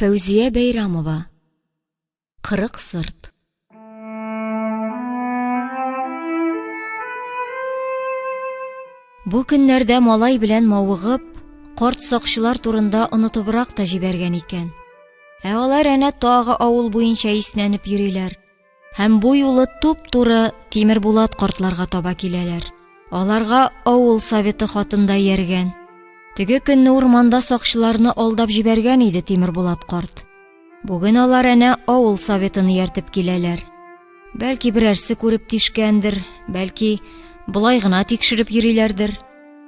Фәүзия Бәйрамова. 40 сырт. Бу көннәрдә малай белән мавыгып, карт сакчылар турында онытыбрак та җибәргән икән. Ә алар әнә тагы авыл буенча иснәнеп йөриләр. Һәм бу юлы туп-туры Тимербулат картларга таба киләләр. Аларга авыл советы хатын да ияргән. Теге көнне урманда сакчыларны алдап җибәргән иде Тимербулат карт. Бүген алар әнә авыл советын ияртеп киләләр. Бәлки берәрсе күреп тишкәндер, бәлки болай гына тикшереп йөриләрдер.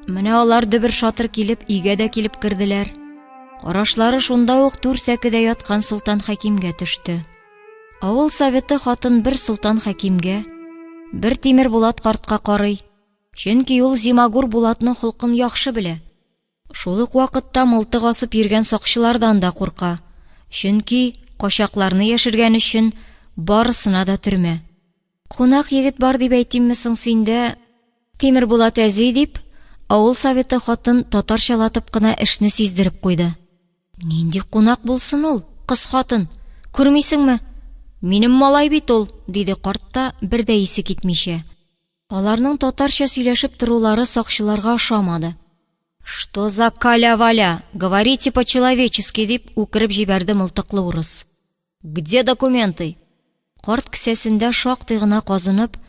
Менә алар дөбер-шатыр килеп өйгә дә килеп керделәр. Карашлары шунда ук түр сәкедә яткан Солтан Хәкимгә төште. Авыл советы хатын бер Солтан Хәкимгә, бер Тимербулат картка карый. Чөнки ул Зимагур Булатның холкын яхшы белә. Шул ук вакытта мылтык асып йөргән сакчылардан да курка, чөнки качакларны яшергән өчен барысына да төрмә. Кунак егет бар дип әйтимме соң синдә, Тимербулат әзи, дип, авыл советы хатын татарчалатып кына эшне сиздереп куйды. Нинди кунак булсын ул, кыз хатын, күрмисеңме? Минем малай бит ул, диде карт та, бер дә исе китмичә. Аларның татарча сөйләшеп торулары сакчыларга ошамады. Что за каля-валя, говорите по-человечески, дип үкереп җибәрде мылтыклы урыс. Где документы? Карт кесәсендә шактый гына казынып,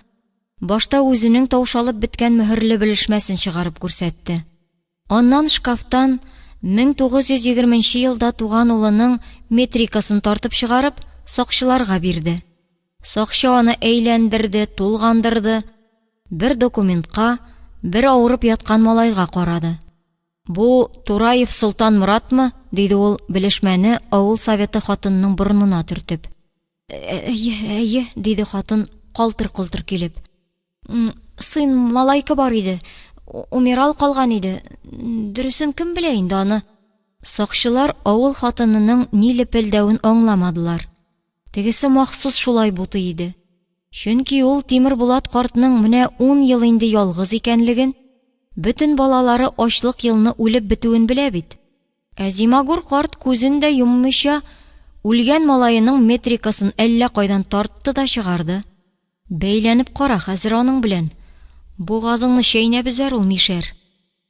башта үзенең таушалып беткән мөһерле белешмәсен чыгарып күрсәтте. Аннан шкафтан 1920 нче елда туган улының метрикасын тартып чыгарып, сакчыларга бирде. Сакчы аны әйләндерде, тулгандырды, бер документка, бер авырып яткан малайга карады. Бу Тураев Солтан Моратмы? диде ул, белешмәне авыл советы хатынының борынына төртеп. Әйе, әйе, диде хатын, калтыр-колтыр килеп. Сын малайка бар иде, умирал калган иде. Дөресен кем белә инде аны? Сакчылар авыл хатынының ни лепелдәвен аңламадылар. Тегесе махсус шулай бутый иде. Чөнки ул Тимербулат картның менә ун ел инде ялгыз икәнлеген, бөтен балалары ачлык елны үлеп бетүен белә бит. Ә Зимагур карт күзен дә йоммыйча, үлгән малаеның метрикасын әллә кайдан тартты да чыгарды. Бәйләнеп кара хәзер аның белән, бугазыңны чәйнәп өзәр ул мишәр.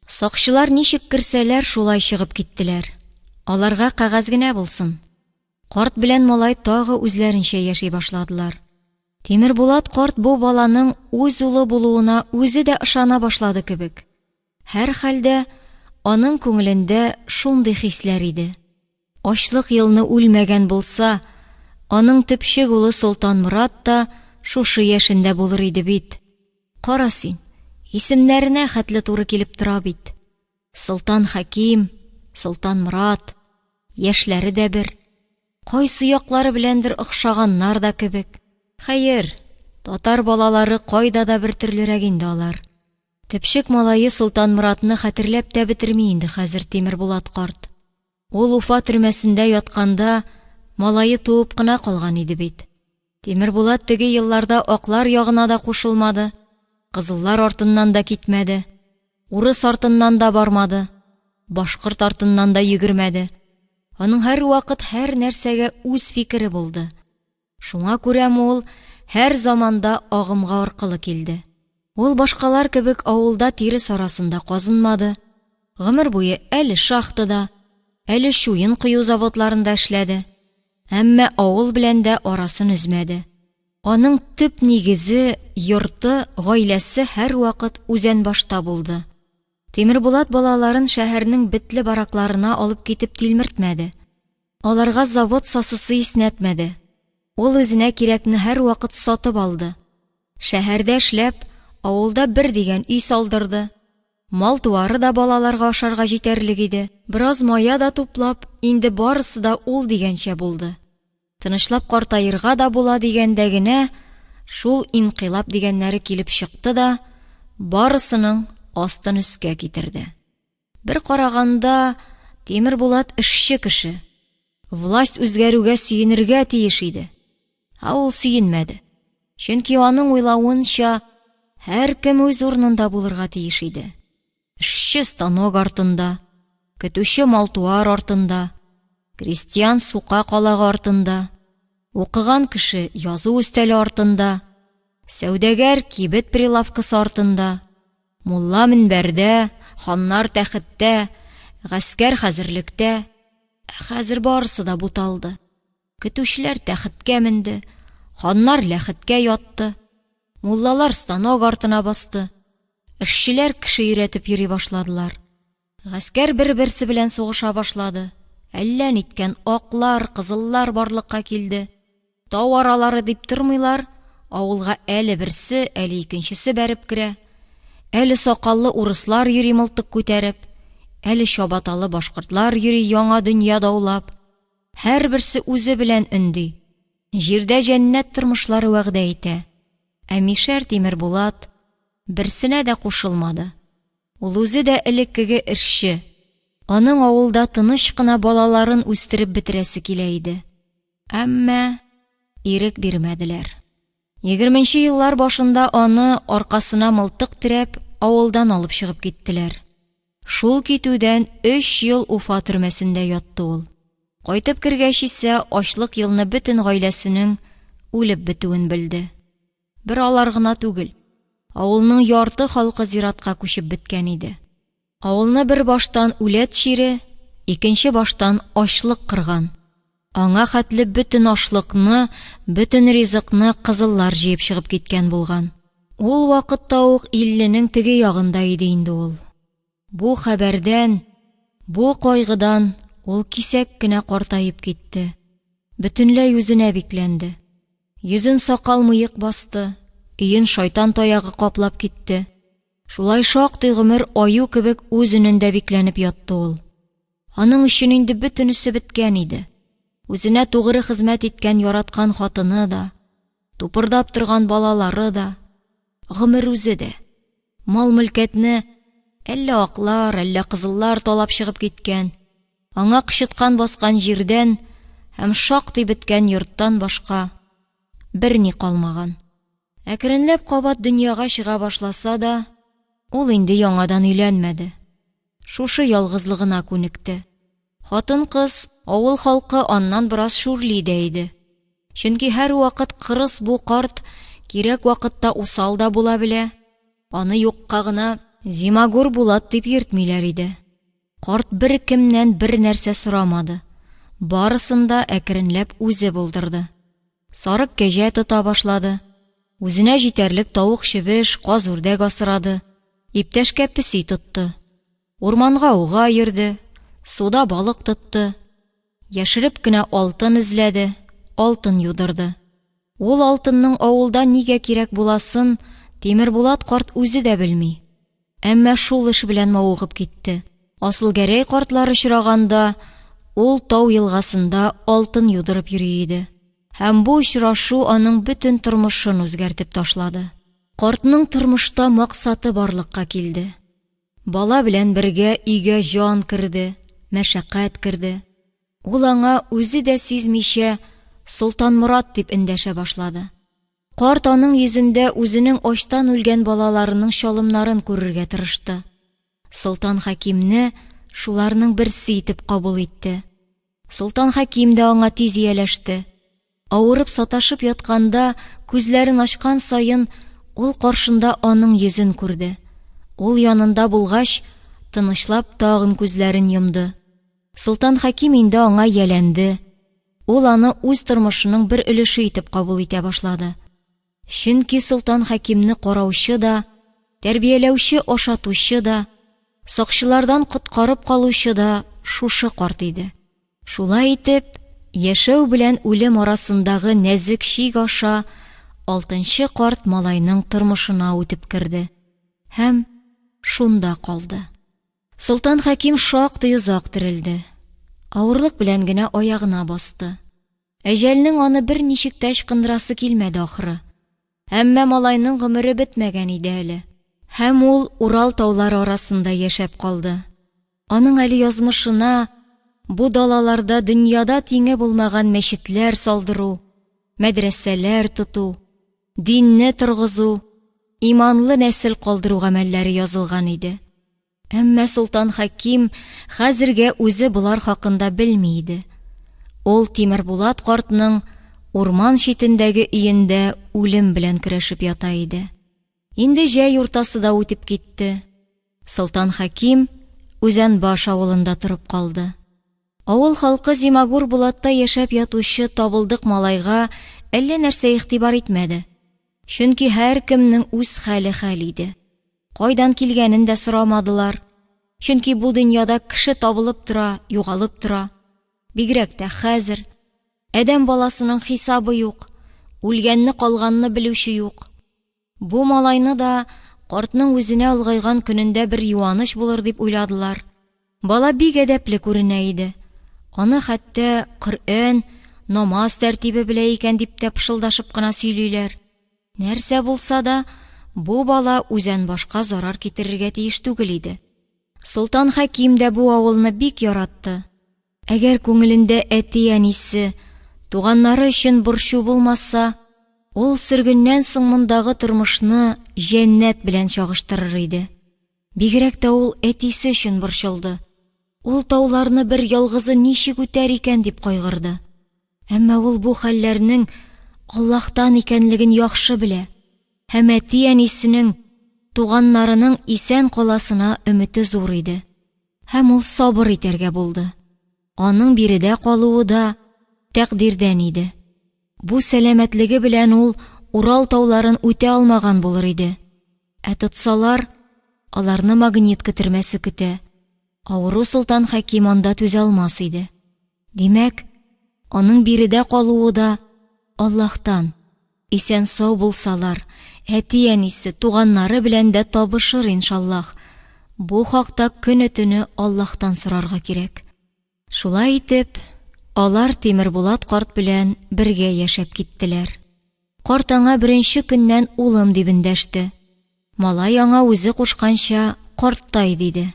Сакчылар ничек керсәләр, шулай чыгып киттеләр. Аларга кәгазь генә булсын. Карт белән малай тагы үзләренчә яши башладылар. Тимербулат карт бу баланың үз улы булуына үзе дә ышана башлады кебек. Һәрхәлдә, аның күңелендә шундый хисләр иде. Ачлык елны үлмәгән булса, аның төпчек улы Солтанморат та шушы яшендә булыр иде бит. Кара син, исемнәренә хәтле туры килеп тора бит. Солтан Хәким, Солтан Морат, яшьләре дә бер. Кайсы яклары беләндер охшаганнар да кебек. Хәер, татар балалары кайда да бер төрлерәк инде алар. Төпчек малае Солтан Моратны хәтерләп тә бетерми инде хәзер Тимербулат карт. Ул Уфа төрмәсендә ятканда малае туып кына калган иде бит. Тимербулат теге елларда аклар ягына да кушылмады, кызыллар артыннан да китмәде, урыс артыннан да бармады, башкорт артыннан да йөгермәде. Аның һәрвакыт һәр нәрсәгә үз фикере булды. Шуңа күрәме ул һәр заманда агымга аркылы килде. Ул башкалар кебек авылда тирес арасында казынмады, гомер буе әле шахтада, әле чуен кою заводларында эшләде. Әмма авыл белән дә арасын өзмәде. Аның төп нигезе, йорты, гаиләсе һәрвакыт Үзәнбашта булды. Тимербулат балаларын шәһәрнең бетле баракларына алып китеп тилмертмәде. Аларга завод сасысы иснәтмәде. Ул үзенә кирәкне һәрвакыт сатып алды. Шәһәрдә эшләп, авылда бер дигән өй салдырды. Мал-туары да балаларга ашарга җитәрлек иде. Бераз мая да туплап, инде барысы да ул дигәнчә булды. Тынычлап картаерга да була дигәндә генә, шул инкыйлаб дигәннәре килеп чыкты да, барысының астын өскә китерде. Бер караганда, Тимербулат эшче кеше. Власть үзгәрүгә сөенергә тиеш иде. Ә ул сөенмәде. Чөнки аның уйлавынча, һәркем үз урынында булырга тиеш иде. Эшче станок артында, көтүче мал-туар артында. Крестьян сука калагы артында, укыган кеше язу өстәле артында, сәүдәгәр кибет прилавкасы артында, мулла мөнбәрдә, ханнар тәхеттә, гаскәр хәзерлектә. Ә хәзер барысы да буталды. Көтүчеләр тәхеткә менде, ханнар ләхеткә ятты, муллалар станок артына басты, эшчеләр кеше өйрәтеп йөри башладылар. Гаскәр бер-берсе белән сугыша башлады, әллә ниткән аклар, кызыллар барлыкка килде. Тау аралары дип тормыйлар, авылга әле берсе, әле икенчесе бәреп керә. Әле сакаллы урыслар йөри мылтык күтәреп, әле чабаталы башкортлар йөри яңа дөнья даулап. Һәрберсе үзе белән өнди, җирдә җәннәт тормышлары вәгъдә итә. Ә мишәр Тимербулат берсенә дә кушылмады. Ул үзе дә элеккеге эшче. Аның авылда тыныч кына балаларын үстереп бетерәсе килә иде. Әмма ирек бирмәделәр. Егерменче еллар башында аны, аркасына мылтык терәп, авылдан алып чыгып киттеләр. Шул китүдән өч ел Уфа төрмәсендә ятты ул. Кайтып кергәч исә ачлык елны бөтен гаиләсенең үлеп бетүен белде. Бер алар гына түгел, авылның ярты халкы зиратка күчеп беткән иде. Авылны бер баштан үләт чире, икенче баштан ачлык кырган. Аңа хәтле бөтен ашлыкны, бөтен ризыкны кызыллар җыеп чыгып киткән булган. Ул вакытта ук илленең теге ягында иде инде ул. Бу хәбәрдән, бу кайгыдан ул кисәк кенә картаеп китте. Бөтенләй үзенә бикләнде. Йөзен сакал-мыек басты, өен шайтан таягы каплап китте. Шулай шактый гомер аю кебек үз өнендә бикләнеп ятты ул. Аның өчен инде бөтенесе беткән иде. Үзенә тугры хезмәт иткән яраткан хатыны да, тупырдап торган балалары да, гомер үзе дә. Мал-мөлкәтне әллә аклар, әллә кызыллар талап чыгып киткән, аңа кычыткан баскан җирдән һәм шактый беткән йорттан башка берни калмаган. Әкренләп кабат дөньяга чыга башласа да, ул инде яңадан өйләнмәде. Шушы ялгызлыгына күнекте. Хатын-кыз, авыл халкы аннан бераз шүрли дә иде. Чөнки һәрвакыт кырыс бу карт кирәк вакытта усал да була белә, аны юкка гына Зимагур Булат дип йөртмиләр иде. Карт беркемнән бернәрсә сорамады, барысын да әкренләп үзе булдырды. Сарык кәҗә тота башлады. Үзенә җитәрлек тавык-чебеш, каз-үрдәк асрады. Иптәшкә песи тотты. Урманга ауга йөрде, суда балык тотты. Яшереп кенә алтын эзләде, алтын юдырды. Ул алтынның авылда нигә кирәк буласын Тимербулат карт үзе дә белми. Әмма шул эш белән мавыгып китте. Асылгәрәй картлар очраганда, ул тау елгасында алтын юдырып йөри иде. Һәм бу очрашу аның бөтен тормышын үзгәртеп ташлады. Картның тормышта максаты барлыкка килде. Бала белән бергә өйгә җан керде, мәшәкать керде. Ул аңа үзе дә сизмичә Солтанморат дип эндәшә башлады. Карт аның йөзендә үзенең ачтан үлгән балаларының чалымнарын күрергә тырышты. Солтан Хәкимне шуларның берсе итеп кабул итте. Солтан Хәким дә аңа тиз ияләште. Авырып саташып ятканда, күзләрен ачкан саен, ул каршында аның йөзен күрде. Ул янында булгач, тынычлап тагын күзләрен йомды. Солтан Хәким инде аңа ияләнде. Ул аны үз тормышының бер өлеше итеп кабул итә башлады. Чөнки Солтан Хәкимне караучы да, тәрбияләүче ашатучы да, сакчылардан коткарып калучы да шушы карт иде. Шулай итеп, яшәү белән үлем арасындагы нәзек чик аша алтынчы карт малайның тормышына үтеп керде һәм шунда калды. Солтан Хәким шактый озак терелде. Авырлык белән генә аягына басты. Әҗәлнең аны берничек тә ычкындырасы килмәде ахры. Әмма малайның гомере бетмәгән иде әле. Һәм ул Урал таулары арасында яшәп калды. Аның әле язмышына бу далаларда дөньяда тиңе булмаган мәчетләр салдыру, мәдрәсәләр тоту, динне торгызу, иманлы нәсел калдыру гамәлләре язылган иде. Әмма Солтан Хәким хәзергә үзе болар хакында белми иде. Ул Тимербулат картның урман читендәге өендә үлем белән көрәшеп ята иде. Инде җәй уртасы да үтеп китте. Солтан Хәким Үзәнбаш авылында торып калды. Авыл халкы Зимагур Булатта яшәп ятучы табылдык малайга әллә нәрсә игътибар итмәде. Чөнки һәркемнең үз хәле хәл иде. Кайдан килгәнен дә сорамадылар. Чөнки бу дөньяда кеше табылып тора, югалып тора. Бигрәк тә хәзер. Адәм баласының хисабы юк, үлгәнне-калганны белүче юк. Бу малайны да картның үзенә олгайган көнендә бер юаныч булыр дип уйладылар. Бала бик әдәпле күренә иде. Аны хәтта Коръән, намаз тәртибе белә икән дип тә пышылдашып кына сөйлиләр. Нәрсә булса да, бу бала Үзәнбашка зарар китерергә тиеш түгел иде. Солтан Хәким дә бу авылны бик яратты. Әгәр күңелендә әти-әнисе, туганнары өчен борчу булмаса, ул сөргеннән соң мондагы тормышны җәннәт белән чагыштырыр иде. Бигрәк тә ул әтисе өчен борчылды. Ул тауларны бер ялгызы ничек үтәр икән дип кайгырды. Әмма ул бу хәлләрнең Аллаһтан икәнлеген яхшы белә һәм әти-әнисенең, туганнарының исән каласына өмете зур иде. Һәм ул сабыр итәргә булды. Аның биредә калуы да тәкъдирдән иде. Бу сәламәтлеге белән ул Урал тауларын үтә алмаган булыр иде. Ә тотсалар, аларны Магнитка төрмәсе көтә. Авыру Солтан Хәким анда түзә алмас иде. Димәк, аның биредә калуы да Аллаһтан. Исән-сау булсалар, әти-әнисе, туганнары белән дә табышыр, иншаллаһ. Бу хакта көне-төне Аллаһтан сорарга кирәк. Шулай итеп, алар Тимербулат карт белән бергә яшәп киттеләр. Карт аңа беренче көннән улым дип эндәште. Малай аңа үзе кушканча карттай диде.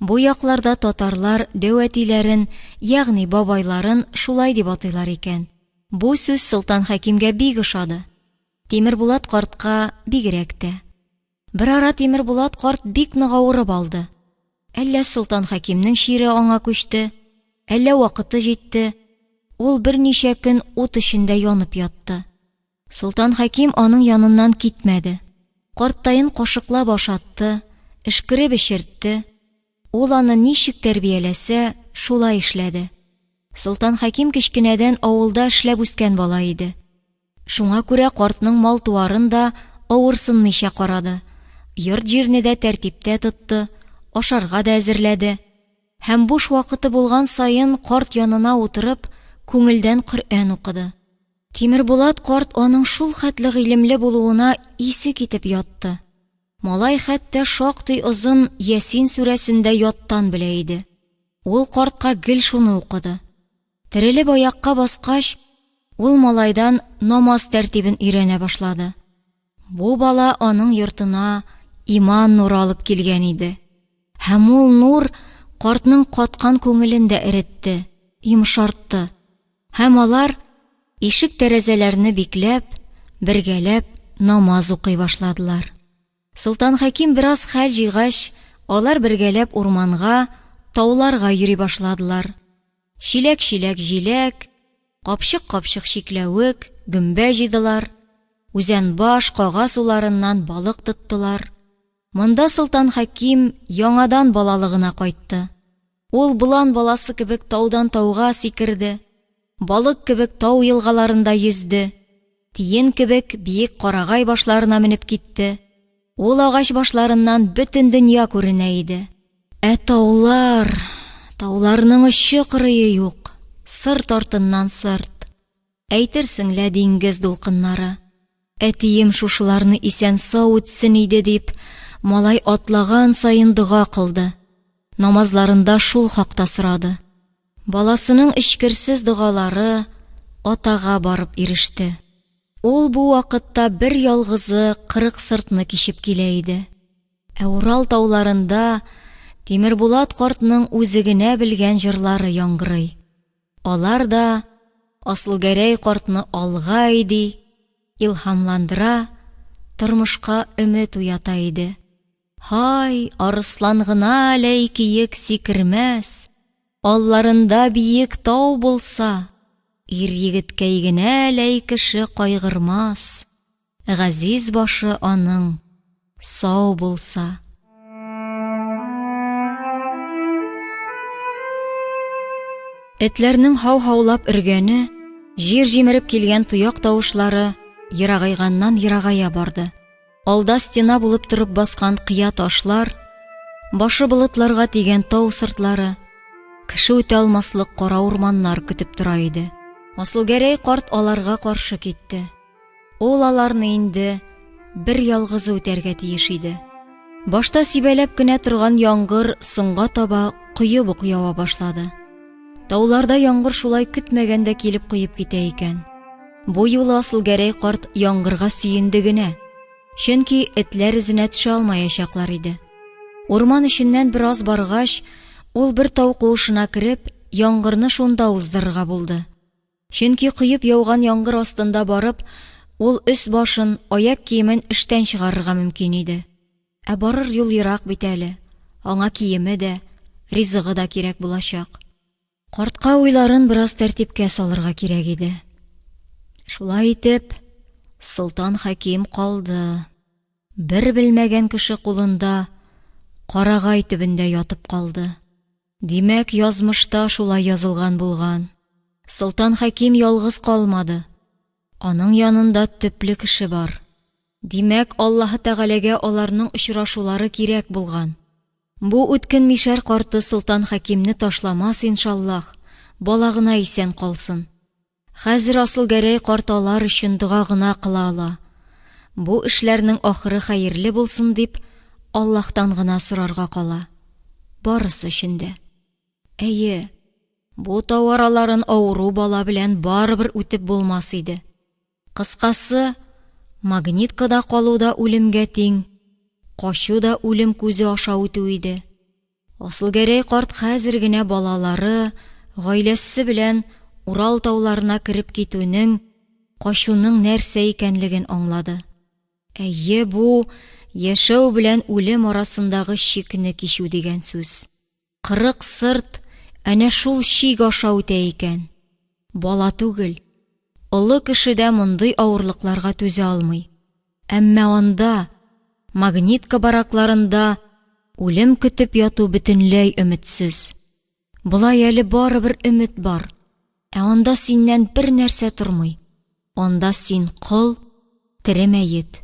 Бу якларда татарлар дәү әтиләрен, ягъни бабайларын шулай дип атыйлар икән. Бу сүз Солтан Хәкимгә бик ошады. Тимербулат картка бигрәк тә. Берара Тимербулат карт бик нык авырып алды. Әллә Солтан Хәкимнең чире аңа күчте, әллә вакыты җитте, ул берничә көн ут эчендә янып ятты. Солтан Хәким аның яныннан китмәде. Карттаен кашыклап ашатты, өшкереп эчертте. Ул аны ничек тәрбияләсә, шулай эшләде. Солтан Хәким кечкенәдән авылда эшләп үскән бала иде. Шуңа күрә картның мал-туарын да авырсынмыйча карады, йорт-җирне дә тәртиптә тотты, ашарга да әзерләде. Һәм буш вакыты булган саен карт янына утырып, күңелдән Коръән укыды. Тимербулат карт аның шул хәтле гыйлемле булуына исе китеп ятты. Малай хәтта шактый озын Ясин сүрәсен дә яттан белә иде. Ул картка гел шуны укыды. Терелеп аякка баскач, ул малайдан намаз тәртибен өйрәнә башлады. Бу бала аның йортына иман нуры алып килгән иде. Һәм ул нур картның каткан күңелен дә эретте, йомшартты. Һәм алар, ишек-тәрәзәләрне бикләп, бергәләп намаз укый башладылар. Солтан Хәким бераз хәл җыйгач, алар бергәләп урманга, тауларга йөри башладылар. Чиләк-чиләк җиләк, капчык-капчык чикләвек, гөмбә җыйдылар, Үзәнбаш, Кага суларыннан балык тоттылар. Монда Солтан Хәким яңадан балалыгына кайтты. Ул болан баласы кебек таудан тауга сикерде, балык кебек тау елгаларында йөзде, тиен кебек биек карагай башларына менеп китте. Ул агач башларыннан бөтен дөнья күренә иде. Ә таулар, тауларның очы-кырые юк, сырт артыннан сырт. Әйтерсең лә диңгез дулкыннары. Әтием шушыларны исән-сау үтсен иде дип, малай атлаган саен дога кылды. Намазларында шул хакта сорады. Баласының эчкерсез догалары атага барып иреште. Ул бу вакытта бер ялгызы 40 сыртны кичеп килә иде. Ә Урал тауларында Тимербулат картның үзе генә белгән җырлары яңгырый. Алар да Асылгәрәй картны алга әйди, илһамландыра, тормышка өмет уята иде. Һай, арыслан гына ләй киек сикермәс, алларында биек тау булса! Ир-егеткәй генә ләй кеше кайгырмас, Газиз башы аның сау булса. Этләрнең һау-һаулап өргәне, җир җимереп килгән тояк тавышлары ерагайганнан ерагая барды. Алда стена булып торып баскан кыя ташлар, башы болытларга тигән тау сыртлары, кеше үтә алмаслык кара урманнар көтеп тора иде. Асылгәрәй карт аларга каршы китте. Ул аларны инде бер ялгызы үтәргә тиеш иде. Башта сибәләп кенә торган яңгыр соңга таба коеп ук ява башлады. Тауларда яңгыр шулай көтмәгәндә килеп коеп китә икән. Бу юлы Асылгәрәй карт яңгырга сөенде генә. Чөнки этләр эзенә төшә алмаячаклар иде. Урман эченнән бераз баргач, ул бер тау куышына кереп, яңгырны шунда уздырырга булды. Чөнки коеп яуган яңгыр астында барып, ул өс-башын, аяк киемен эштән чыгарырга мөмкин иде. Ә барыр юл ерак бит әле, аңа киеме дә, ризыгы да кирәк булачак. Картка уйларын бераз тәртипкә салырга кирәк иде. Шулай итеп, Солтан Хәким калды. Бер белмәгән кеше кулында карагай төбендә ятып калды. Димәк, язмышта шулай язылган булган. Солтан Хәким ялгыз калмады. Аның янында төпле кеше бар. Димәк, Аллаһы Тәгаләгә аларның очрашулары кирәк булган. Бу үткен мишәр карты Солтан Хәкимне ташламас, иншаллаһ, бала гына исән калсын. Хәзер Асылгәрәй карт алар өчен дога гына кыла ала. Бу эшләрнең ахыры хәерле булсын дип, Аллаһтан гына сорарга кала. Барысы өчен дә. Әйе, бу тау араларын авыру бала белән барыбер үтеп булмас иде. Кыскасы, Магниткада калу да үлемгә тиң, качу да үлем күзе аша үтү иде. Асылгәрәй карт хәзер генә балалары, гаиләсе белән Урал тауларына кереп китүнең, качуның нәрсә икәнлеген аңлады. Әйе, бу, яшәү белән үлем арасындагы чикне кичү дигән сүз. 40 сырт әнә шул чик аша үтә икән. Бала түгел, олы кеше дә мондый авырлыкларга түзә алмый. Әмма анда, Магнитка баракларында үлем көтеп яту бөтенләй өметсез. Болай әле барыбер өмет бар. Ә анда синнән бер нәрсә тормый. Анда син кол, тере мәет.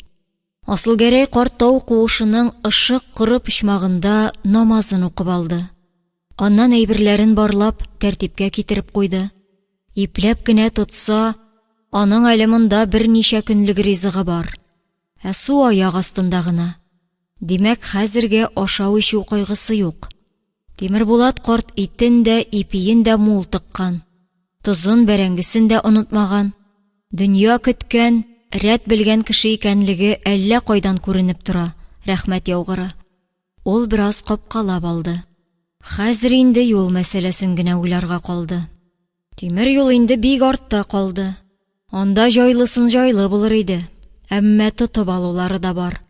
Асылгәрәй карт тау куышының ышык коры почмагында намазын укып алды. Аннан әйберләрен барлап, тәртипкә китереп куйды. Ипләп кенә тотса, аның әле монда берничә көнлек ризыгы бар. Ә су аяк астында гына. Димәк, хәзергә ашау-эчү кайгысы юк. Тимербулат карт итен дә, ипиен дә мул тыккан. Тозын, бәрәңгесен дә онытмаган. Дөнья көткән, рәт белгән кеше икәнлеге әллә кайдан күренеп тора, рәхмәт яугыры. Ул бераз капкалап алды. Хәзер инде юл мәсьәләсен генә уйларга калды. Тимер юл инде бик артта калды. Анда җайлысын җайлы булыр иде, әмма тотып алулары да бар.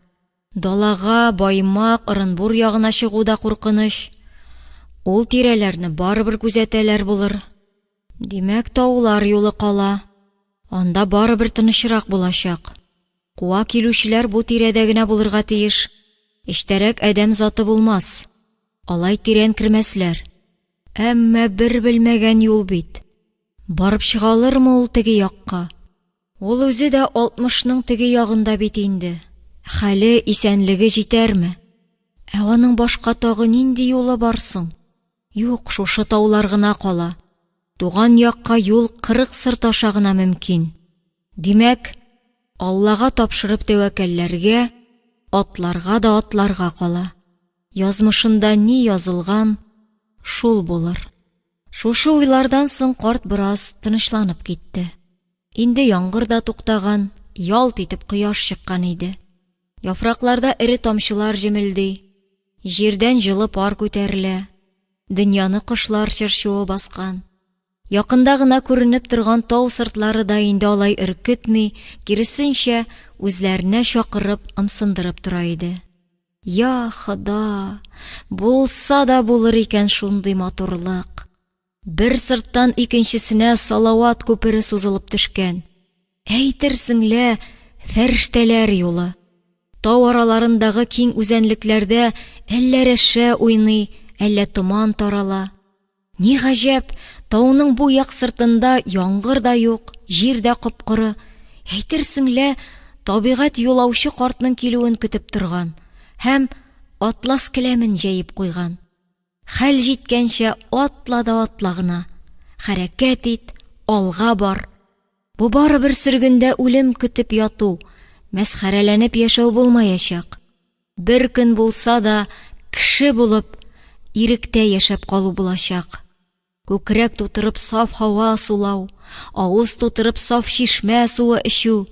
Далага, Баймак, Ырынбур ягына чыгу да куркыныч. Ул тирәләрне барыбер күзәтәләр булыр. Димәк, таулар юлы кала. Анда барыбер тынычрак булачак. Куа килүчеләр бу тирәдә генә булырга тиеш. Эчтәрәк адәм заты булмас. Алай тирән кермәсләр. Әмма бер белмәгән юл бит. Барып чыга алырмы ул теге якка? Ул үзе дә алтмышның теге ягында бит инде. Хәле, исәнлеге җитәрме? Ә аның башка тагы нинди юлы бар соң? Юк, шушы таулар гына кала. Туган якка юл 40 сырт аша гына мөмкин. Димәк, Аллага тапшырып тәвәккәлләргә, атларга да атларга кала. Язмышында ни язылган, шул булыр. Шушы уйлардан соң карт бераз тынычланып китте. Инде яңгыр да туктаган, ялт итеп кояш чыккан иде. Яфракларда эре тамчылар җемелди, җирдән җылы пар күтәрелә, дөньяны кошлар чыр-чуы баскан. Якында гына күренеп торган тау сыртлары да инде алай өркетми, киресенчә, үзләренә чакырып, ымсындырып тора иде. Я, Хода, булса да булыр икән шундый матурлык! Бер сырттан икенчесенә салават күпере сузылып төшкән. Әйтерсең лә, фәрештәләр юлы. Тау араларындагы киң үзәнлекләрдә әллә рәшә уйный, әллә томан тарала. Ни гаҗәп, тауның бу як сыртында яңгыр да юк, җир дә коп-коры. Әйтерсең лә, табигать юлаучы картның килүен көтеп торган һәм атлас келәмен җәеп куйган. Хәл җиткәнчә атла да атла гына. Хәрәкәт ит, алга бар. Бу барыбер сөргендә үлем көтеп яту, мәсхәрәләнеп яшәү булмаячак. Бер көн булса да кеше булып, иректә яшәп калу булачак. Күкрәк тутырып саф һава сулау, авыз тутырып саф чишмә суы эчү,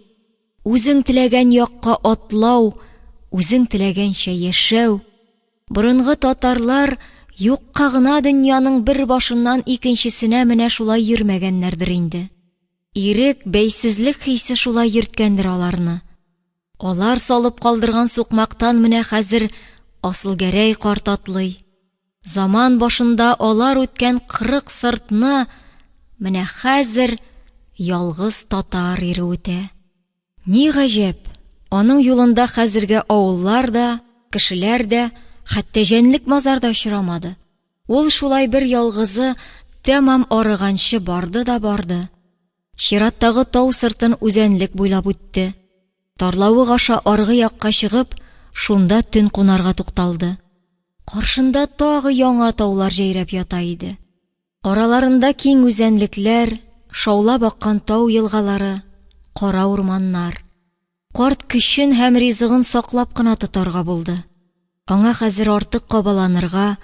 үзең теләгән якка атлау, үзең теләгәнчә яшәү. Борынгы татарлар юкка гына дөньяның бер башыннан икенчесенә менә шулай йөрмәгәннәрдер инде. Ирек, бәйсезлек хисе шулай йөрткәндер аларны. Алар салып калдырган сукмактан менә хәзер Асылгәрәй карт атлый. Заман башында алар үткән 40 сыртны менә хәзер ялгыз татар ире үтә. Ни гаҗәп, аның юлында хәзерге авыллар да, кешеләр дә, хәтта җәнлек-мазар да очрамады. Ул шулай бер ялгызы тәмам арыганчы барды да барды. Чираттагы тау сыртын үзәнлек буйлап үтте. Тарлавык аша аргы якка чыгып, шунда төн кунарга тукталды. Каршында тагы яңа таулар җәйрәп ята иде. Араларында киң үзәнлекләр, шаулап аккан тау елгалары, кара урманнар. Карт көчен һәм ризыгын саклап кына тотарга булды. Аңа хәзер артык кабаланырга,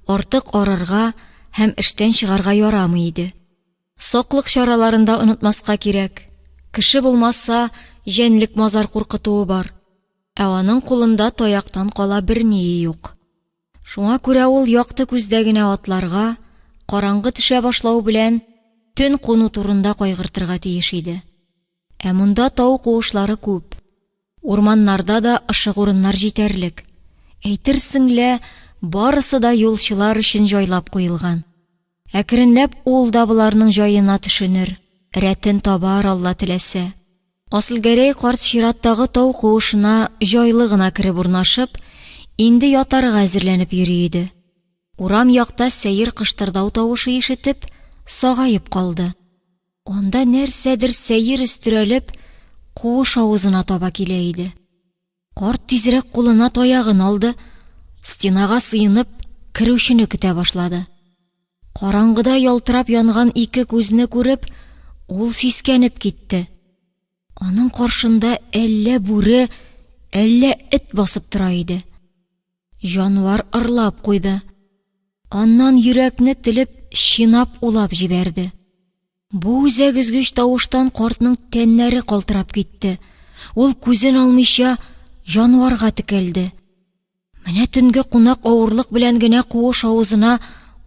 артык арырга һәм эштән чыгарга ярамый иде. Саклык чараларын да онытмаска кирәк. Кеше булмаса, җәнлек-мазар куркытуы бар. Ә аның кулында таяктан кала берние юк. Шуңа күрә ул якты күздә генә атларга, караңгы төшә башлау белән, төн куну турында кайгыртырга тиеш иде. Ә монда тау куышлары күп. Урманнарда да ышык урыннар җитәрлек. Әйтерсең лә, барысы да юлчылар өчен җайлап куелган. Әкренләп ул да боларның җаена төшенер, рәтен табар, Алла теләсә. Асылгәрәй карт чираттагы тау куышына җайлы гына кереп урнашып, инде ятарга әзерләнеп йөри иде. Урам якта сәер кыштырдау тавышы ишетеп, сагаеп калды. Анда нәрсәдер сәер өстерәлеп, куыш авызына таба килә иде. Карт тизрәк кулына таягын алды, стенага сыенып, керүчене көтә башлады. Караңгыда ялтырап янган ике күзне күреп, ул сискәнеп китте. Аның каршында әллә бүре, әллә эт басып тора иде. Җанвар ырлап куйды. Аннан йөрәкне телеп, чинап улап җибәрде. Бу үзәк өзгеч тавыштан картның тәннәре калтырап китте. Ул күзен алмыйча җанварга текәлде. Менә төнге кунак авырлык белән генә куыш авызына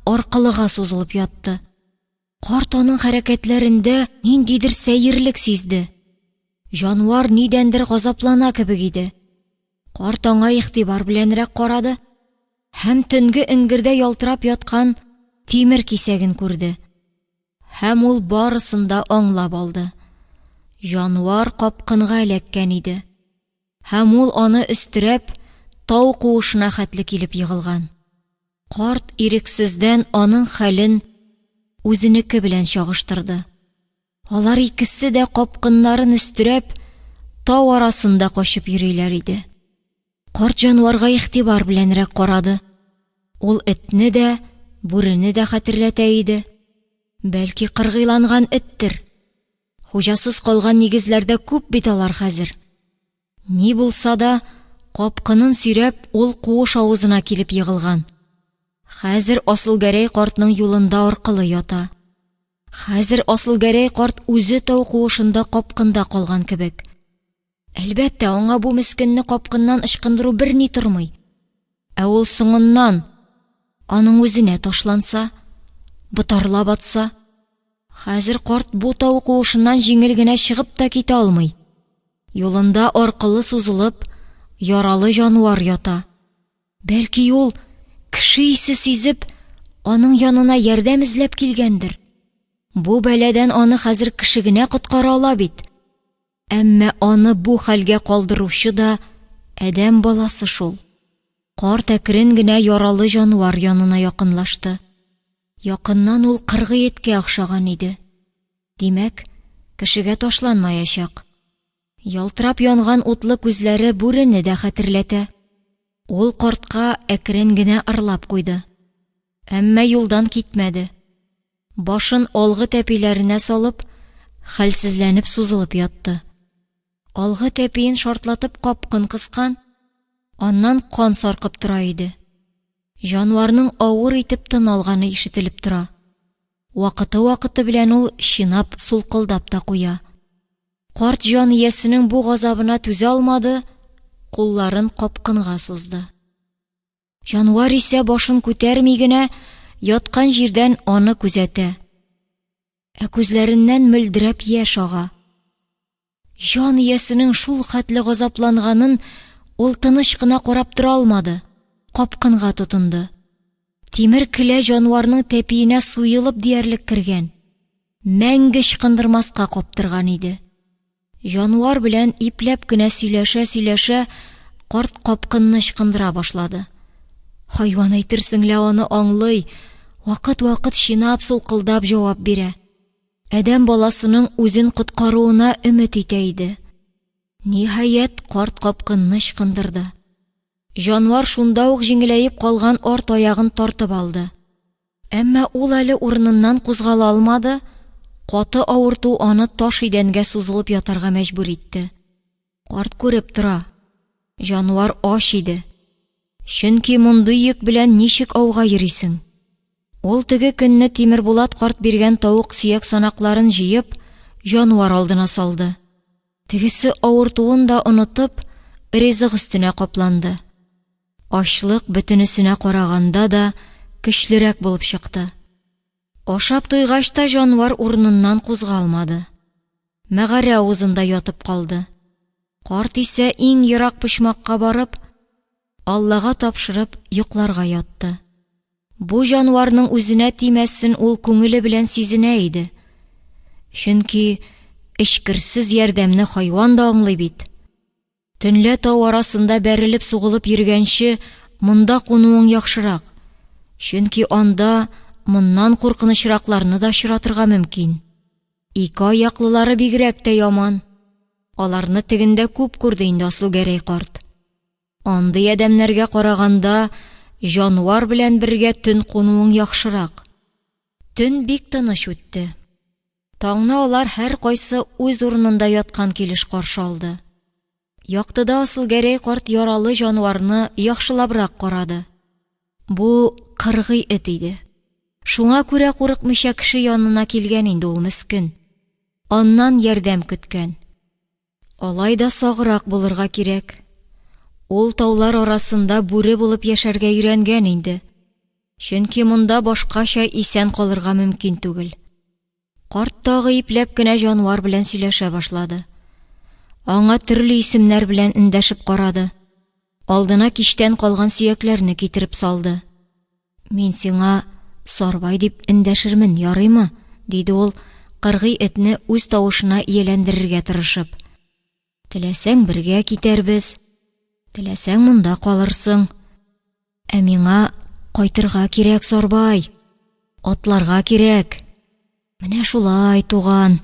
аркылыга сузылып ятты. Карт аның хәрәкәтләрендә ниндидер сәерлек сизде. Җанвар нидәндер газаплана кебек иде. Карт аңа игътибар беләнрәк карады һәм төнге эңгердә ялтырап яткан тимер кисәген күрде. Һәм ул барысын да аңлап алды. Җанвар капкынга эләккән иде. Һәм ул аны өстерәп, тау куышына хәтле килеп егылган. Карт ирексездән аның хәлен үзенеке белән чагыштырды. Алар икесе дә капкыннарын өстерәп, тау арасында качып йөриләр иде. Карт җанварга игътибар беләнрәк карады. Ул этне дә, бүрене дә хәтерләтә иде. Бәлки кыргыйланган эттер. Хуҗасыз калган нигезләрдә күп бит алар хәзер. Ни булса да, капкынын сөйрәп, ул куыш авызына килеп егылган. Хәзер Асылгәрәй картның юлында аркылы ята. Хәзер Асылгәрәй карт үзе тау куышында капкында калган кебек. Әлбәттә, аңа бу мескенне капкыннан ычкындыру берни тормый. Ә ул соңыннан аның үзенә ташланса, ботарлап атса, хәзер карт бу тау куышыннан җиңел генә чыгып та китә алмый. Юлында аркылы сузылып, яралы җанвар ята. Бәлки ул, кеше исе сизеп, Аның янына ярдәм эзләп килгәндер. Бу бәладән аны хәзер кеше генә коткара ала бит. Әмма аны бу хәлгә калдыручы да адәм баласы шул. Карт әкрен генә яралы җанвар янына якынлашты. Якыннан ул кыргый эткә охшаган иде. Димәк, кешегә ташланмаячак. Ялтырап янган утлы күзләре бүрене дә хәтерләтә. Ул картка әкрен генә ырлап куйды. Әмма юлдан китмәде. Башын алгы тәпиләренә салып, хәлсезләнеп сузылып ятты. Алгы тәпиен шартлатып капкын кыскан, аннан кан саркып тора иде. Җанварның авыр итеп тын алганы ишетелеп тора. Вакыты-вакыты белән ул чинап, сулкылдап та куя. Карт җан иясенең бу газабына түзә алмады, кулларын капкынга сузды. Җанвар исә башын күтәрми генә яткан җирдән аны күзәтә. Ә күзләреннән мөлдерәп яшь ага. Җан иясенең шул хәтле газапланганын ул тыныч кына карап тора алмады, капкынга тотынды. Тимер келә җанварның тәпиенә суелып диярлек кергән, мәңге ычкындырмаска каптырган иде. Җанвар белән ипләп кенә сөйләшә-сөйләшә, карт капкынны ычкындыра башлады. Хайван әйтерсең лә аны аңлый, вакыт-вакыт чинап, сулкылдап җавап бирә. Адәм баласының үзен коткаруына өмет итә иде. Ниһаять, карт капкынны ычкындырды. Җанвар шунда ук җиңеләеп калган арт аягын тартып алды. Әмма ул әле урыныннан кузгала алмады, каты авырту аны таш идәнгә сузылып ятарга мәҗбүр итте. Карт күреп тора, җанвар ач иде. Чөнки мондый йөк белән ничек ауга йөрисең? Ул теге көнне Тимербулат карт биргән тавык сөяк санакларын җыеп, җанвар алдына салды. Тегесе авыртуын да онытып, ризык өстенә капланды. Ачлык бөтенесенә караганда да көчлерәк булып чыкты. Ашап туйгач та җанвар урыныннан кузгалмады. Мәгарә авызында ятып калды. Карт исә иң ерак почмакка барып, Аллага тапшырып, йокларга ятты. Бу җанварның үзенә тимәсен ул күңеле белән сизенә иде. Чөнки эчкерсез ярдәмне хайван да аңлый бит. Төнлә тау арасында бәрелеп-сугылып йөргәнче, монда кунуың яхшырак. Чөнки анда моннан куркынычракларны да очратырга мөмкин. Ике аяклылары бигрәк тә яман. Аларны тегендә күп күрде инде Асылгәрәй карт. Андый адәмнәргә караганда, җанвар белән бергә төн кунуың яхшырак. Төн бик тыныч үтте. Таңны алар һәркайсы үз урынында яткан килеш каршы алды. Яктыда Асылгәрәй карт яралы җанварны яхшылабрак карады. Бу кыргый эт иде. Шуңа күрә курыкмыйча кеше янына килгән инде ул мескен. Аннан ярдәм көткән. Алай да саграк булырга кирәк. Ул таулар арасында бүре булып яшәргә өйрәнгән инде. Чөнки монда башкача исән калырга мөмкин түгел. Карт тагы ипләп кенә җанвар белән сөйләшә башлады. Аңа төрле исемнәр белән эндәшеп карады. Алдына кичтән калган сөякләрне китереп салды. Мин сиңа Сарбай дип эндәшермен, ярыймы? диде ул, кыргый этне үз тавышына ияләндерергә тырышып. Теләсәң, бергә китәрбез, теләсәң, монда калырсың. Ә миңа кайтырга кирәк, Сарбай. Атларга кирәк. Менә шулай, туган.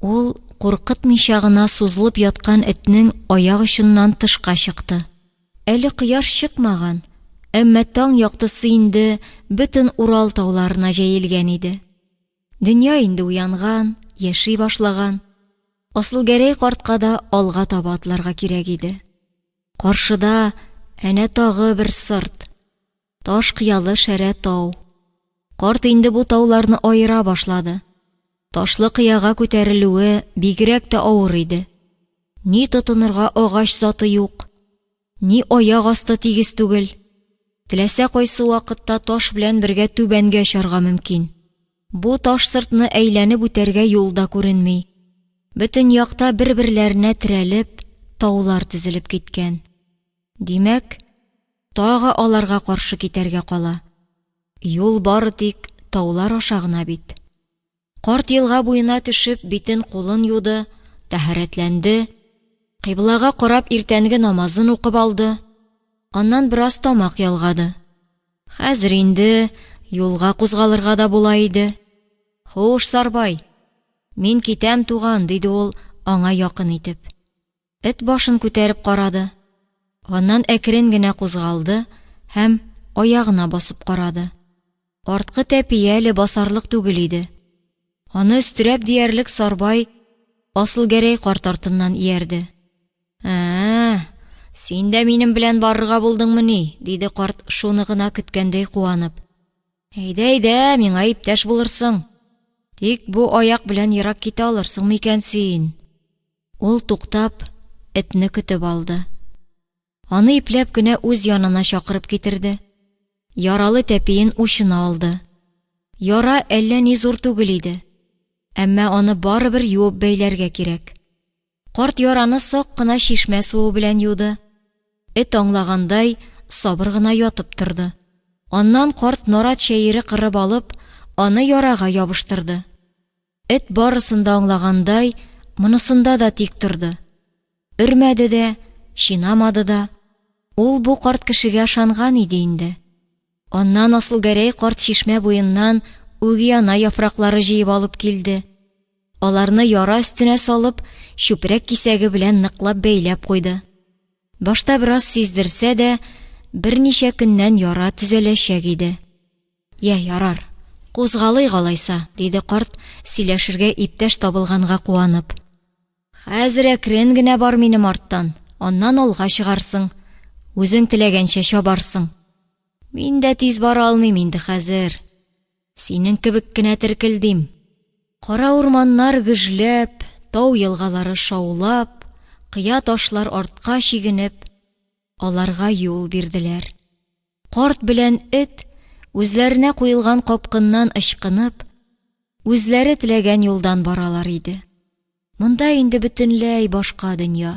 Ул куркытмыйча гына сузылып яткан этнең аяк очыннан тышка чыкты. Әле кояш чыкмаган, әмма таң яктысы инде бөтен Урал тауларына җәелгән иде. Дөнья инде уянган, яши башлаган. Асылгәрәй картка да алга таба атларга кирәк иде. Каршыда әнә тагы бер сырт. Таш кыялы шәрә тау. Карт инде бу тауларны аера башлады. Ташлы кыяга күтәрелүе бигрәк тә авыр иде. Ни тотынырга агач заты юк, ни аяк асты тигез түгел. Теләсә кайсы вакытта таш белән бергә түбәнгә очарга мөмкин. Бу таш сыртны әйләнеп үтәргә юл да күренми. Бөтен якта бер-берләренә терәлеп, таулар тезелеп киткән. Димәк, тагы аларга каршы китәргә кала. Юл бары тик таулар аша гына бит. Карт елга буена төшеп, битен-кулын юды, тәһарәтләнде, кыйблага карап иртәнге намазын укып алды, аннан бераз тамак ялгады. Хәзер инде юлга кузгалырга да була иде. Хуш, Сарбай, мин китәм, туган, диде ул аңа якын итеп. Эт башын күтәреп карады, аннан әкрен генә кузгалды һәм аягына басып карады. Арткы тәпие әле басарлык түгел иде. Аны өстерәп диярлек Сарбай Асылгәрәй карт артыннан иярде. Ә, син дә минем белән барырга булдыңмыни? – диде карт, шуны гына көткәндәй куанып. Әйдә, әйдә, миңа иптәш булырсың. Тик бу аяк белән ерак китә алырсың микән син? Ул туктап, этне көтеп алды. Аны ипләп кенә үз янына чакырып китерде. Яралы тәпиен учына алды. Яра әллә ни зур түгел иде. Әмма аны барыбер юып бәйләргә кирәк. Карт яраны сак кына чишмә суы белән юды. Эт аңлагандай, сабыр гына ятып торды. Аннан карт нарат чәере кырып алып, аны ярага ябыштырды. Эт барысын да аңлагандай, монысында да тик торды. Өрмәде дә, чинамады да. Ул бу карт кешегә ышанган иде инде. Аннан Асылгәрәй карт чишмә буеннан үги ана яфраклары җыеп алып килде. Аларны яра өстенә салып, чүпрәк кисәге белән ныклап бәйләп куйды. Башта бераз сиздерсә дә, берничә көннән яра төзәләчәк иде. Йә, ярар, кузгалыйк алайса, диде карт, сөйләшергә иптәш табылганга куанып. Хәзер әкрен генә бар минем арттан, аннан алга чыгарсың, үзең теләгәнчә чабарсың. Мин дә тиз бара алмыйм инде хәзер. Синең кебек кенә теркелдим. Кара урманнар гөжләп, тау елгалары шаулап, кыя ташлар артка чигенеп, аларга юл бирделәр. Карт белән эт, үзләренә куелган капкыннан ычкынып, үзләре теләгән юлдан баралар иде. Монда инде бөтенләй башка дөнья.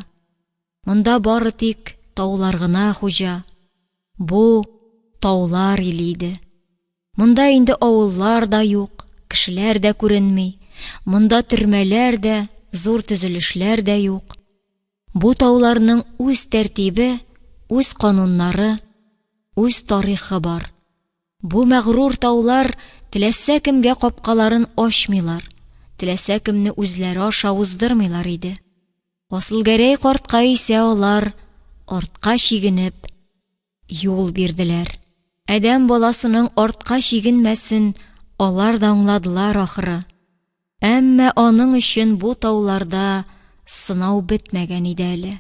Монда бары тик таулар гына хуҗа. Бу таулар иле иде. Монда инде авыллар да юк, кешеләр дә күренми. Монда төрмәләр дә, зур төзелешләр дә юк. Бу тауларның үз тәртибе, үз кануннары, үз тарихы бар. Бу мәгърур таулар теләсә кемгә капкаларын ачмыйлар, теләсә кемне үзләре аша уздырмыйлар иде. Асылгәрәй картка исә алар артка чигенеп юл бирделәр. Адәм баласының артка чигенмәсен алар да аңладылар ахры. Әмма аның өчен бу тауларда сынау бетмәгән иде әле.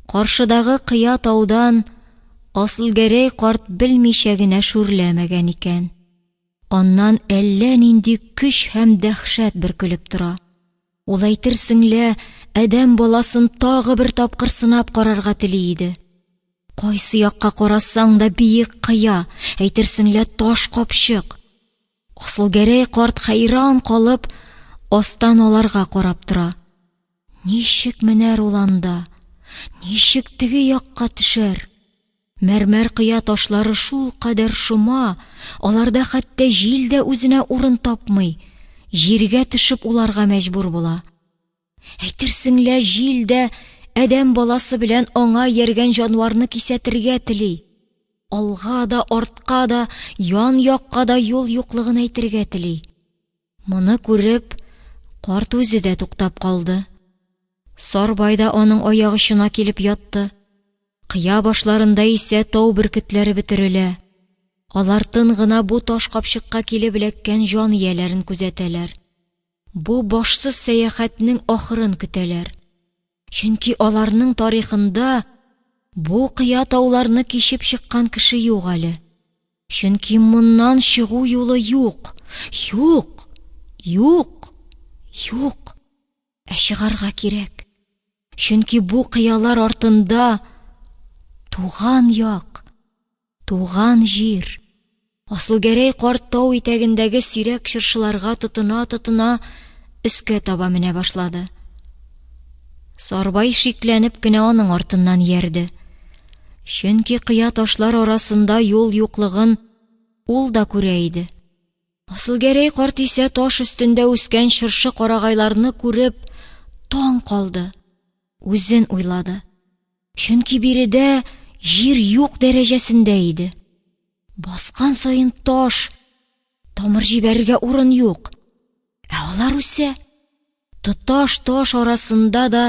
Каршыдагы кыя таудан Асылгәрәй карт белмичә генә шүрләмәгән икән. Аннан әллә нинди көч һәм дәһшәт бөркелеп тора. Ул әйтерсең лә адәм баласын тагы бер тапкыр сынап карарга тели иде. Кайсы якка карасаң да биек кыя, әйтерсең лә таш капчык. Асылгәрәй карт хәйран калып, астан аларга карап тора. Ничек менәр ул анда? Ничек теге якка төшәр? Мәрмәр кыя ташлары шул кадәр шома, аларда хәтта җил дә үзенә урын тапмый, җиргә төшеп уларга мәҗбүр була. Әйтерсең лә җил дә адәм баласы белән аңа ияргән җанварны кисәтергә тели. Алга да, артка да, ян-якка да юл юклыгын әйтергә тели. Моны күреп, карт үзе дә туктап калды. Сарбай да аның аяк очына килеп ятты. Кыя башларында исә тау бөркетләре бөтерелә. Алар тын гына бу таш капчыкка килеп эләккән җан ияләрен күзәтәләр. Бу башсыз сәяхәтнең ахырын көтәләр. Чөнки аларның тарихында бу кыя тауларны кичеп чыккан кеше юк әле. Чөнки моннан чыгу юлы юк. Юк! Юк! Юк! Ә чыгарга кирәк. Чөнки бу кыялар артында туган як, Туган җир! Асылгәрәй карт тау итәгендәге сирәк чыршыларга тотына-тотына өскә таба менә башлады. Сарбай шикләнеп кенә аның артыннан иярде. Чөнки кыя ташлар арасында юл юклыгын ул да күрә иде. Асылгәрәй карт исә таш өстендә үскән чыршы карагайларны күреп таң калды, үзен уйлады. Чөнки биредә җир юк дәрәҗәсендә иде. Баскан саен таш, тамыр җибәрергә урын юк. Ә алар үсә. Тоташ таш арасында да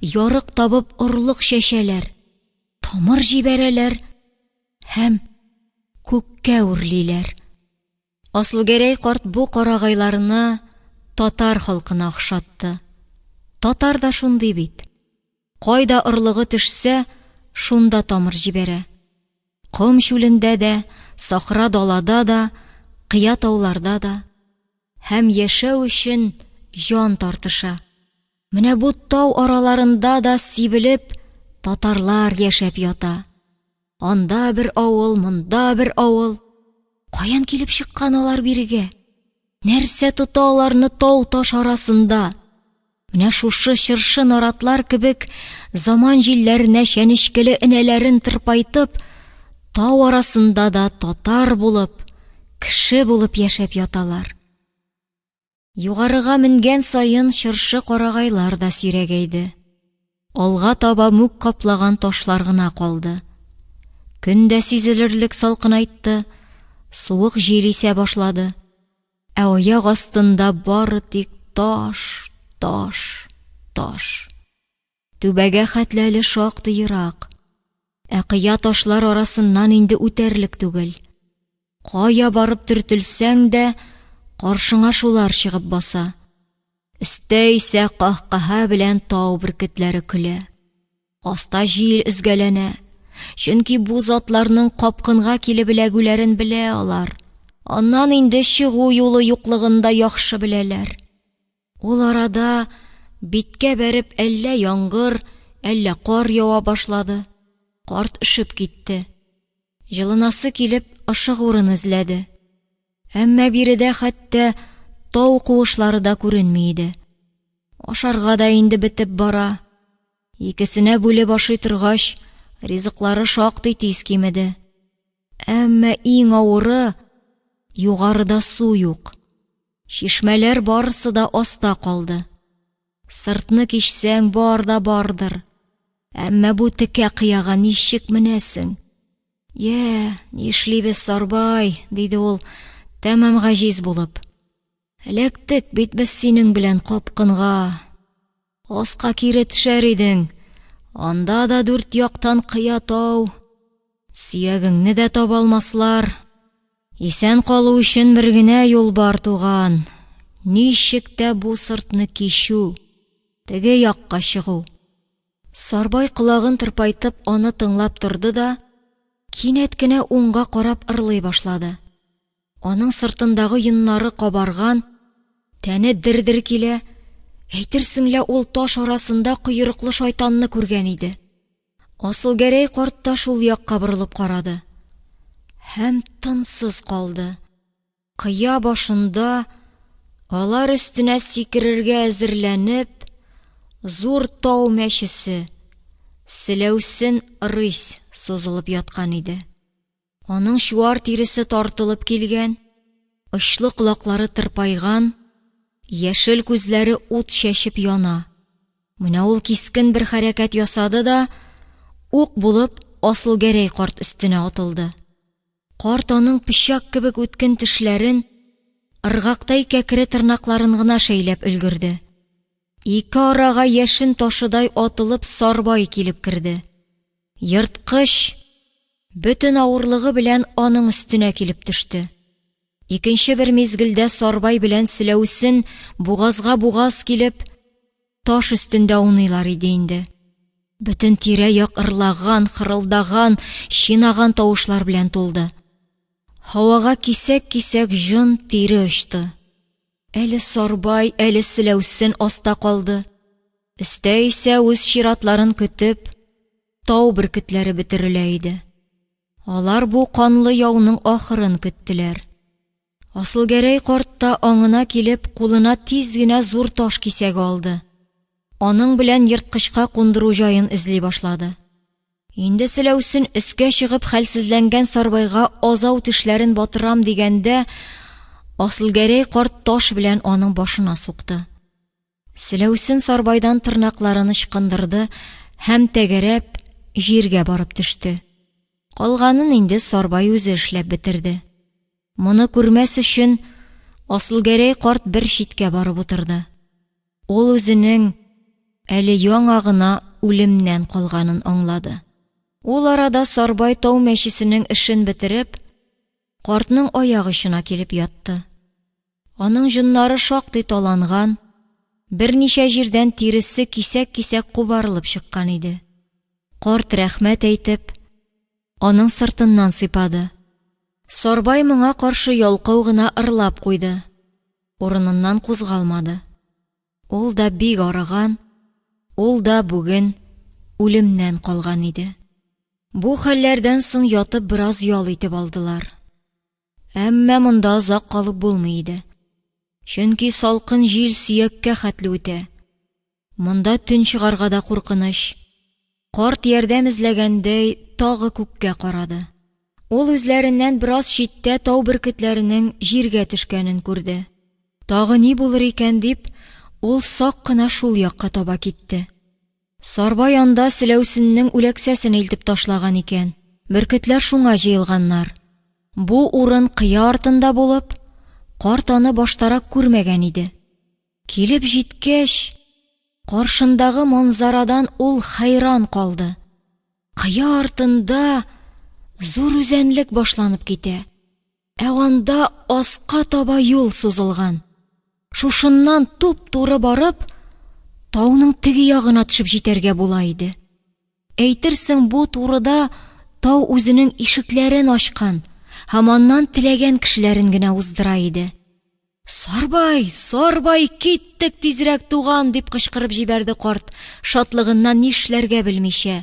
ярык табып орлык чәчәләр, тамыр җибәрәләр һәм күккә үрлиләр. Асылгәрәй карт бу карагайларны татар халкына охшатты. Татар да шундый бит. Кайда орлыгы төшсә, шунда тамыр җибәрә. Ком чүлендә дә, сахра далада да, кыя тауларда да. Һәм яшәү өчен җан тартыша. Менә бу тау араларында да сибелеп татарлар яшәп ята. Анда бер авыл, монда бер авыл. Каян килеп чыккан алар бирегә? Нәрсә тота аларны тау-таш арасында? Менә шушы чыршы наратлар кебек заман җилләренә чәнечкеле энәләрен тырпайтып, тау арасында да татар булып, кеше булып яшәп яталар. Югарыга менгән саен чыршы карагайлар да сирәгәйде. Алга таба мүк каплаган ташлар гына калды. Көн дә сизелерлек салкынайтты, суык җил исә башлады. Ә аяк астында бары тик таш, таш, таш. Түбәгә хәтле әле шактый ерак. Ә кыя ташлар арасыннан инде үтәрлек түгел. Кая барып төртелсәң дә, каршыңа шулар чыгып баса. Өстә исә каһкаһә белән тау бөркетләре көлә. Аста җил өзгәләнә. Чөнки бу затларның капкынга килеп эләгүләрен белә алар. Аннан инде чыгу юлы юклыгын да яхшы беләләр. Ул арада биткә бәреп әллә яңгыр, әллә кар ява башлады. Карт өшеп китте. Җылынасы килеп, ышык урын эзләде. Әмма биредә хәтта тау куышлары да күренми иде. Ашарга да инде бетеп бара. Икесенә бүлеп ашый торгач, ризыклары шактый тиз кимеде. Әмма иң авыры, югарыда су юк. Чишмәләр барысы да аста калды. Сыртны кичсәң, бар да бардыр. Әмма бу текә кыяга ничек менәсең? Йә, нишлибез, Сарбай, диде ул, тәмам гаҗиз булып. Эләктек бит без синең белән капкынга. Аска кире төшәр идең. Анда да дүрт яктан кыя тау. Сөягеңне дә таба алмаслар. Исән калу өчен бер генә юл бар, туган. Ничек тә бу сыртны кичү, теге якка чыгу. Сарбай колагын тырпайтып аны тыңлап торды да, кинәт кенә уңга карап ырлый башлады. Аның сыртындагы йоннары кабарган, тәне дер-дер килә, әйтерсең лә ул таш арасында койрыклы шайтанны күргән иде. Асылгәрәй карт та шул якка борылып карады һәм тынсыз калды. Кыя башында, алар өстенә сикерергә әзерләнеп, зур тау мәчесе, селәүсен рысь сузылып яткан иде. Аның чуар тиресе тартылып килгән, очлы колаклары тырпайган, яшел күзләре ут чәчеп яна. Менә ул кискен бер хәрәкәт ясады да, ук булып Асылгәрәй карт өстенә атылды. Карт аның пычак кебек үткен тешләрен, ыргактай кәкре тырнакларын гына шәйләп өлгерде. Ике арага яшен ташыдай атылып Сарбай килеп керде. Ерткыч бөтен авырлыгы белән аның өстенә килеп төште. Икенче бер мизгелдә Сарбай белән Селәүсен бугазга бугаз килеп, таш өстендә ауныйлар иде инде. Бөтен тирә-як ырлаган, хырылдаган, чинаган тавышлар белән тулды. Һавага кисәк-кисәк җон тире очты. Әле Сарбай, әле Селәүсен аста калды. Өстә исә үз чиратларын көтеп, тау бөркетләре бөтерелә иде. Алар бу канлы яуның ахырын көттеләр. Асылгәрәй карт та аңына килеп, кулына тиз генә зур таш кисәге алды. Аның белән ерткычка кундыру җаен эзли башлады. Инде селәүсен өскә чыгып хәлсезләнгән Сарбайга азау тешләрен батырам дигәндә, Асылгәрәй карт таш белән аның башына сукты. Селәүсен Сарбайдан тырнакларын ычкындырды һәм тәгәрәп җиргә барып төште. Калганын инде Сарбай үзе эшләп бетерде. Моны күрмәс өчен Асылгәрәй карт бер читкә барып утырды. Ул үзенең әле яңа гына үлемнән калганын аңлады. Ул арада Сарбай тау мәчесенең эшен бетереп, картның аяк очына килеп ятты. Аның җоннары шактый таланган, берничә җирдән тиресе кисәк-кисәк кубарылып чыккан иде. Карт рәхмәт әйтеп, аның сыртыннан сыйпады. Сарбай моңа каршы ялкау гына ырлап куйды, урыныннан кузгалмады. Ул да бик арыган, ул да бүген үлемнән калган иде. Бу хәлләрдән соң ятып бераз ял итеп алдылар. Әмма монда озак калып булмый иде. Чөнки салкын җил сөяккә хәтле үтә. Монда төн чыгарга да куркыныч. Карт ярдәм эзләгәндәй тагы күккә карады. Ул үзләреннән бераз читтә тау бөркетләренең җиргә төшкәнен күрде. Тагы ни булыр икән дип, ул сак кына шул якка таба китте. Сарбай анда селәүсеннең үләксәсен илтеп ташлаган икән, бөркетләр шуңа җыелганнар. Бу урын кыя артында булып, карт аны баштарак күрмәгән иде. Килеп җиткәч, каршындагы манзарадан ул хәйран калды. Кыя артында зур үзәнлек башланып китә, ә анда аска таба юл сузылган. Шушыннан туп-туры барып, тауның теге ягына төшеп җитәргә була иде. Әйтерсең, бу турыда тау үзенең ишекләрен ачкан һәм аннан теләгән кешеләрен генә уздыра иде. Сарбай, Сарбай, киттек тизрәк, туган, дип кычкырып җибәрде карт, шатлыгыннан нишләргә белмичә.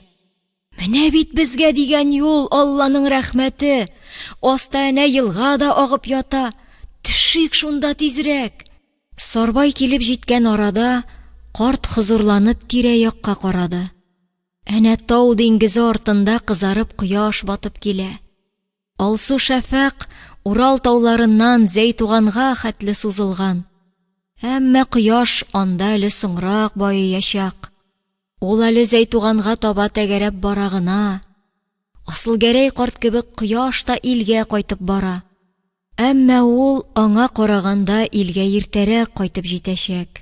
Менә бит безгә дигән юл, Алланың рәхмәте. Аста әнә елга да агып ята. Төшик шунда тизрәк. Сарбай килеп җиткән арада карт хозурланып тирә-якка карады. Әнә тау диңгезе артында кызарып кояш батып килә. Алсу шәфәкъ Урал тауларыннан Зәйтуганга хәтле сузылган. Әмма кояш анда әле соңрак баеячак. Ул әле Зәйтуганга таба тәгәрәп бара гына. Асылгәрәй карт кебек кояш та илгә кайтып бара. Әмма ул аңа караганда илгә иртәрәк кайтып җитәчәк.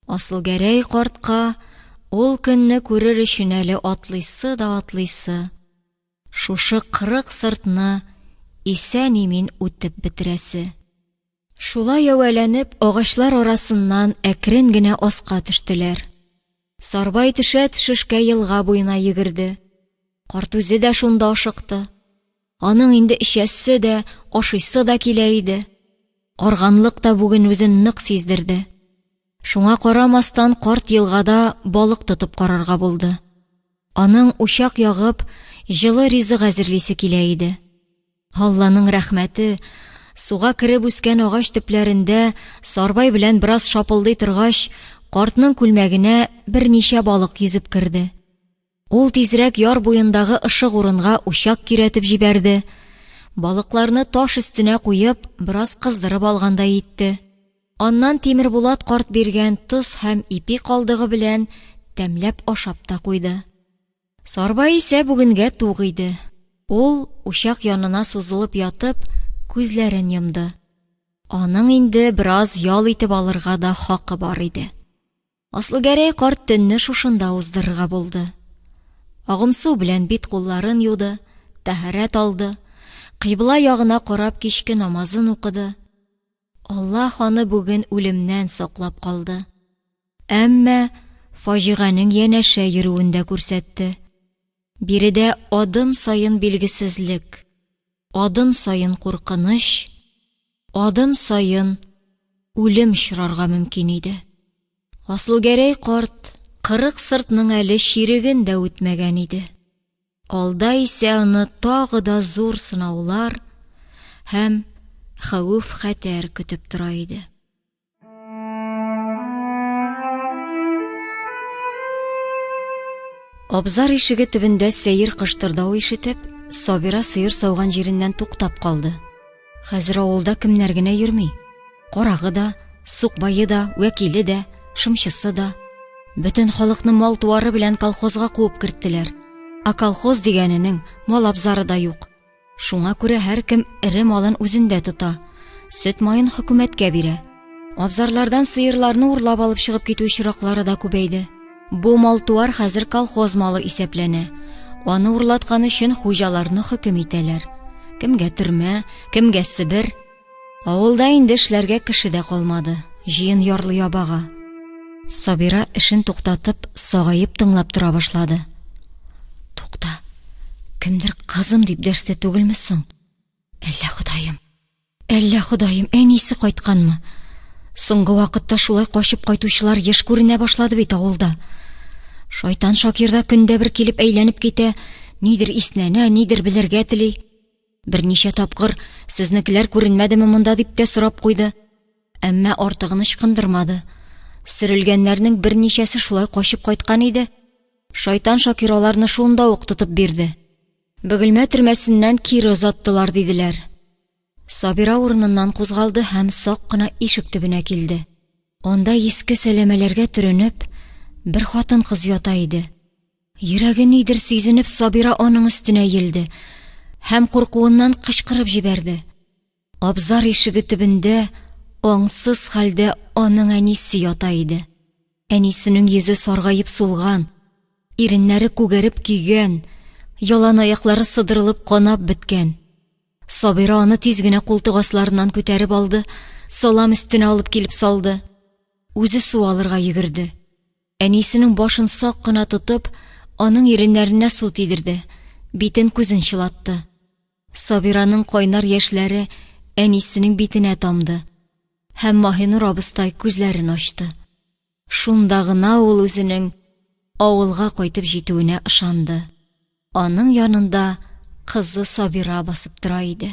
Асылгәрәй картка ул көнне күрер өчен әле атлыйсы да атлыйсы. Шушы 40 сыртны исән-имин үтеп бетерәсе. Шулай әвәләнеп, агачлар арасыннан әкрен генә аска төштеләр. Сарбай төшә-төшешкә елга буена йөгерде. Карт үзе дә шунда ашыкты. Аның инде эчәсе дә, ашыйсы да килә иде. Арганлык та бүген үзен нык сиздерде. Шуңа карамастан, карт елгада балык тотып карарга булды. Аның учак ягып, җылы ризык әзерлисе килә иде. Алланың рәхмәте, суга кереп үскән агач төпләрендә Сарбай белән бераз шапылдый торгач, картның күлмәгенә берничә балык йөзеп керде. Ул тизрәк яр буендагы ышык урынга учак көйрәтеп җибәрде, балыкларны таш өстенә куеп, бераз кыздырып алгандай итте. Аннан Тимербулат карт биргән тоз һәм ипи калдыгы белән тәмләп ашап та куйды. Сарбай исә бүгенгә тук иде. Ул, учак янына сузылып ятып, күзләрен йомды. Аның инде бераз ял итеп алырга да хакы бар иде. Асылгәрәй карт төнне шушында уздырырга булды. Агымсу белән бит-кулларын юды, тәһарәт алды, кыйбла ягына карап кичке намазын укыды. Аллаһ аны бүген үлемнән саклап калды. Әмма фаҗиганең янәшә йөрүен дә күрсәтте. Биредә адым саен билгесезлек, адым саен куркыныч, адым саен үлем очрарга мөмкин иде. Асылгәрәй карт 40 сыртның әле чиреген дә үтмәгән иде. Алда исә аны тагы да зур сынаулар һәм хәвеф-хәтәр көтеп тора иде. Абзар ишеге төбендә сәер кыштырдау ишетеп, Сабира сыер сауган җиреннән туктап калды. Хәзер авылда кемнәр генә йөрми. Карагы да, сукбае да, вәкиле дә, шымчысы да. Бөтен халыкны мал-туары белән колхозга куып керттеләр. Ә колхоз дигәненең мал абзары да юк. Шуңа күрә һәркем эре малын үзендә тота, сөт маен хөкүмәткә бирә. Абзарлардан сыерларны урлап алып чыгып китү очраклары да күбәйде. Бу мал-туар хәзер колхоз малы исәпләнә. Аны урлаткан өчен хуҗаларны хөкем итәләр. Кемгә төрмә, кемгә Себер. Авылда инде эшләргә кеше дә калмады, җыен ярлы ябага. Сабира эшен туктатып, сагаеп тыңлап тора башлады. Тукта, кемдер кызым дип дәште түгелме соң? Әллә Ходаем, әллә Ходаем, әнисе кайтканмы? Соңгы вакытта шулай качып кайтучылар еш күренә башлады бит авылда. Шайтан Шакир да көндә бер килеп әйләнеп китә, нидер иснәнә, нидер белергә тели. Берничә тапкыр, сезнекеләр күренмәдеме монда дип тә сорап куйды. Әмма артыгын ычкындырмады. Сөрелгәннәрнең берничәсе шулай качып кайткан иде. Шайтан Шакир аларны шунда ук тотып бирде. Бөгелмә төрмәсеннән кире озаттылар, диделәр. Сабира урыныннан кузгалды һәм сак кына ишек төбенә килде. Анда иске сәләмәләргә төренеп, бер хатын-кыз ята иде. Йөрәге нидер сизенеп, Сабира аның өстенә иелде һәм куркуыннан кычкырып җибәрде. Абзар ишеге төбендә аңсыз хәлдә аның әнисе ята иде. Әнисенең йөзе саргаеп сулган, иреннәре күгәреп көйгән, ялан аяклары сыдырылып канап беткән. Сабира аны тиз генә култык асларыннан күтәреп алды, салам өстенә алып килеп салды. Үзе су алырга йөгерде. Әнисенең башын сак кына тотып, аның иреннәренә су тидерде, битен-күзен чылатты. Сабираның кайнар яшьләре әнисенең битенә тамды һәм Маһинур абыстай күзләрен ачты. Шунда гына ул үзенең авылга кайтып җитүенә ышанды. Аның янында кызы Сабира басып тора иде.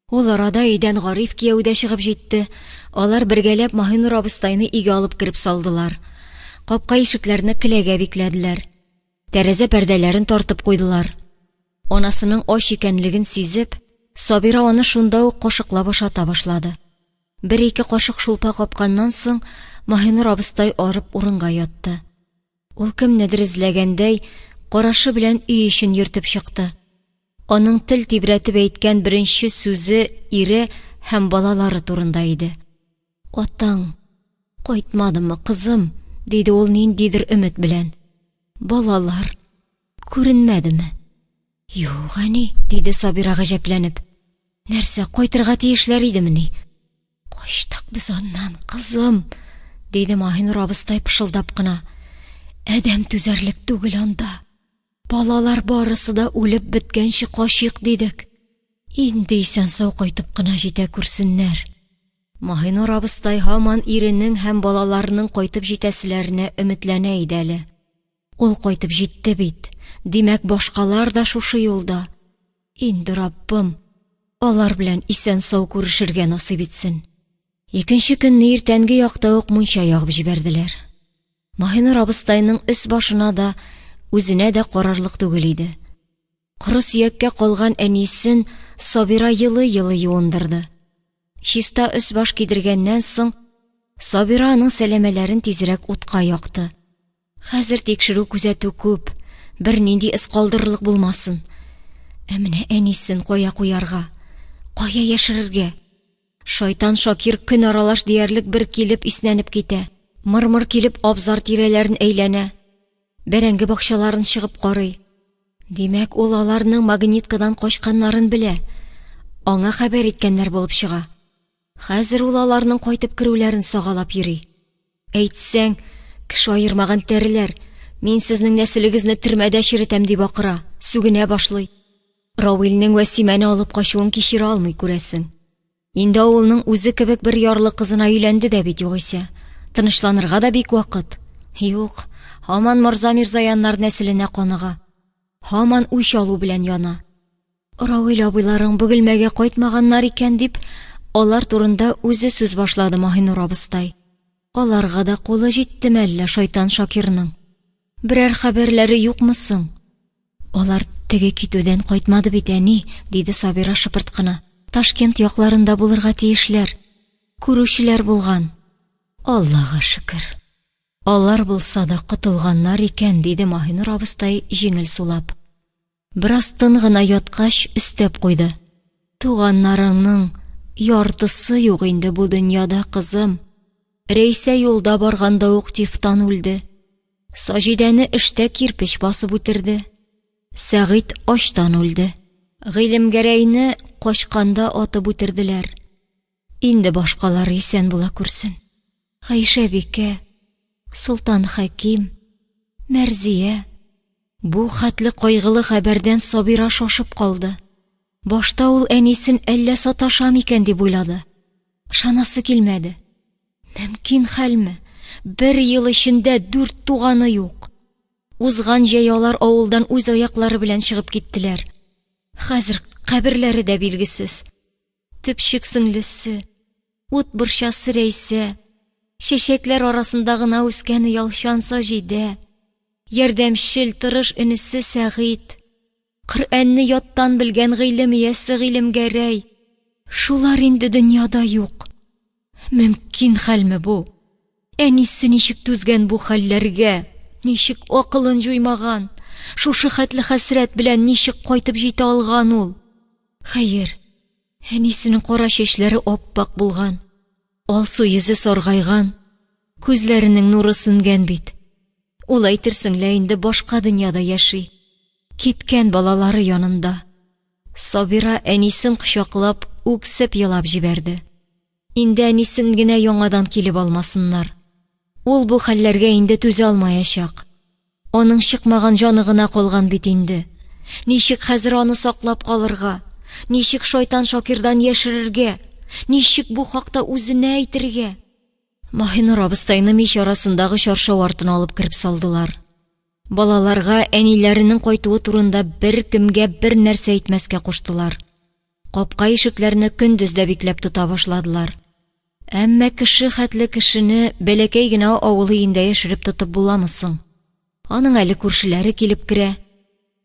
Ул арада өйдән Гариф кияү дә чыгып җитте. Алар бергәләп Маһинур абыстайны өйгә алып кереп салдылар. Капка ишекләрне келәгә бикләделәр. Тәрәзә пәрдәләрен тартып куйдылар. Анасының ач икәнлеген сизеп, Сабира аны шунда ук кашыклап ашата башлады. Бер-ике кашык шулпа капканнан соң, Маһинур абыстай арып урынга ятты. Ул кемнедер эзләгәндәй, карашы белән өй эчен йөртеп чыкты. Аның тел тибрәтеп әйткән беренче сүзе ире һәм балалары турында иде. Атаң кайтмадымы, кызым? диде ул ниндидер өмет белән. Балалар күренмәдеме? Юк, әни, диде Сабира гаҗәпләнеп. Нәрсә, кайтырга тиешләр идемени? Качтык без аннан, кызым, диде Маһинур абыстай пышылдап кына. Адәм түзәрлек түгел анда. Балалар барысы да үлеп беткәнче качыйк дидек. Инде исән-сау кайтып кына җитә күрсеннәр. Маһинур абыстай һаман иренең һәм балаларының кайтып җитәселәренә өметләнә иде әле. Ул кайтып җитте бит, димәк, башкалар да шушы юлда. Инде Раббым, алар белән исән-сау күрешергә насыйп итсен. Икенче көнне иртәнге якта ук мунча ягып җибәрделәр. Маһинур абыстайның өс-башына да, үзенә дә карарлык түгел иде. Коры сөяккә калган әнисен Сабира елый-елый юындырды. Чиста өс-баш кидергәннән соң, Сабира аның сәләмәләрен тизрәк утка якты. Хәзер тикшерү-күзәтү күп, бернинди эз калдырырлык булмасын. Ә менә әнисен кая куярга, кая яшерергә? Шайтан Шакир көн аралаш диярлек бер килеп иснәнеп китә. Мыр-мыр килеп абзар тирәләрен әйләнә, бәрәңге бакчаларын чыгып карый. Димәк, ул аларның магниткадан качканнарын белә. Аңа хәбәр иткәннәр булып чыга. Хәзер ул аларның кайтып керүләрен сагалап йөри. Әйтсәң, кеше аермаган тәреләр, мин сезнең нәселегезне төрмәдә черетәм дип акыра, сүгенә башлый. Равилнең Вәсимәне алып качуын кичерә алмый, күрәсең. Инде авылның үзе кебек бер ярлы кызына өйләнде дә бит югыйсә. Тынычланырга да бик вакыт. Юк, һаман Морза Мирзаяннар нәселенә каныга. Һаман үч алу белән яна. Равил абыйларың Бөгелмәгә кайтмаганнар икән дип, алар турында үзе сүз башлады Маһинур абыстай. Аларга да кулы җиттеме әллә шайтан Шакирның? Берәр хәбәрләре юкмы соң? Алар теге китүдән кайтмады бит, әни, диде Сабира шыпырт кына. Ташкент якларында булырга тиешләр. Күрүчеләр булган. Аллага шөкер. Алар булса да котылганнар икән, диде Маһинур абыстай җиңел сулап. Бераз тын гына яткач, өстәп куйды. Туганнарыңның яртысы юк инде бу дөньяда, кызым. Рәйсә юлда барганда ук тифтан үлде. Саҗидәне эштә кирпеч басып үтерде. Сәгыйть ачтан үлде. Гыйлемгәрәйне качканда атып үтерделәр. Инде башкалары исән була күрсен. Гайшә бикә, Солтан Хәким, Мәрзия. Бу хәтле кайгылы хәбәрдән Сабира шашып калды. Башта ул әнисен әллә саташа микән дип уйлады. Ышанасы килмәде. Мөмкин хәлме? Бер ел эчендә дүрт туганы юк. Узган җәй алар авылдан үз аяклары белән чыгып киттеләр. Хәзер каберләре дә билгесез. Төпчек сеңлесе, ут борчасы Рәйсә, чәчәкләр арасында гына үскән оялчан Саҗидә, ярдәмчел, тырыш энесе Сәгыйть, Коръәнне яттан белгән гыйлем иясе Гыйлемгәрәй, шулар инде дөньяда юк. Мөмкин хәлме бу? Әнисе ничек түзгән бу хәлләргә? Ничек акылын җуймаган? Шушы хәтле хәсрәт белән ничек кайтып җитә алган ул? Хәер, әнисенең кара чәчләре ап-ак булган, алсу йөзе саргайган, күзләренең нуры сүнгән бит. Ул әйтерсең лә инде башка дөньяда яши. Киткән балалары янында. Сабира әнисен кочаклап, үксеп елап җибәрде. Инде әнисен генә яңадан килеп алмасыннар. Ул бу хәлләргә инде түзә алмаячак. Аның чыкмаган җаны гына калган бит инде. Ничек хәзер аны саклап калырга? Ничек шайтан Шакирдан яшерергә? Ничек бу хакта үзенә әйтергә? Маһинур абыстайны мич арасындагы чаршау артына алып кереп салдылар. Балаларга әниләренең кайтуы турында беркемгә бер нәрсә әйтмәскә куштылар. Капка ишекләрне көндез дә бикләп тота башладылар. Әмма кеше хәтле кешене бәләкәй генә авыл өендә яшереп тотып буламы соң? Аның әле күршеләре килеп керә,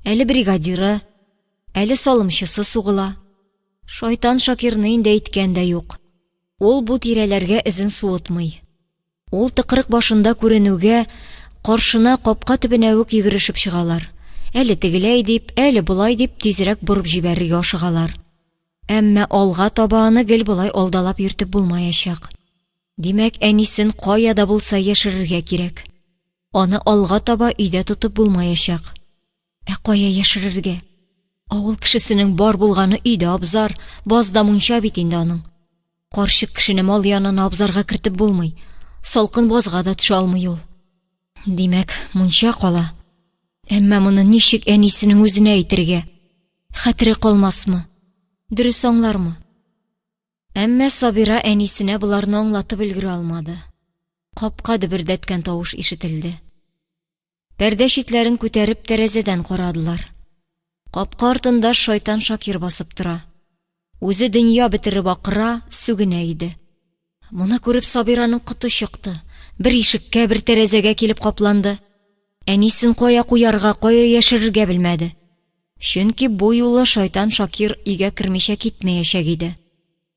әле бригадиры, әле салымчысы сугыла. Шайтан Шакирны инде әйткән дә юк. Ул бу тирәләргә эзен суытмый. Ул тыкрык башында күренүгә, каршына капка төбенә үк йөгерешеп чыгалар. Әле тегеләй дип, әле болай дип тизрәк борып җибәрергә ашыгалар. Әмма алга таба аны гел болай алдалап йөртеп булмаячак. Димәк, әнисен кая да булса яшерергә кирәк. Аны алга таба өйдә тотып булмаячак. Ә кая яшерергә? Авыл кешесенең бар булганы өйдә абзар, базда мунча бит инде аның. Карчык кешене мал янына абзарга кертеп булмый, салкын базга да төшә алмый ул. Димәк, мунча кала. Әмма моны ничек әнисенең үзенә әйтергә? Хәтере калмасмы? Дөрес аңлармы? Әмма Сабира әнисенә боларны аңлатып өлгерә алмады. Капка дөбердәткән тавыш ишетелде. Пәрдә читләрен күтәреп тәрәзәдән карадылар. Капка артында шайтан Шакир басып тора. Үзе дөнья бетереп акыра, сүгенә иде. Моны күреп Сабираның коты чыкты. Бер ишеккә, бер тәрәзәгә килеп капланды. Әнисен кая куярга, кая яшерергә белмәде. Чөнки бу юлы шайтан Шакир өйгә кермичә китмәячәк иде.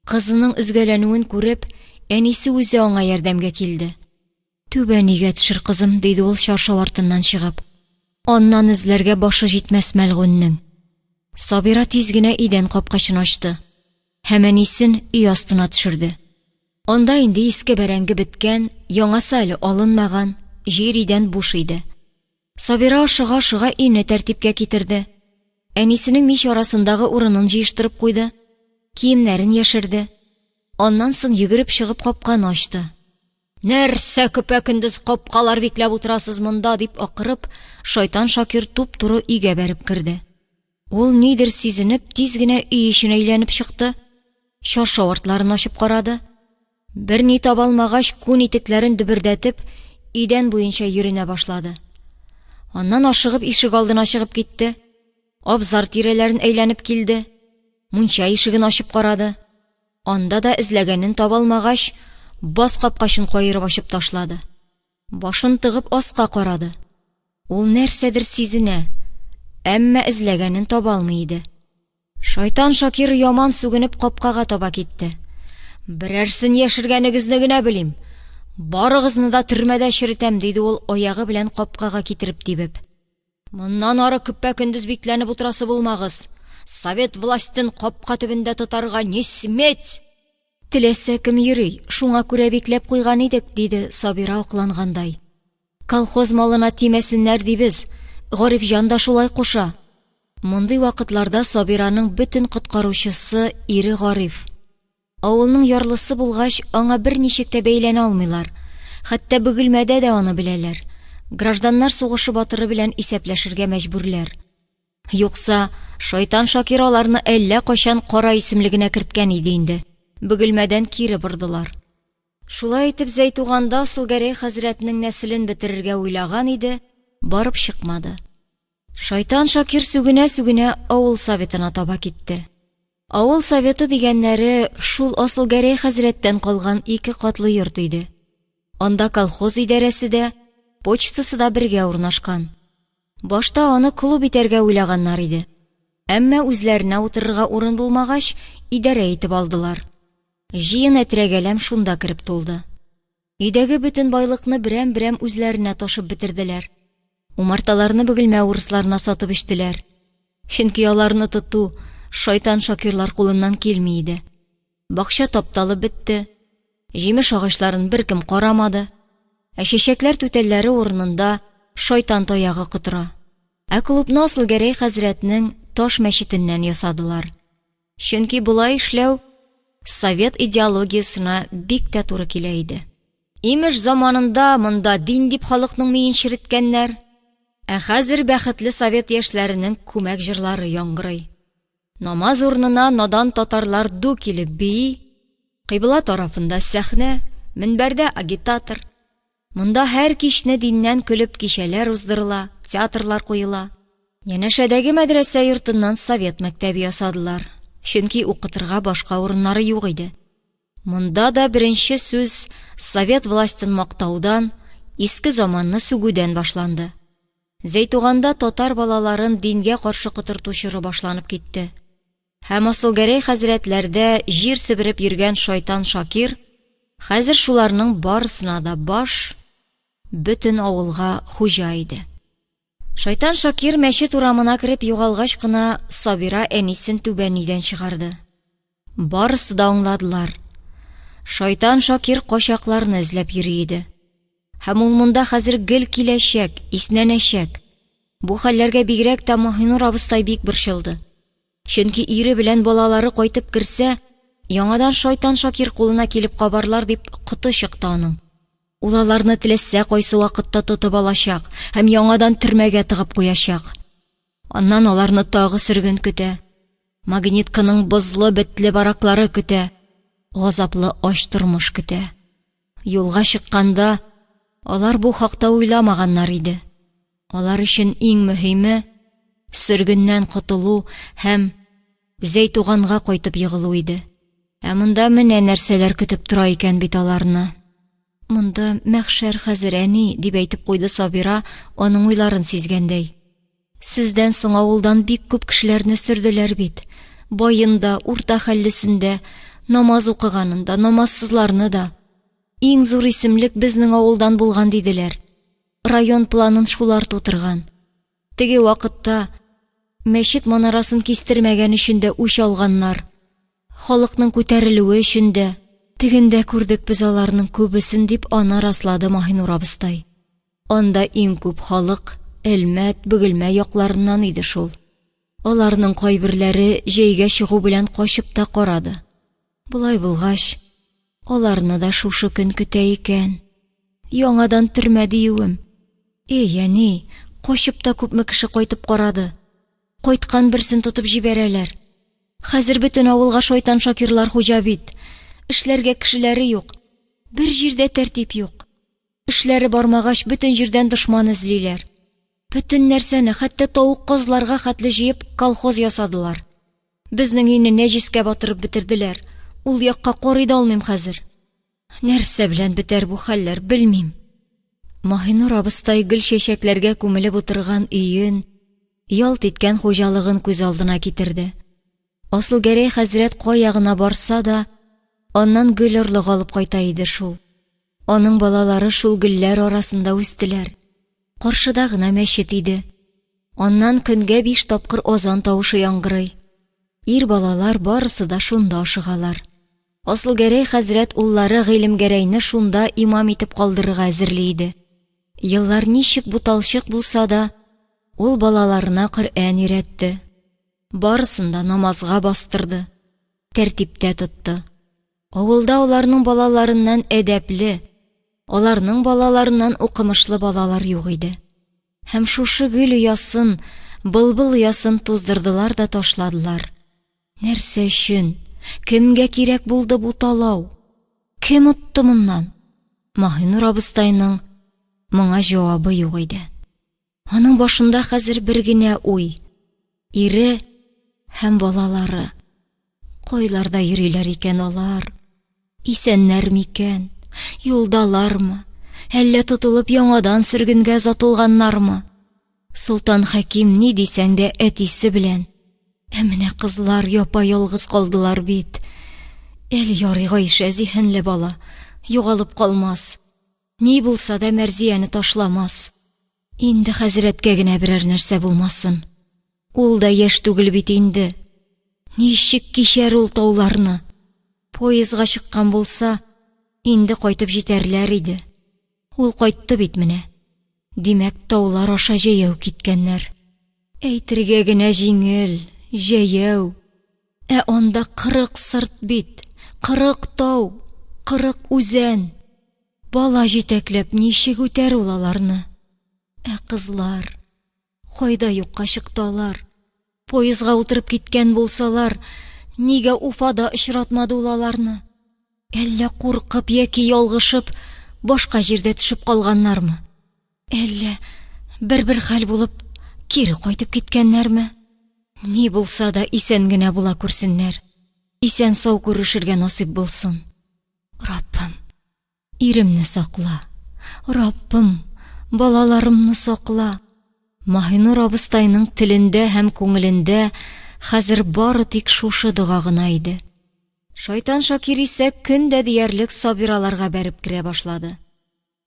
Кызының өзгәләнүен күреп, әнисе үзе аңа ярдәмгә килде. Түбән өйгә төшер, кызым, диде ул чаршау артыннан чыгып. Аннан эзләргә башы җитмәс мәлгуньнең. Сабира тиз генә идән капкачын ачты һәм әнисен өй астына төшерде. Анда инде иске бәрәңге беткән, яңасы әле алынмаган, җир идән буш иде. Сабира ашыга-ашыга өйне тәртипкә китерде. Әнисенең мич арасындагы урынын җыештырып куйды, киемнәрен яшерде. Аннан соң йөгереп чыгып капканы ачты. Нәрсә көпә-көндез капкалар бикләп утырасыз монда, дип акырып, шайтан Шакир туп-туры өйгә бәреп керде. Ул нидер сизенеп, тиз генә өй эчен әйләнеп чыкты, чаршау артларын ачып карады. Берни таба алмагач, күн итекләрен дөбердәтеп, идән буенча йөренә башлады. Аннан ашыгып ишек алдына чыгып китте. Абзар тирәләрен әйләнеп килде. Мунча ишеген ачып карады. Анда да эзләгәнен таба алмагач, баз капкачын каерып ачып ташлады. Башын тыгып аска карады. Ул нәрсәдер сизенә, әмма эзләгәнен таба алмый иде. Шайтан Шакир яман сүгенеп капкага таба китте. Берәрсен яшергәнегезне генә белим. Барыгызны да төрмәдә черетәм, диде ул аягы белән капкага китереп тибеп. Моннан ары көпә-көндез бикләнеп утырасы булмагыз. Совет властен капка төбендә тотарга не сметь! Теләсә кем йөри, шуңа күрә бикләп куйган идек, диде Сабира аклангандай. Колхоз малына тимәсеннәр дибез, Гарифҗан да шулай куша. Мондый вакытларда Сабираның бөтен коткаручысы ире Гариф. Авылның ярлысы булгач, аңа берничек тә бәйләнә алмыйлар. Хәтта Бөгелмәдә дә аны беләләр. Гражданнар сугышы батыры белән исәпләшергә мәҗбүрләр. Юкса, шайтан Шакир аларны әллә кайчан кара исемлегенә керткән иде инде. Бөгелмәдән кире бордылар. Шулай итеп, Зәйтуганда Асылгәрәй хәзрәтнең нәселен бетерергә уйлаган иде, барып чыкмады. Шайтан Шакир сүгенә-сүгенә авыл советына таба китте. Авыл советы дигәннәре шул Асылгәрәй хәзрәттән калган ике катлы йорт иде. Анда колхоз идарәсе дә, почтасы да бергә урнашкан. Башта аны клуб итәргә уйлаганнар иде. Әмма үзләренә утырырга урын булмагач, идарә итеп алдылар. Җыен әтрәгәләм шунда кереп тулды. Өйдәге бөтен байлыкны берәм-берәм үзләренә ташып бетерделәр. Умарталарны Бөгелмә урысларына сатып эчтеләр. Чөнки аларны тоту шайтан Шакирлар кулыннан килми иде. Бакча тапталып бетте, җимеш агачларын беркем карамады, ә чәчәкләр түтәлләре урынында шайтан таягы котыра. Ә клубны Асылгәрәй хәзрәтнең таш мәчетеннән ясадылар. Чөнки болай эшләү совет идеологиясенә бик тә туры килә иде. Имеш, заманында монда дин дип халыкның миен череткәннәр, ә хәзер бәхетле совет яшьләренең күмәк җырлары яңгырый. Намаз урынына надан татарлар ду килеп бии, кыйбла тарафында сәхнә, мөнбәрдә агитатор. Монда һәр кичне диннән көлеп кичәләр уздырыла, театрлар куела. Янәшәдәге мәдрәсә йортыннан совет мәктәбе ясадылар, чөнки укытырга башка урыннары юк иде. Монда да беренче сүз совет властен мактаудан, иске заманны сүгүдән башланды. Зәйтуганда татар балаларын дингә каршы котырту чоры башланып китте. Һәм Асылгәрәй хәзрәтләрдә җир себереп йөргән шайтан Шакир хәзер шуларның барысына да баш, бөтен авылга хуҗа иде. Шайтан Шакир мәчет урамына кереп югалгач кына Сабира әнисен түбән өйдән чыгарды. Барысы да аңладылар. Шайтан Шакир качакларны эзләп йөри иде. Һәм ул монда хәзер гел киләчәк, иснәнәчәк. Бу хәлләргә бигрәк тә Маһинур абыстай бик борчылды. Чөнки ире белән балалары кайтып керсә, яңадан шайтан Шакир кулына килеп кабарлар дип коты чыкты аның. Ул аларны теләсә кайсы вакытта тотып алачак һәм яңадан төрмәгә тыгып куячак. Аннан аларны тагы сөрген көтә. Магнитканың бозлы бетле бараклары көтә, газаплы ач тормыш көтә. Юлга чыкканда алар бу хакта уйламаганнар иде. Алар өчен иң мөһиме сөргеннән котылу һәм Зәйтуганга кайтып егылу иде. Ә монда менә нәрсәләр көтеп тора икән бит аларны. Монда мәхшәр хәзер, әни, дип әйтеп куйды Сабира, аның уйларын сизгәндәй. Сездән соң авылдан бик күп кешеләрне сөрделәр бит. Баен да, урта хәллесен дә, намаз укыганын да, намазсызларны да. Иң зур исемлек безнең авылдан булган диделәр. Район планын шулар тутырган. Теге вакытта мәчет манарасын кистермәгән өчен дә үч алганнар. Халыкның күтәрелүе өчен дә. Тегендә күрдек без аларның күбесен, дип аны раслады Маһинур абыстай. Анда иң күп халык Әлмәт, Бөгелмә якларыннан иде шул. Аларның кайберләре җәйгә чыгу белән качып та карады. Болай булгач, аларны да шушы көн көтә икән. Яңадан төрмә диюем. Эй, әни, качып та күпме кеше кайтып карады. Кайткан берсен тотып җибәрәләр. Хәзер бөтен авылга шайтан Шакирлар хуҗа бит. Эшләргә кешеләре юк. Бер җирдә тәртип юк. Эшләре бармагач, бөтен җирдән дошман эзлиләр. Бөтен нәрсәне, хәтта тавык-казларга хәтле җыеп, колхоз ясадылар. Безнең өйне нәҗескә батырып бетерделәр. Ул якка карый да алмыйм хәзер. Нәрсә белән бетәр бу хәлләр, белмим. Маһинур абыстай гөл-чәчәкләргә күмелеп утырган өен, ялт иткән хуҗалыгын күз алдына китерде. Асылгәрәй хәзрәт кая гына барса да, аннан гөл орлыгы алып кайта иде шул. Аның балалары шул гөлләр арасында үстеләр. Каршыда гына мәчет иде. Аннан көнгә биш тапкыр азан тавышы яңгырый. Ир балалар барысы да шунда ашыгалар. Асылгәрәй хәзрәт уллары Гыйлемгәрәйне шунда имам итеп калдырырга әзерли иде. Еллар ничек буталчык булса да, ул балаларына Коръән өйрәтте. Барысын да намазга бастырды, тәртиптә тотты. Авылда аларның балаларыннан әдәпле, аларның балаларыннан укымышлы балалар юк иде. Һәм шушы гөл оясын, былбыл оясын туздырдылар да ташладылар. Нәрсә өчен? Кемгә кирәк булды бу талау? Кем отты моннан? Маһинур абыстайның моңа җавабы юк иде. Аның башында хәзер бер генә уй, ире һәм балалары. Кайларда йөриләр икән алар? Исәннәр микән? Юлдалармы? Әллә тотылып яңадан сөргенгә озатылганнармы? Солтан Хәким ни дисәң дә әтисе белән. Ә менә кызлар япа-ялгыз калдылар бит. Әле ярый Гайшә зиһенле бала, югалып калмас. Ни булса да Мәрзияне ташламас. Инде хәзрәткә генә берәр нәрсә булмасын. Ул да яшь түгел бит инде. Ничек кичәр ул тауларны? Поездга чыккан булса, инде кайтып җитәрләр иде. Ул кайтты бит менә. Димәк, таулар аша җәяү киткәннәр. Әйтергә генә җиңел, җәяү. Ә анда 40 сырт бит, 40 тау, 40 үзән. Бала җитәкләп ничек үтәр ул аларны? Ә кызлар? Кайда юкка чыкты алар? Поездга утырып киткән булсалар, нигә Уфада очратмады ул аларны? Әллә куркып яки ялгышып башка җирдә төшеп калганнармы? Әллә бер-бер хәл булып кире кайтып киткәннәрме? Ни булса да исән генә була күрсеннәр. Исән-сау күрешергә насыйп булсын. Раббым, иремне сакла. Раббым, балаларымны сакла. Маһинур абыстайның телендә һәм күңелендә хәзер бары тик шушы дога гына иде. Шайтан Шакир исә көн дә диярлек Сабираларга бәреп керә башлады.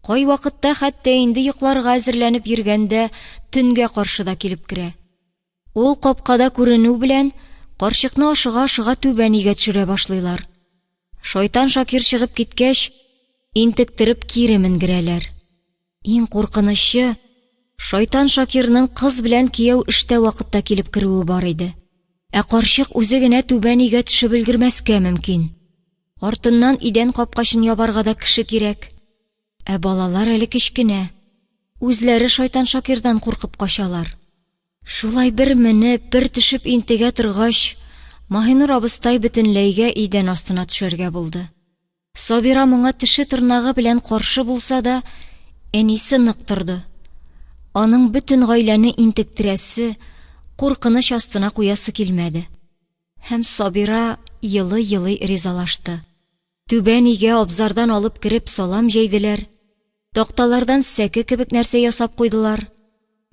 Кайвакытта хәтта инде йокларга әзерләнеп йөргәндә төнгә каршы да килеп керә. Ул капкада күренү белән, карчыкны ашыга-ашыга түбән өйгә төшерә башлыйлар. Шайтан Шакир чыгып киткәч, интектереп кире менгерәләр. Иң куркынычы, шайтан Шакирның кыз белән кияү эштә вакытта килеп керүе бар иде. Ә карчык үзе генә түбән өйгә төшеп өлгермәскә мөмкин. Артыннан идән капкачын ябарга да кеше кирәк. Ә балалар әле кечкенә. Үзләре шайтан Шакирдан куркып качалар. Шулай бер менеп, бер төшеп интегә торгач, Маһинур абыстай бөтенләйгә идән астына төшәргә булды. Сабира моңа теше-тырнагы белән каршы булса да, әнисе нык торды. Аның бөтен гаиләне интектерәсе, куркыныч астына куясы килмәде. Һәм Сабира елый-елый ризалашты. Түбән өйгә абзардан алып кереп салам җәйделәр, такталардан сәке кебек нәрсә ясап куйдылар.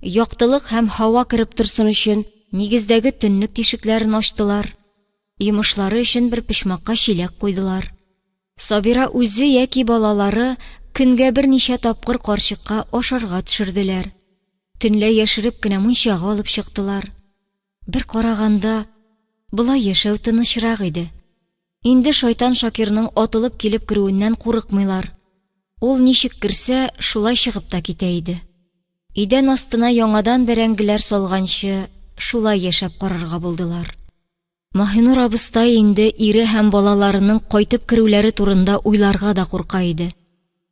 Яктылык һәм һава кереп торсын өчен нигездәге төннек тишекләрен ачтылар, йомышлары өчен бер почмакка чиләк куйдылар. Сабира үзе яки балалары көнгә берничә тапкыр карчыкка ашарга төшерделәр. Төнлә яшереп кенә мунчага алып чыктылар. Бер караганда, болай яшәү тынычрак иде. Инде шайтан Шакирның атылып килеп керүеннән курыкмыйлар. Ул ничек керсә, шулай чыгып та китә иде. Идән астына яңадан бәрәңгеләр салганчы, шулай яшәп карарга булдылар. Маһинур абыстай инде ире һәм балаларының кайтып керүләре турында уйларга да курка иде.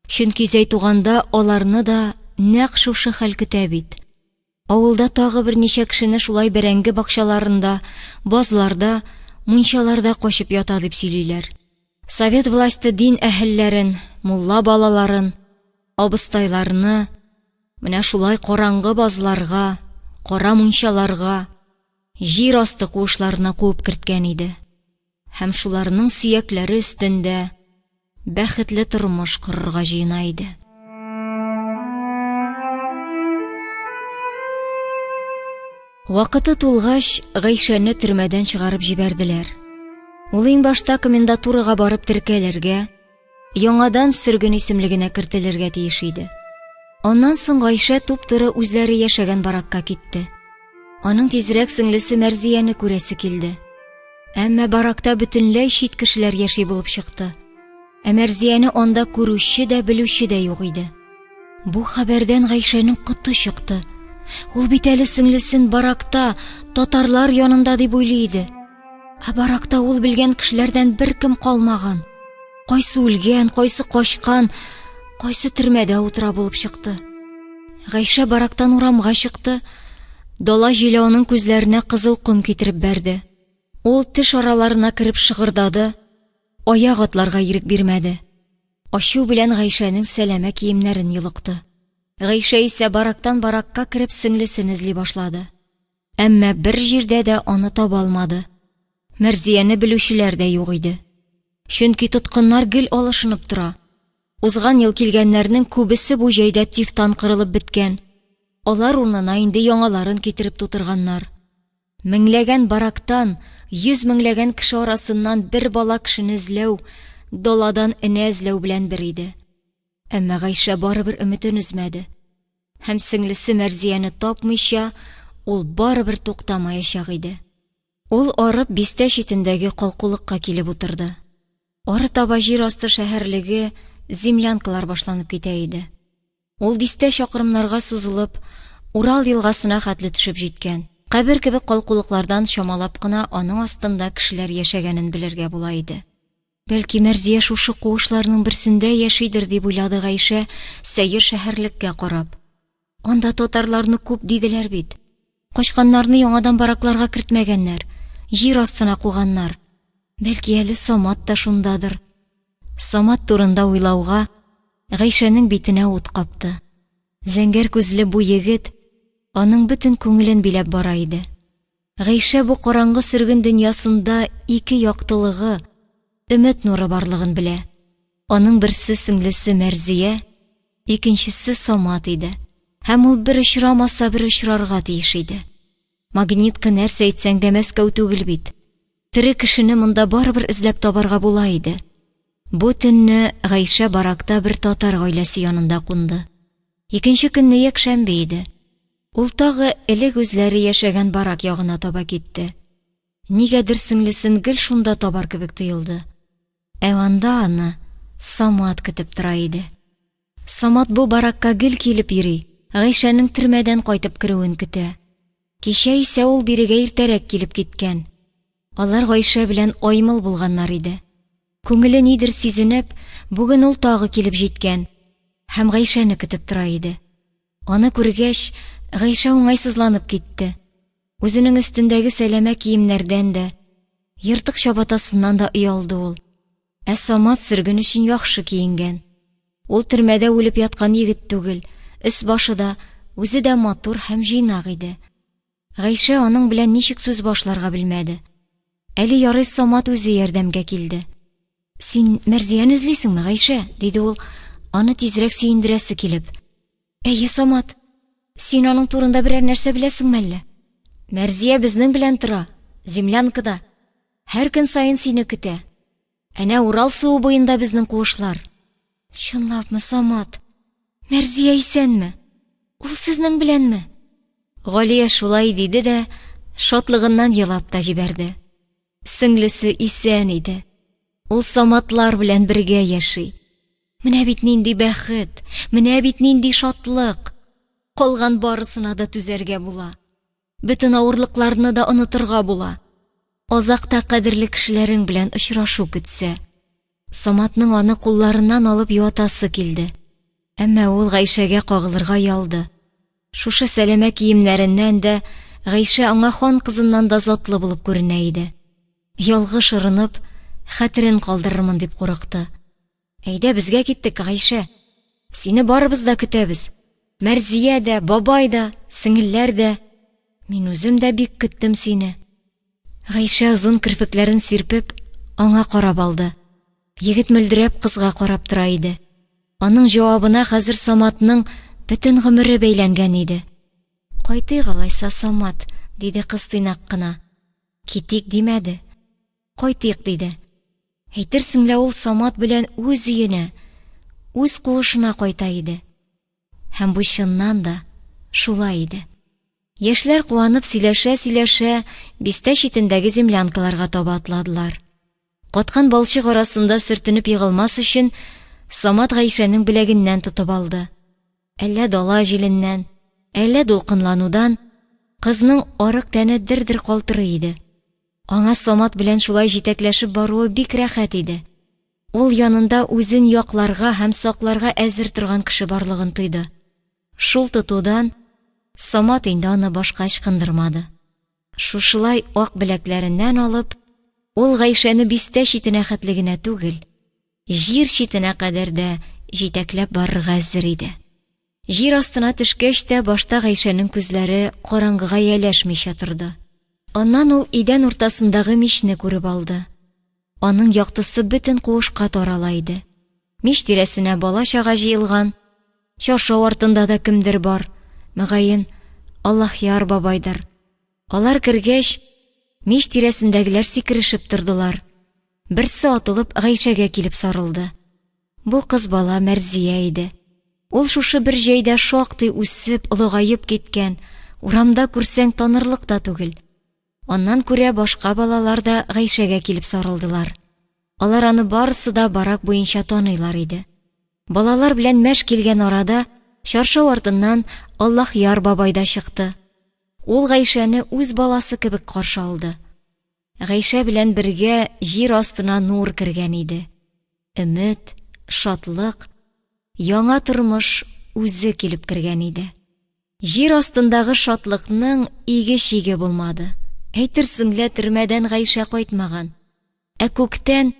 Чөнки Зәйтуганда аларны да нәкъ шушы хәл көтә бит. Авылда тагы берничә кешене шулай бәрәңге бакчаларында, базларда, мунчаларда качып ята дип сөйлиләр. Совет власте дин әһелләрен, мулла балаларын, абыстайларны менә шулай караңгы базларга, кара мунчаларга, җир асты куышларына куып керткән иде. Һәм шуларның сөякләре өстендә бәхетле тормыш корырга җыена иде. Вакыты тулгач, Гайшәне төрмәдән чыгарып җибәрделәр. Ул иң башта комендатурага барып теркәлергә, яңадан сөрген исемлегенә кертелергә тиеш иде. Аннан соң Гайшә туп-туры үзләре яшәгән баракка китте. Аның тизрәк сеңлесе Мәрзияне күрәсе килде. Әмма баракта бөтенләй чит кешеләр яши булып чыкты. Ә Мәрзияне анда күрүче дә, белүче дә юк иде. Бу хәбәрдән Гайшәнең коты чыкты. Ул бит әле сеңлесен баракта, татарлар янында дип уйлый иде. Ә баракта ул белгән кешеләрдән беркем калмаган. Кайсы үлгән, кайсы качкан, кайсы төрмәдә утыра булып чыкты. Гайшә барактан урамга чыкты. Дала җиле аның күзләренә кызыл ком китереп бәрде. Ул теш араларына кереп шыгырдады, аяк атларга ирек бирмәде. Ачу белән Гайшәнең сәләмә киемнәрен йолыкты. Гайшә исә барактан баракка кереп сеңлесен эзли башлады. Әмма бер җирдә дә аны таба алмады. Мәрзияне белүчеләр дә юк иде. Чөнки тоткыннар гел алышынып тора. Узган ел килгәннәрнең күбесе бу җәйдә тифтан кырылып беткән. Алар урынына инде яңаларын китереп тутырганнар. Меңләгән барактан, йөз меңләгән кеше арасыннан бер бала кешене эзләү, даладан энә эзләү белән бер иде. Әмма Гайшә барыбер өметен өзмәде. Һәм сеңлесе Мәрзияне тапмыйча, ул барыбер туктамаячак иде. Ул арып бистә читендәге калкулыкка килеп утырды. Ары таба җир асты шәһәрлеге, землянкалар башланып китә иде. Ул дистә чакрымнарга сузылып, Урал елгасына хәтле төшеп җиткән. Кабер кебек калкулыклардан чамалап кына аның астында кешеләр яшәгәнен белергә була иде. Бәлки, Мәрзия шушы куышларның берсендә яшидер, дип уйлады Гайшә, сәер шәһәрлеккә карап. Анда татарларны күп диделәр бит. Качканнарны яңадан баракларга кертмәгәннәр, җир астына куганнар. Бәлки, әле Самат та шундадыр. Самат турында уйлауга, Гайшәнең битенә ут капты. Зәңгәр күзле бу егет аның бөтен күңелен биләп бара иде. Гайшә бу караңгы сөрген дөньясында ике яктылыгы, өмет нуры барлыгын белә. Аның берсе сеңлесе Мәрзия, икенчесе Самат иде. Һәм ул бер очрамаса, бер очрарга тиеш иде. Магнитка нәрсә әйтсәң дә Мәскәү түгел бит. Тере кешене монда барыбер эзләп табарга була иде. Бу төнне Гайшә баракта бер татар гаиләсе янында кунды. Икенче көнне якшәмбе иде. Ул тагы элек үзләре яшәгән барак ягына таба китте. Нигәдер сеңлесен гел шунда табар кебек тоелды. Ә анда аны Самат көтеп тора иде. Самат бу баракка гел килеп йөри, Гайшәнең төрмәдән кайтып керүен көтә. Кичә исә ул бирегә иртәрәк килеп киткән. Алар Гайшә белән аймыл булганнар иде. Күңеле нидер сизенеп, бүген ул тагы килеп җиткән һәм Гайшәне көтеп тора иде. Аны күргәч, Гайшә уңайсызланып китте. Үзенең өстендәге сәләмә киемнәрдән дә, ертык чабатасыннан да оялды ул. Ә Самат сөрген өчен яхшы киенгән. Ул төрмәдә үлеп яткан егет түгел, өс-башы да, үзе дә матур һәм җыйнак иде. Гайшә аның белән ничек сүз башларга белмәде. Әле ярый Самат үзе ярдәмгә килде. Син Мәрзияне эзлисеңме, Гайшә? диде ул, аны тизрәк сөендерәсе килеп. Әйе, Самат. Син аның турында берәр нәрсә беләсеңме әллә? Мәрзия безнең белән тора, землянкада. Һәр көн саен сине көтә. Әнә Урал суы буенда безнең куышлар. Чынлапмы, Самат? Мәрзия исәнме? Ул сезнең беләнме? Галия шулай диде дә, шатлыгыннан елап та җибәрде. Сеңлесе исән иде. Ул Саматлар белән бергә яши. Менә бит нинди бәхет, менә бит нинди шатлык. Калган барысына да түзәргә була. Бөтен авырлыкларны да онытырга була. Азакта кадерле кешеләрең белән очрашу көтсә. Саматның аны кулларыннан алып юатасы килде. Әмма ул Гайшәгә кагылырга оялды. Шушы сәләмә киемнәреннән дә Гайшә аңа хан кызыннан да затлы булып күренә иде. Ялгыш орынып, хәтерен калдырырмын дип курыкты. Әйдә, безгә киттек, Гайшә. Сине барыбыз да көтәбез. Мәрзия дә, бабай да, сеңелләр дә. Мин үзем дә бик көттем сине. Гайшә озын керфекләрен сирпеп, аңа карап алды. Егет мөлдерәп кызга карап тора иде. Аның җавабына хәзер Саматның бөтен гомере бәйләнгән иде. Кайтыйк алайса, Самат, диде кыз тыйнак кына. Китик димәде, кайтыйк диде. Әйтерсең лә ул Самат белән үз өенә, үз куышына кайта иде. Һәм бу чыннан да шулай иде. Яшьләр куанып сөйләшә-сөйләшә бистә читендәге землянкаларга таба атладылар. Каткан балчык арасында сөртенеп егылмас өчен, Самат Гайшәнең беләгеннән тотып алды. Әллә дала җиленнән, әллә дулкынланудан кызның арык тәне дер-дер калтырый иде. Аңа Самат белән шулай җитәкләшеп баруы бик рәхәт иде. Ул янында үзен якларга һәм сакларга әзер торган кеше барлыгын тойды. Шул тотудан Самат инде аны башка ычкындырмады. Шушылай ак беләкләреннән алып, ул Гайшәне бистә читенә хәтле генә түгел, җир читенә кадәр дә җитәкләп барырга әзер иде. Җир астына төшкәч тә башта Гайшәнең күзләре караңгыга ияләшмичә торды. Аннан ул идән уртасындагы мичне күреп алды. Аның яктысы бөтен куышка тарала иде. Мич тирәсенә бала-чага җыелган, чаршау артында да кемдер бар, мөгаен, Аллаһьяр бабайдыр. Алар кергәч, мич тирәсендәгеләр сикерешеп тордылар. Берсе атылып Гайшәгә килеп сарылды. Бу кыз бала Мәрзия иде. Ул шушы бер җәйдә шактый үсеп, олыгаеп киткән, урамда күрсәң танырлык та түгел. Аннан күрә башка балалар да Гайшәгә килеп сарылдылар. Алар аны барысы да барак буенча таныйлар иде. Балалар белән мәш килгән арада чаршау артыннан Аллаһьяр бабай да чыкты. Ул Гайшәне үз баласы кебек каршы алды. Гайшә белән бергә җир астына нур кергән иде. Өмет, шатлык, яңа тормыш үзе килеп кергән иде. Җир астындагы шатлыкның иге-чиге булмады. Әйтерсең лә төрмәдән Гайшә кайтмаган, ә күктән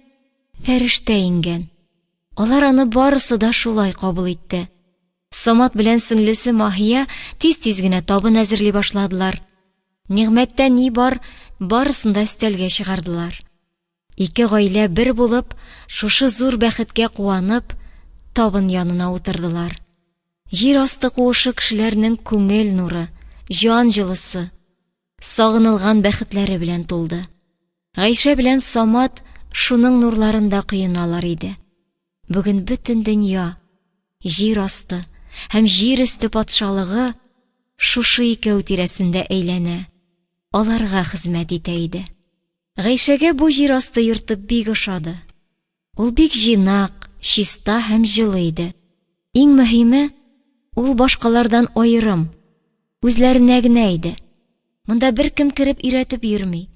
фәрештә иңгән. Алар аны барысы да шулай кабул итте. Самат белән сеңлесе Маһия тиз-тиз генә табын әзерли башладылар. Нигъмәттә ни бар, барысын да өстәлгә чыгардылар. Ике гаилә бер булып, шушы зур бәхеткә куанып, табын янына утырдылар. Җир асты куышы кешеләрнең күңел нуры, җан җылысы, сагынылган бәхетләре белән тулды. Гайшә белән Самат шуның нурларында коеналар иде. Бүген бөтен дөнья, җир асты һәм җир өсте патшалыгы шушы икәү тирәсендә әйләнә, аларга хезмәт итә иде. Гайшәгә бу җир асты йорты бик ошады. Ул бик җыйнак, чиста һәм җылы иде. Иң мөһиме, ул башкалардан аерым, үзләренә генә иде. Монда беркем кереп өйрәтеп йөрми,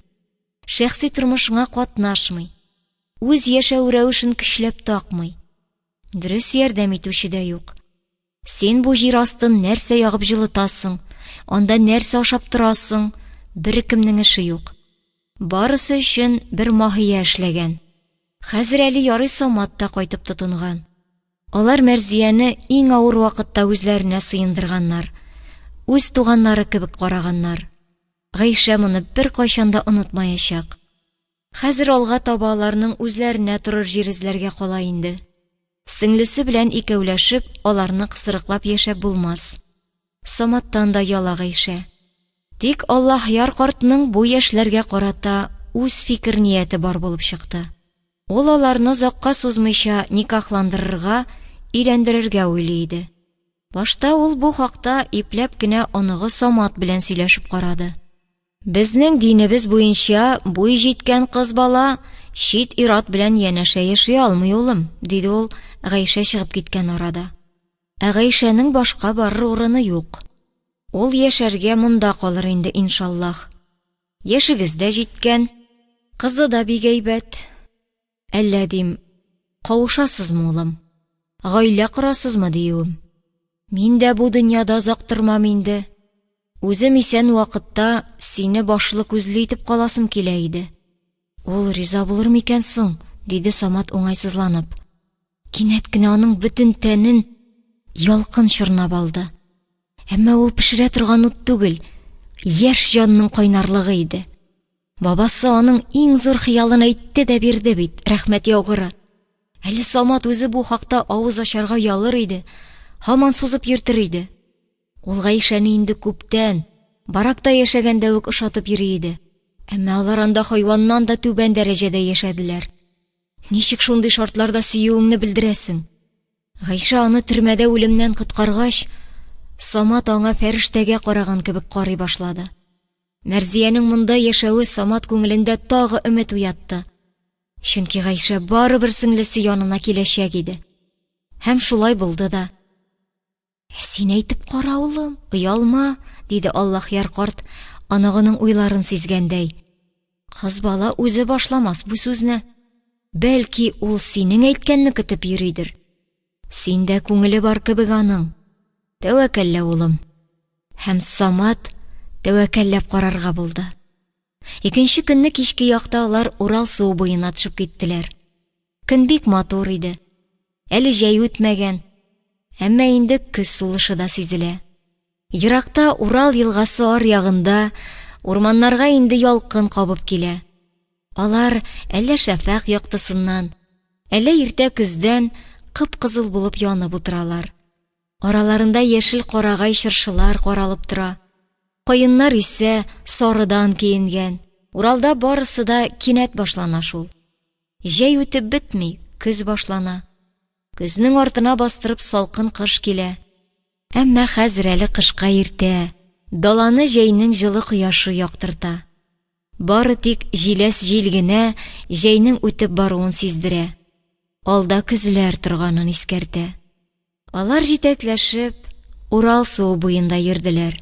шәхси тормышыңа катнашмый, үз яшәү рәвешен көчләп такмый. Дөрес ярдәм итүче дә юк. Син бу җир астын нәрсә ягып җылытасың, анда нәрсә ашап торасың, беркемнең эше юк. Барысы өчен бер Маһия эшләгән. Хәзер әле ярый Самат та кайтып тотынган. Алар Мәрзияне иң авыр вакытта үзләренә сыендырганнар, үз туганнары кебек караганнар. Гайшә моны беркайчан да онытмаячак. Хәзер алга таба аларның үзләренә торыр җир эзләргә кала инде. Сеңлесе белән икәүләшеп, аларны кысрыклап яшәп булмас. Саматтан да яла Гайшә. Тик Аллаһьяр картның бу яшьләргә карата үз фикер-нияте бар булып чыкты. Ул аларны озакка сузмыйча никахландырырга, өйләндерергә уйлый иде. Башта ул бу хакта ипләп кенә оныгы Самат белән сөйләшеп карады. Безнең динебез буенча буй җиткән кыз бала чит ир-ат белән янәшә яши алмый, улым, диде ул Гайшә чыгып киткән арада. Ә Гайшәнең башка барыр урыны юк. Ул яшәргә монда калыр инде, иншаллаһ. Яшегез дә җиткән, кызы да бик әйбәт. Әллә дим, кавышасызмы, улым? Гаилә корасызмы диюем. Мин дә бу дөньяда озак тормам инде. Үзем исән вакытта сине башлы-күзле итеп каласым килә иде. Ул риза булыр микән соң? диде Самат уңайсызланып. Кинәт кенә аның бөтен тәнен ялкын чорнап алды. Әмма ул пешерә торган ут түгел, яшь җанның кайнарлыгы иде. Бабасы аның иң зур хыялын әйтте дә бирде бит, рәхмәт яугыры. Әле Самат үзе бу хакта авыз ачарга оялыр иде, һаман сузып йөртер иде. Ул Гайшәне инде күптән, Баракта яшәгәндә үк ошатып йөри иде. Әмма алар анда хайваннан да түбән дәрәҗәдә яшәделәр. Ничек шундый шартларда сөюеңне белдерәсең? Гайшә аны төрмәдә үлемнән коткаргач, Самат аңа фәрештәгә караган кебек карый башлады. Мәрзиянең монда яшәве Самат күңелендә тагы өмет уятты. Чөнки Гайшә барыбер сеңлесе янына киләчәк иде. Һәм шулай булды да. Ә син әйтеп кара, улым, оялма, диде Аллаһьяр карт, оныгының уйларын сизгәндәй. Кыз бала үзе башламас бу сүзне. Бәлки, ул синең әйткәнне көтеп йөридер. Синдә күңеле бар кебек аның. Тәвәккәллә, улым. Һәм Самат тәвәккәлләп карарга булды. Икенче көнне кичке якта алар Урал суы буена төшеп киттеләр. Көн бик матур иде. Әле җәй үтмәгән, әмма инде көз сулышы да сизелә. Еракта Урал елгасы аръягында урманнарга инде ялкын кабып килә. Алар әллә шәфәкъ яктысыннан, әллә иртә көздән кып-кызыл булып янып утыралар. Араларында яшел карагай чыршылар каралып тора. Каеннар исә сарыдан киенгән. Уралда барысы да кинәт башлана шул. Җәй үтеп бетми, көз башлана. Көзнең артына бастырып салкын кыш килә. Әмма хәзер әле кышка иртә, даланы җәйнең җылы кояшы яктырта. Бары тик җиләс җил генә җәйнең үтеп баруын сиздерә, алда көзләр торганын искәртә. Алар җитәкләшеп Урал суы буенда йөрделәр.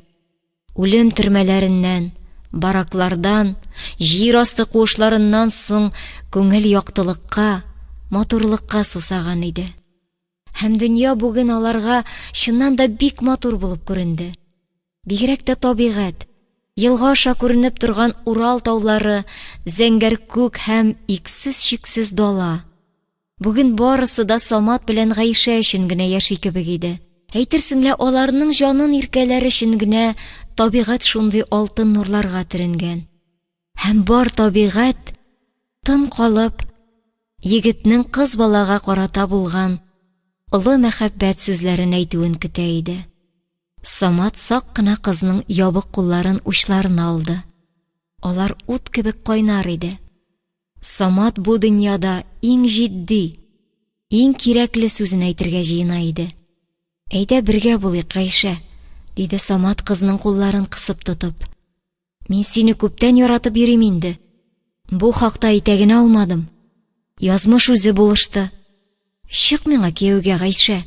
Үлем төрмәләреннән, бараклардан, җир асты куышларыннан соң күңел яктылыкка, матурлыкка сусаган иде. Һәм дөнья бүген аларга чыннан да бик матур булып күренде. Бигрәк тә табигать, елга аша күренеп торган Урал таулары, зәңгәр күк һәм иксез-чиксез дала. Бүген барысы да Самат белән Гайшә өчен генә яши кебек иде. Әйтерсең лә аларның җанын иркәләр өчен генә табигать шундый алтын нурларга төренгән. Һәм бар табигать тын калып, егетнең кыз балага карата булган олы мәхәббәт сүзләрен әйтүен көтә иде. Самат сак кына кызның ябык кулларын учларына алды. Алар ут кебек кайнар иде. Самат бу дөньяда иң җитди, иң кирәкле сүзен әйтергә җыена иде. Әйдә бергә булыйк, Гайшә, диде Самат кызның кулларын кысып тотып. Мин сине күптән яратып йөрим инде. Бу хакта әйтә генә алмадым. Язмыш үзе булышты. Чык миңа кияүгә, Гайшә.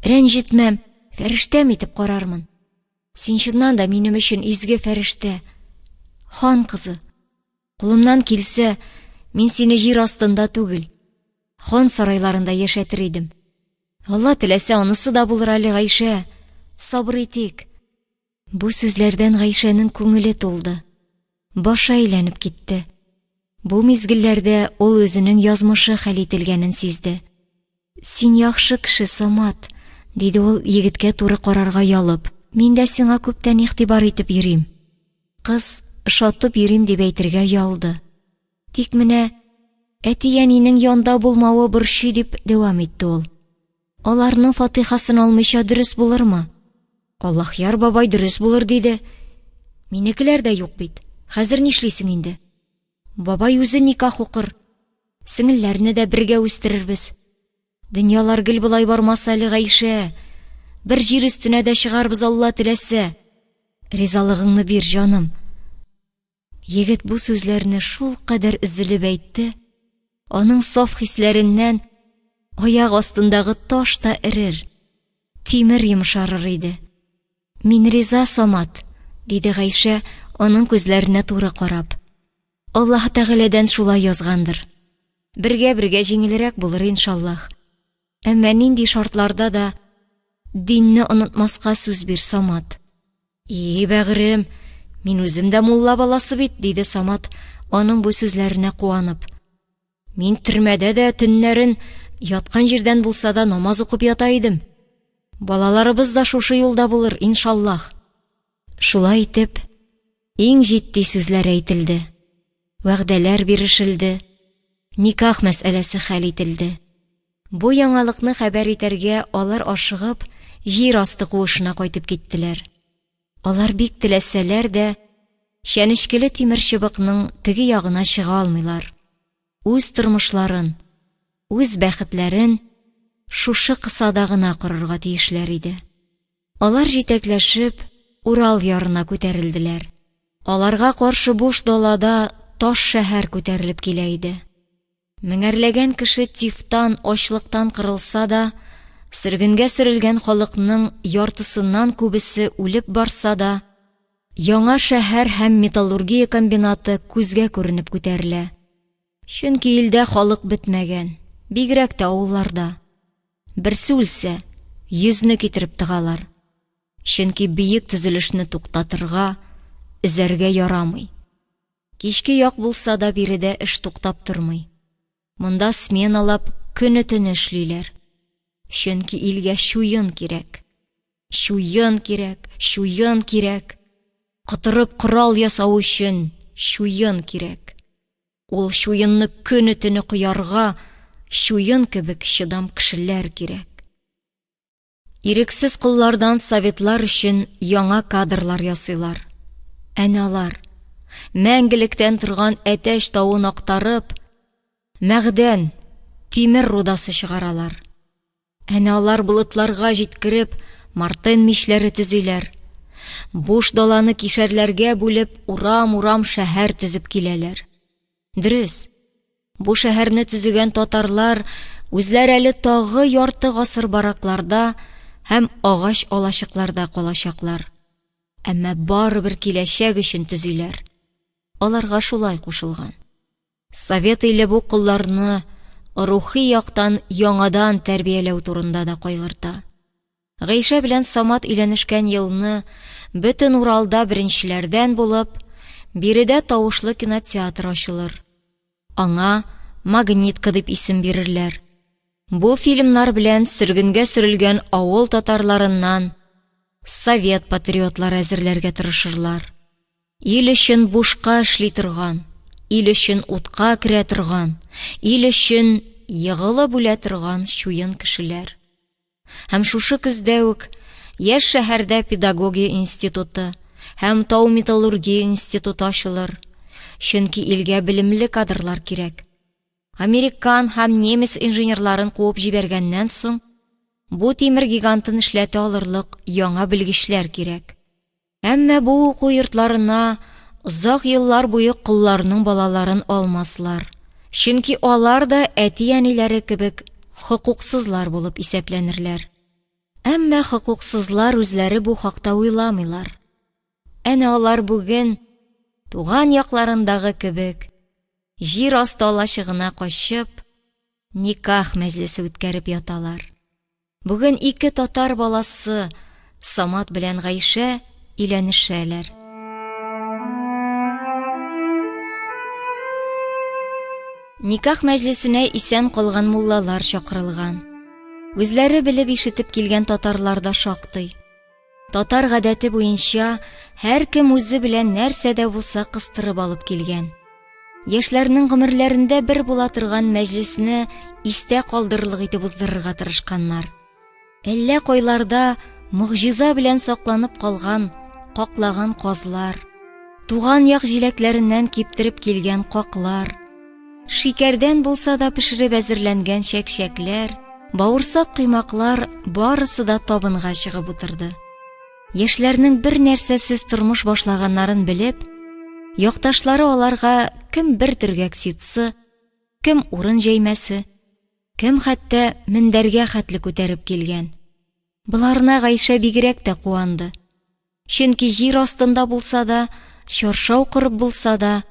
Рәнҗетмәм, фәрештәм итеп карармын. Син чыннан да минем өчен изге фәрештә. Хан кызы. Кулымнан килсә, мин сине җир астында түгел, хан сарайларында яшәтер идем. Алла теләсә, анысы да булыр әле, Гайшә. Сабыр итик. Бу сүзләрдән Гайшәнең күңеле тулды. Башы әйләнеп китте. Бу мизгелләрдә ул үзенең язмышы хәл ителгәнен сизде. Син яхшы кеше, Самат, диде ул егеткә туры карарга оялып. Мин дә сиңа күптән игътибар итеп йөрим. Кыз ошатып йөрим дип әйтергә оялды. Тик менә әти-әнинең янда булмавы борчый дип дәвам итте ул. Аларның фатихасын алмыйча дөрес булырмы? Аллаһьяр бабай дөрес булыр диде. Минекеләр дә юк бит. Хәзер нишлисең инде? Бабай үзе никах укыр. Сеңелләрне дә бергә үстерербез. Дөньялар гел болай бармас әле, Гайшә. Бер җир өстенә дә чыгарбыз, Алла теләсә. Ризалыгыңны бир, җаным. Егет бу сүзләрне шулкадәр өзелеп әйтте, аның саф хисләреннән аяк астындагы таш та эрер, тимер йомшарыр иде. Мин риза, Самат, диде Гайшә, аның күзләренә туры карап. Аллаһ Тәгаләдән шулай язгандыр. Бергә-бергә җиңелрәк булыр, иншаллаһ. Әмма нинди шартларда да динне онытмаска сүз бир, Самат. И, бәгырем, мин үзем дә мулла баласы бит, диде Самат, аның бу сүзләренә куанып. Мин төрмәдә дә төннәрен яткан җирдән булса да намаз укып ята идем. Балаларыбыз да шушы юлда булыр, иншаллаһ. Шулай итеп, иң җитди сүзләр әйтелде, вәгъдәләр бирешелде, никах мәсьәләсе хәл ителде. Бу яңалыкны хәбәр итәргә алар ашыгып, җир асты куышына кайтып киттеләр. Алар бик теләсәләр дә, чәнечкеле тимерчыбыкның теге ягына чыга алмыйлар. Үз тормышларын, үз бәхетләрен шушы кысада гына корырга тиешләр иде. Алар җитәкләшеп Урал ярына күтәрелделәр. Аларга каршы буш далада таш шәһәр күтәрелеп килә иде. Меңәрләгән кеше тифтан, ачлыктан кырылса да, сөргенгә сөрелгән халыкның яртысыннан күбесе үлеп барса да, яңа шәһәр һәм металлургия комбинаты күзгә күренеп күтәрелә. Чөнки илдә халык бетмәгән, бигрәк тә авылларда. Берсе үлсә, йөзне китереп тыгалар. Чөнки бөек төзелешне туктатырга, өзәргә ярамый. Кичке як булса да биредә эш туктап тормый. Монда сменалап көне-төне эшлиләр. Чөнки илгә чуен кирәк. Чуен кирәк, чуен кирәк. Котырып корал ясау өчен чуен кирәк. Ул чуенны көне-төне коярга чуен кебек чыдам кешеләр кирәк. Ирексез коллардан советлар өчен яңа кадрлар ясыйлар. Әнә алар, мәңгелектән торган әтәч тавын актарып, мәгъдән, тимер рудасы чыгаралар. Әнә алар болытларга җиткереп, мартен мичләре төзиләр. Буш даланы кишәрләргә бүлеп, урам-урам шәһәр төзеп киләләр. Дөрес, бу шәһәрне төзегән татарлар үзләре әле тагы ярты гасыр баракларда һәм агач алачыкларда калачаклар. Әмма барыбер киләчәк өчен төзиләр. Аларга шулай кушылган. Совет иле бу колларны рухи яктан яңадан тәрбияләү турында да кайгырта. Гайшә белән Самат өйләнешкән елны бөтен Уралда беренчеләрдән булып, биредә тавышлы кинотеатр ачылыр. Аңа Магнитка дип исем бирерләр. Бу фильмнар белән сөргенгә сөрелгән авыл татарларыннан совет патриотлары әзерләргә тырышырлар. Ил өчен бушка эшли торган, ил өчен утка керә торган, ил өчен егылып үлә торган чуен кешеләр. Һәм шушы көздә үк яшь шәһәрдә педагогия институты һәм тау-металлургия институты ачылыр, чөнки илгә белемле кадрлар кирәк. Американ һәм немец инженерларын куып җибәргәннән соң, бу тимер гигантын эшләтә алырлык яңа белгечләр кирәк. Әмма бу уку йортларына озак еллар буе колларның балаларын алмаслар, чөнки алар да әти-әниләре кебек хокуксызлар булып исәпләнерләр. Әмма хокуксызлар үзләре бу хакта уйламыйлар. Әнә алар бүген, туган якларындагы кебек, җир асты алачыгына качып, никах мәҗлесе үткәреп яталар. Бүген ике татар баласы, Самат белән Гайшә өйләнешәләр. Никах мәҗлесенә исән калган муллалар чакырылган. Үзләре белеп ишетеп килгән татарлар да шактый. Татар гадәте буенча, һәркем үзе белән нәрсә дә булса кыстырып алып килгән. Яшьләрнең гомерләрендә бер була торган мәҗлесне истә калдырырлык итеп уздырырга тырышканнар. Әллә кайларда могҗиза белән сакланып калган каклаган казлар, туган як җиләкләреннән киптереп килгән каклар, шикәрдән булса да пешереп әзерләнгән чәкчәкләр, бавырсак коймаклар барысы да табынга чыгып утырды. Яшьләрнең бер нәрсәсез тормыш башлаганнарын белеп, якташлары аларга кем бер төргәк ситсы, кем урын җәймәсе, кем хәтта мендәргә хәтле күтәреп килгән. Боларына Гайшә бигрәк тә куанды. Чөнки җир астында булса да, чаршау корып булса да,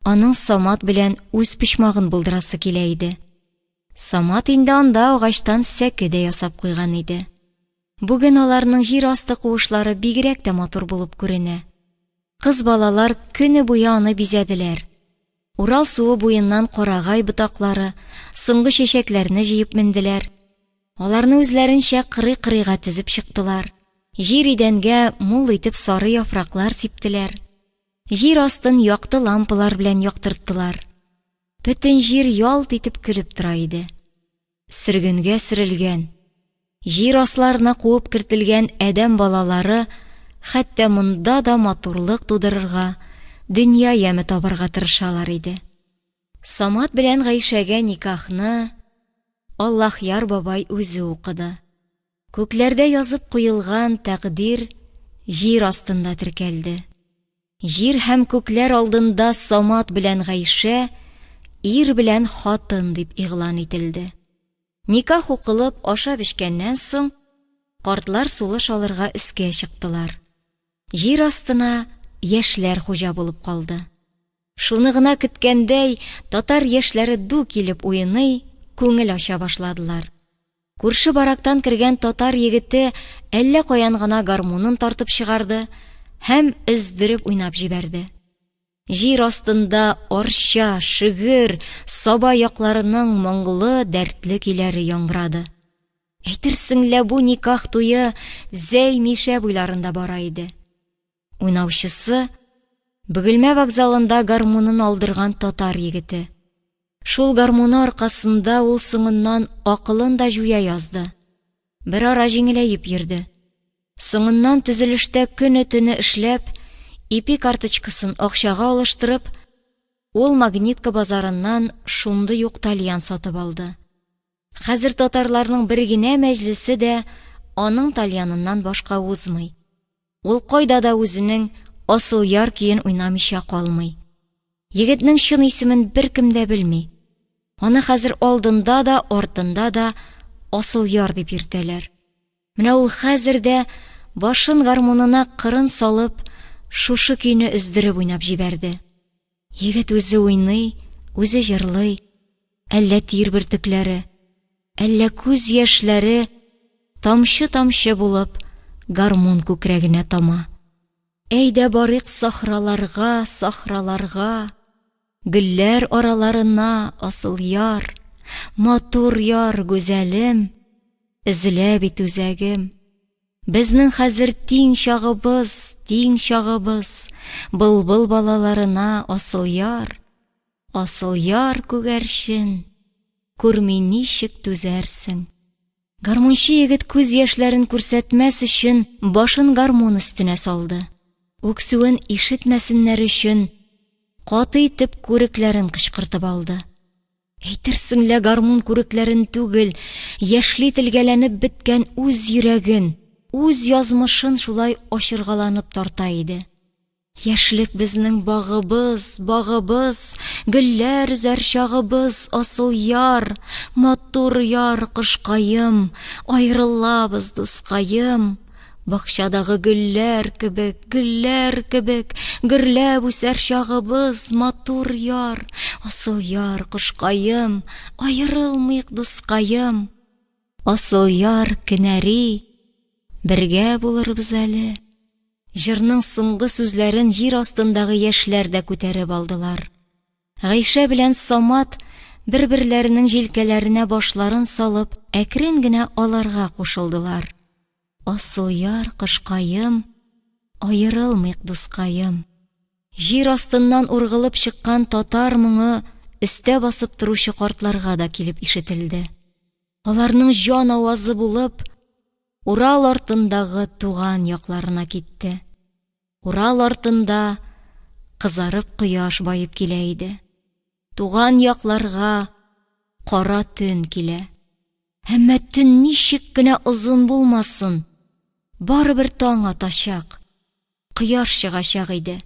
аның Самат белән үз почмагын булдырасы килә иде. Самат инде анда агачтан сәке дә ясап куйган иде. Бүген аларның җир асты куышлары бигрәк тә матур булып күренә. Кыз балалар көне буе аны бизәделәр. Урал суы буеннан карагай ботаклары, соңгы чәчәкләрне җыеп менделәр. Аларны үзләренчә кырый-кырыйга тезеп чыктылар. Җир идәнгә мул итеп сары яфраклар сиптеләр. Җир астын якты лампалар белән яктырттылар. Бөтен җир ялт итеп көлеп тора иде. Сөргенгә сөрелгән, җир асларына куып кертелгән адәм балалары хәтта монда да матурлык тудырырга, дөнья яме табарга тырышалар иде. Самат белән Гайшәгә никахны Аллаһъяр бабай үзе укыды. Күкләрдә язып куелган тәкъдир җир астында теркәлде. Җир һәм күкләр алдында Самат белән Гайшә ир белән хатын дип игълан ителде. Никах укылып, ашап-эчкәннән соң, картлар сулыш алырга өскә чыктылар. Җир астына яшьләр хуҗа булып калды. Шуны гына көткәндәй, татар яшьләре ду килеп уйный, күңел ача башладылар. Күрше барактан кергән татар егете әллә каян гына гармунын тартып чыгарды һәм өздереп уйнап җибәрде. Җир астында Арча, Шөгер, Саба якларының моңлы, дәртле көйләре яңгырады. Әйтерсең лә бу никах туе Зәй Мишә буйларында бара иде. Уйнаучысы, Бөгелмә вокзалында гармунын алдырган татар егете. Шул гармуны аркасында ул соңыннан акылын да җуя язды. Берара җиңеләеп йөрде. Соңыннан төзелештә көне-төне эшләп, ипи карточкасын акчага алыштырып, ул Магнитка базарыннан шундый ук тальян сатып алды. Хәзер татарларның бер генә мәҗлесе дә аның тальяныннан башка узмый. Ул кайда да үзенең Асылъяр көен уйнамыйча калмый. Егетнең чын исемен беркем дә белми. Аны хәзер алдында да, артында да Асылъяр дип йөртәләр. Менә ул хәзер дә башын гармунына кырын салып, шушы көйне өздереп уйнап җибәрде. Егет үзе уйный, үзе җырлый, әллә тир бөртекләре, әллә күз яшьләре тамчы-тамчы булып гармун күкрәгенә тама. Әйдә барыйк сахраларга, сахраларга, Гөлләр араларына, асыл яр, Матур яр, гүзәлем, Өзелә бит үзәгем. Безнең хәзер тиң чагыбыз, тиң чагыбыз, Былбыл балаларына, асыл яр, Асыл яр күгәрчен, Күрми ничек түзәрсең? Гармунчы егет күз яшьләрен күрсәтмәс өчен башын гармун өстенә салды. Үксүен ишетмәсеннәр өчен каты итеп күрекләрен кычкыртып алды. Әйтерсең лә гармун күрекләрен түгел, яшьли телгәләнеп беткән үз йөрәген, үз язмышын шулай ачыргаланып тарта иде. Яшьлек безнең багыбыз, багыбыз, Гөлләр өзәр чагыбыз, асыл яр, Матур яр, кошкаем, Аерылабыз, дускаем. Бакчадагы гөлләр кебек, гөлләр кебек, Гөрләп үсәр чагыбыз, матур яр, Асыл яр, кошкаем, Аерылмыйк, дускаем. Асыл яр, кенәри, Бергә булырбыз әле. Җырның соңгы сүзләрен җир астындагы яшьләр дә күтәреп алдылар. Гайшә белән Самат бер-берләренең җилкәләренә башларын салып, әкрен генә аларга кушылдылар. Асылъяр, кошкаем, аерылмыйк, дускаем. Җир астыннан ургылып чыккан татар моңы өстә басып торучы картларга да килеп ишетелде. Аларның җан авазы булып, Урал артындагы туган якларына китте. Урал артында кызарып кояш баеп килә иде. Туган якларга кара төн килә. Әмма төн ничек кенә озын булмасын, барыбер таң атачак, кояш чыгачак иде.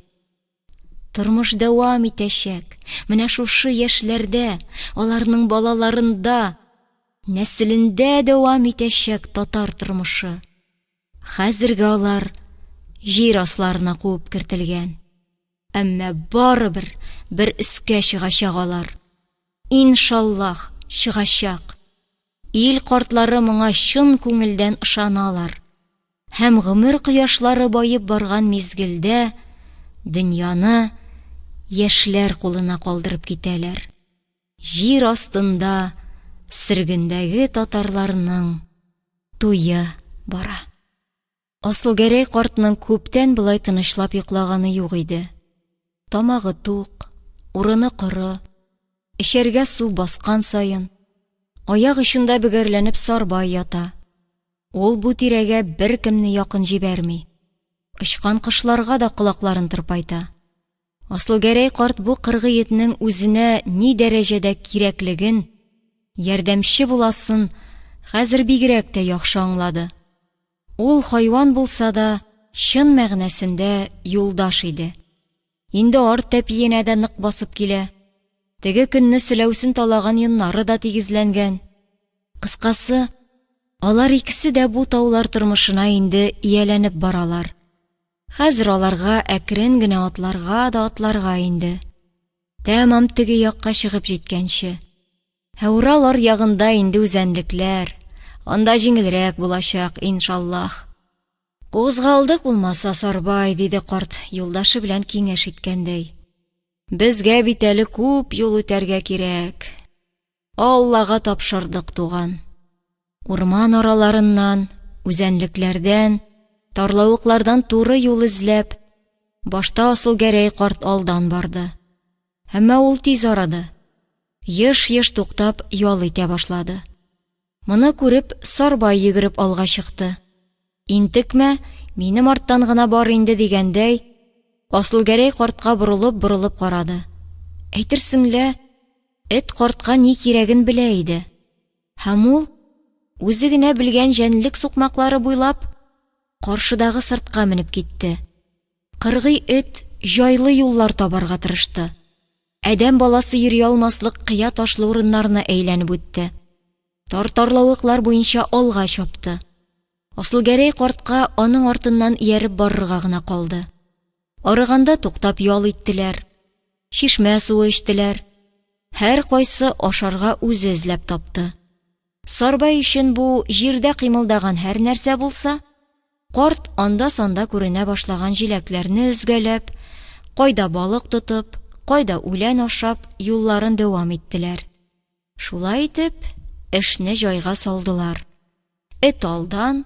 Тормыш дәвам итәчәк. Менә шушы яшьләрдә, аларның балаларында, нәселендә дәвам итәчәк татар тормышы. Хәзергә алар җир асларына куып кертелгән. Әмма барыбер бер өскә чыгачак алар. Иншаллаһ, чыгачак. Ил картлары моңа чын күңелдән ышаналар. Һәм гомер кояшлары баеп барган мизгелдә дөньяны яшьләр кулына калдырып китәләр. Җир астында сөргендәге татарларның туе бара. Асылгәрәй картның күптән болай тынычлап йоклаганы юк иде. Тамагы тук, урыны коры, эчәргә су баскан саен, аяк очында бөгәрләнеп Сарбай ята. Ул бу тирәгә беркемне якын җибәрми. Очкан кошларга да колакларын тырпайта. Асылгәрәй карт бу кыргый этнең үзенә ни дәрәҗәдә кирәклеген, ярдәмче буласын хәзер бигрәк тә яхшы аңлады. Ул, хайван булса да, чын мәгънәсендә юлдаш иде. Инде арт тәпиенә дә нык басып килә. Теге көнне селәүсен талаган йоннары да тигезләнгән. Кыскасы, алар икесе дә бу таулар тормышына инде ияләнеп баралар. Хәзер аларга әкрен генә атларга да атларга инде. Тәмам теге якка чыгып җиткәнче. Ә Урал аръягында инде үзәнлекләр, анда җиңелрәк булачак, иншаллаһ. Кузгалдык булмаса, Сарбай, диде карт, юлдашы белән киңәш иткәндәй. Безгә бит әле күп юл үтәргә кирәк. Аллага тапшырдык, туган. Урман араларыннан, үзәнлекләрдән, тарлавыклардан туры юл эзләп, башта Асылгәрәй карт алдан барды. Әмма ул тиз арыды. Еш-еш туктап, ял итә башлады. Моны күреп, Сарбай йөгереп алга чыкты. Интекмә, минем арттан гына бар инде дигәндәй, Асылгәрәй картка борылып-борылып карады. Әйтерсең лә, эт картка ни кирәген белә иде. Һәм ул, үзе генә белгән җәнлек сукмаклары буйлап, каршыдагы сыртка менеп китте. Кыргый эт җайлы юллар табарга тырышты. Адәм баласы йөри алмаслык кыя ташлы урыннарны әйләнеп үтте. Тар тарлавыклар буенча алга чапты. Асылгәрәй картка аның артыннан ияреп барырга гына калды. Арыганда туктап ял иттеләр, чишмә суы эчтеләр. Һәркайсы ашарга үзе эзләп тапты. Сарбай өчен бу җирдә кыймылдаган һәр нәрсә булса, карт анда-санда күренә башлаган җиләкләрне өзгәләп, кайда балык тотып, кайда үлән ашап, юлларын дәвам иттеләр. Шулай итеп, эшне җайга салдылар. Эт алдан,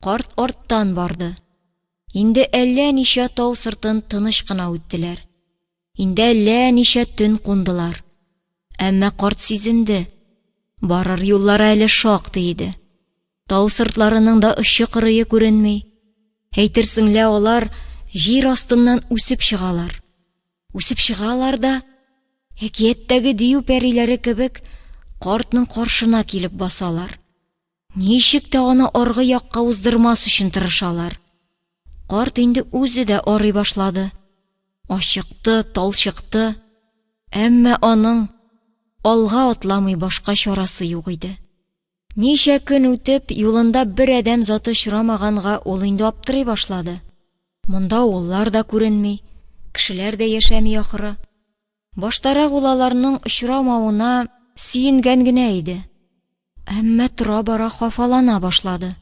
карт арттан барды. Инде әллә ничә тау сыртын тыныч кына үттеләр. Инде әллә ничә төн кундылар. Әмма карт сизенде, барыр юллары әле шактый иде. Тау сыртларының да очы-кырые күренми. Әйтерсең лә алар җир астыннан үсеп чыгалар. Үсеп чыгалар да, әкияттәге дию пәриләре кебек, картның каршына килеп басалар. Ничек тә аны аргы якка уздырмас өчен тырышалар. Карт инде үзе дә арый башлады. Ачыкты, талчыкты. Әмма аның алга атламый башка чарасы юк иде. Ничә көн үтеп, юлында бер адәм заты очрамаганга ул инде аптырый башлады. Монда авыллар да күренми, кешеләр дә яшәми ахры. Баштарак ул аларның очрамавына сөенгән генә иде. Әмма тора-бара хафалана башлады.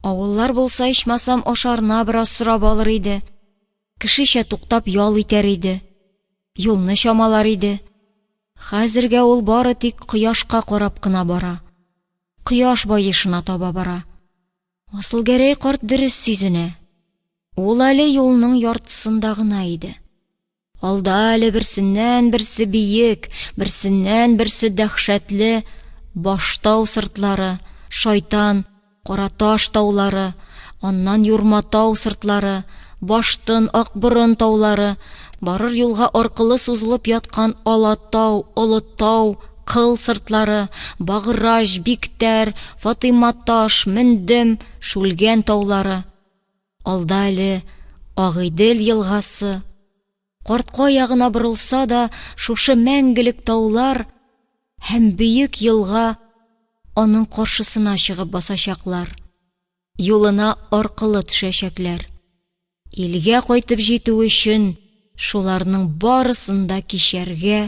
Авыллар булса, ичмасам, ашарына бераз сорап алыр иде. Кешечә туктап ял итәр иде. Юлны чамалар иде. Хәзергә ул бары тик кояшка карап кына бара. Кояш баешына таба бара. Асылгәрәй карт дөрес сизенә. Ул әле юлның яртысында гына иде. Алда әле берсеннән-берсе биек, берсеннән-берсе дәһшәтле Баштау сыртлары, Шайтан, Караташ таулары, аннан Юрматау сыртлары, Баштын, Акборын таулары, барыр юлга аркылы сузылып яткан Алатау, Олытау, Кыл сыртлары, Баграҗ, Биктәр, Фатыйматаш, Мендем, Шүлгән таулары. Алда әле Агыйдел елгасы. Карт кая гына борылса да, шушы мәңгелек таулар һәм бөек елга аның каршысына чыгып басачаклар, юлына аркылы төшәчәкләр. Илгә кайтып җитү өчен шуларның барысын да кичәргә,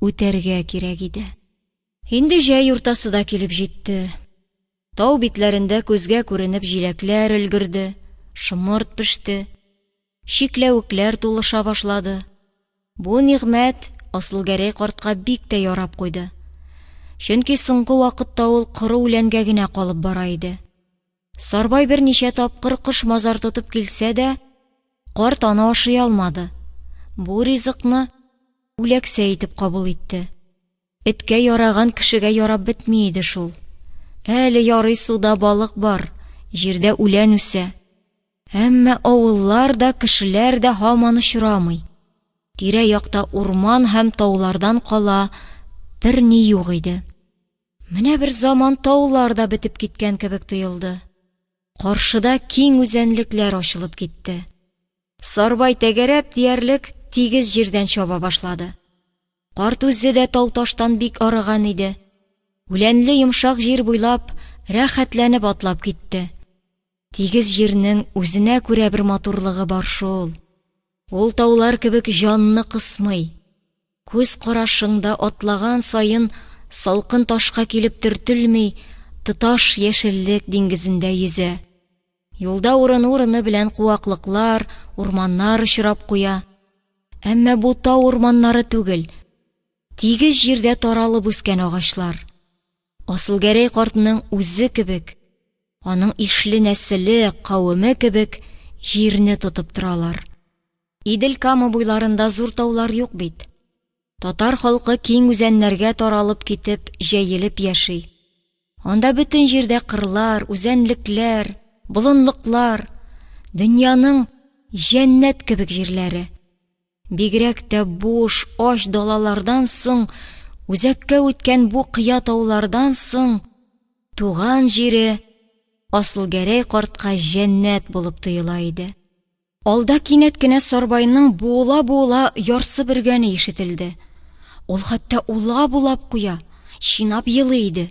үтәргә кирәк иде. Инде җәй уртасы да килеп җитте. Тау битләрендә күзгә күренеп җиләкләр өлгерде, шомырт пеште. Чикләвекләр тулыша башлады. Бу нигъмәт Асылгәрәй картка бик тә ярап куйды. Чөнки соңгы вакытта ул коры үләнгә генә калып бара иде. Сарбай берничә тапкыр кош-мазар тотып килсә дә, карт аны ашый алмады. Бу ризыкны үләксә итеп кабул итте. Эткә яраган кешегә ярап бетми иде шул. Әле ярый суда балык бар, җирдә үлән үсә. Әмма авыллар да, кешеләр дә һаман очрамый. Тирә-якта урман һәм таулардан кала берни юк иде. Менә бер заман таулар да бетеп киткән кебек тоелды. Каршыда киң үзәнлекләр ачылып китте. Сарбай тәгәрәп диярлек тигез җирдән чаба башлады. Карт үзе дә тау-таштан бик арыган иде. Үләнле йомшак җир буйлап рәхәтләнеп атлап китте. Тигез җирнең үзенә күрә бер матурлыгы бар шул. Ул таулар кебек җанны кысмый. Күз карашың да атлаган саен салкын ташка килеп төртелми, тоташ яшеллек диңгезендә йөзә. Юлда урыны-урыны белән куаклыклар, урманнар очрап куя. Әмма бу тау урманнары түгел, тигез җирдә таралып үскән агачлар. Асылгәрәй картның үзе кебек, аның ишле нәселе, кавеме кебек җирне тотып торалар. Идел-Кама буйларында зур таулар юк бит. Татар халкы киң үзәннәргә таралып китеп, җәелеп яши. Анда бөтен җирдә кырлар, үзәнлекләр, болынлыклар, дөньяның җәннәт кебек җирләре. Бигрәк тә буш, ач далалардан соң, үзәккә үткән бу кыя таулардан соң, туган җире Асылгәрәй картка җәннәт булып тоела иде. Алда кинәт кенә Сарбайның буыла-буыла ярсып өргәне ишетелде. Ул хәтта улап-улап куя, чинап елый иде.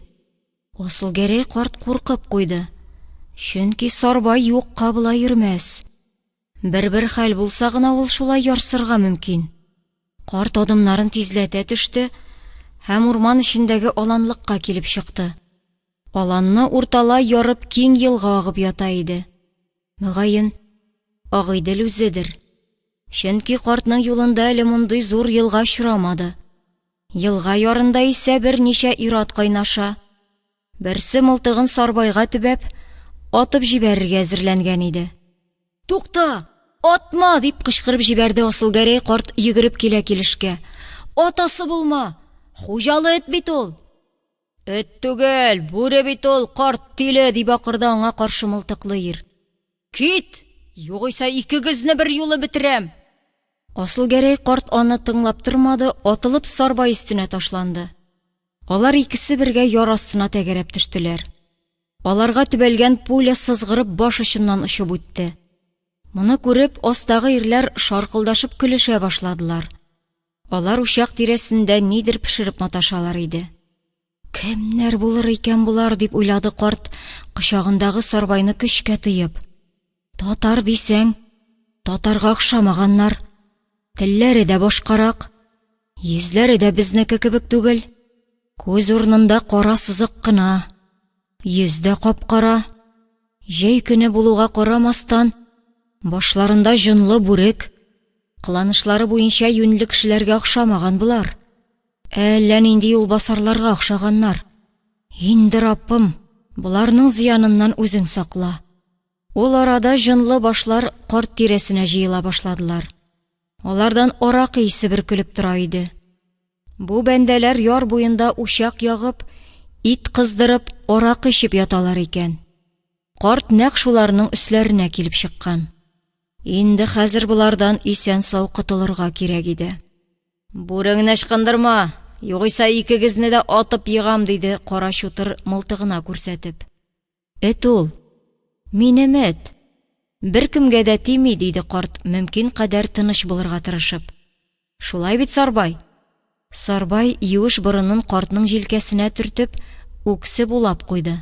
Асылгәрәй карт куркып куйды. Чөнки Сарбай юкка болай йөрмәс. Бер-бер хәл булса гына ул шулай ярсырга мөмкин. Карт адымнарын тизләтә төште һәм урман эчендәге аланлыкка килеп чыкты. Аланны урталай ярып киң елга агып ята иде. Мөгаен, Агыйдел үзедер. Чөнки картның юлында әле мондый зур елга очрамады. Елга ярында исә берничә ир-ат кайнаша. Берсе мылтыгын Сарбайга төбәп, атып җибәрергә әзерләнгән иде. Тукта! Атма! дип кычкырып җибәрде Асылгәрәй карт йөгереп килә килешкә. Атасы булма! Хуҗалы эт бит ул! Эт түгел, бүре бит ул, карт тиле! дип акырды аңа каршы мылтыклы ир. Кит! Югыйсә икегезне берьюлы бетерәм! Асылгәрәй карт аны тыңлап тормады, атылып Сарбай өстенә ташланды. Алар икесе бергә яр астына тәгәрәп төштеләр. Аларга төбәлгән пуля сызгырып баш очыннан очып үтте. Моны күреп, астагы ирләр шаркылдашып көлешә башладылар. Алар учак тирәсендә нидер пешереп маташалар иде. Кемнәр булыр икән болар, дип уйлады карт, кочагындагы Сарбайны көчкә тыеп. Татар дисәң, татарга охшамаганнар. Телләре дә башкарак, йөзләре дә безнеке кебек түгел. Күз урынында кара сызык кына, йөз дә кап-кара. Җәй көне булуга карамастан, башларында җонлы бүрек. Кыланышлары буенча юньле кешеләргә охшамаган болар. Әллә нинди юлбасарларга охшаганнар. Инде, Раббым, боларның зыяныннан үзең сакла. Ул арада җонлы башлар карт тирәсенә җыела башладылар. Алардан аракы исе бөркелеп тора иде. Бу бәндәләр яр буенда учак ягып, ит кыздырып, аракы эчеп яталар икән. Карт нәкъ шуларның өсләренә килеп чыккан. Инде хәзер болардан исән-сау котылырга кирәк иде. Бүреңне ычкындырма, югыйсә икегезне дә атып егам, диде кара чутыр мылтыгына күрсәтеп. Эт ул. Минем эт. Беркемгә дә тими, диде карт, мөмкин кадәр тыныч булырга тырышып. Шулай бит, Сарбай? Сарбай, юеш борынын картның җилкәсенә төртеп, үксеп улап куйды.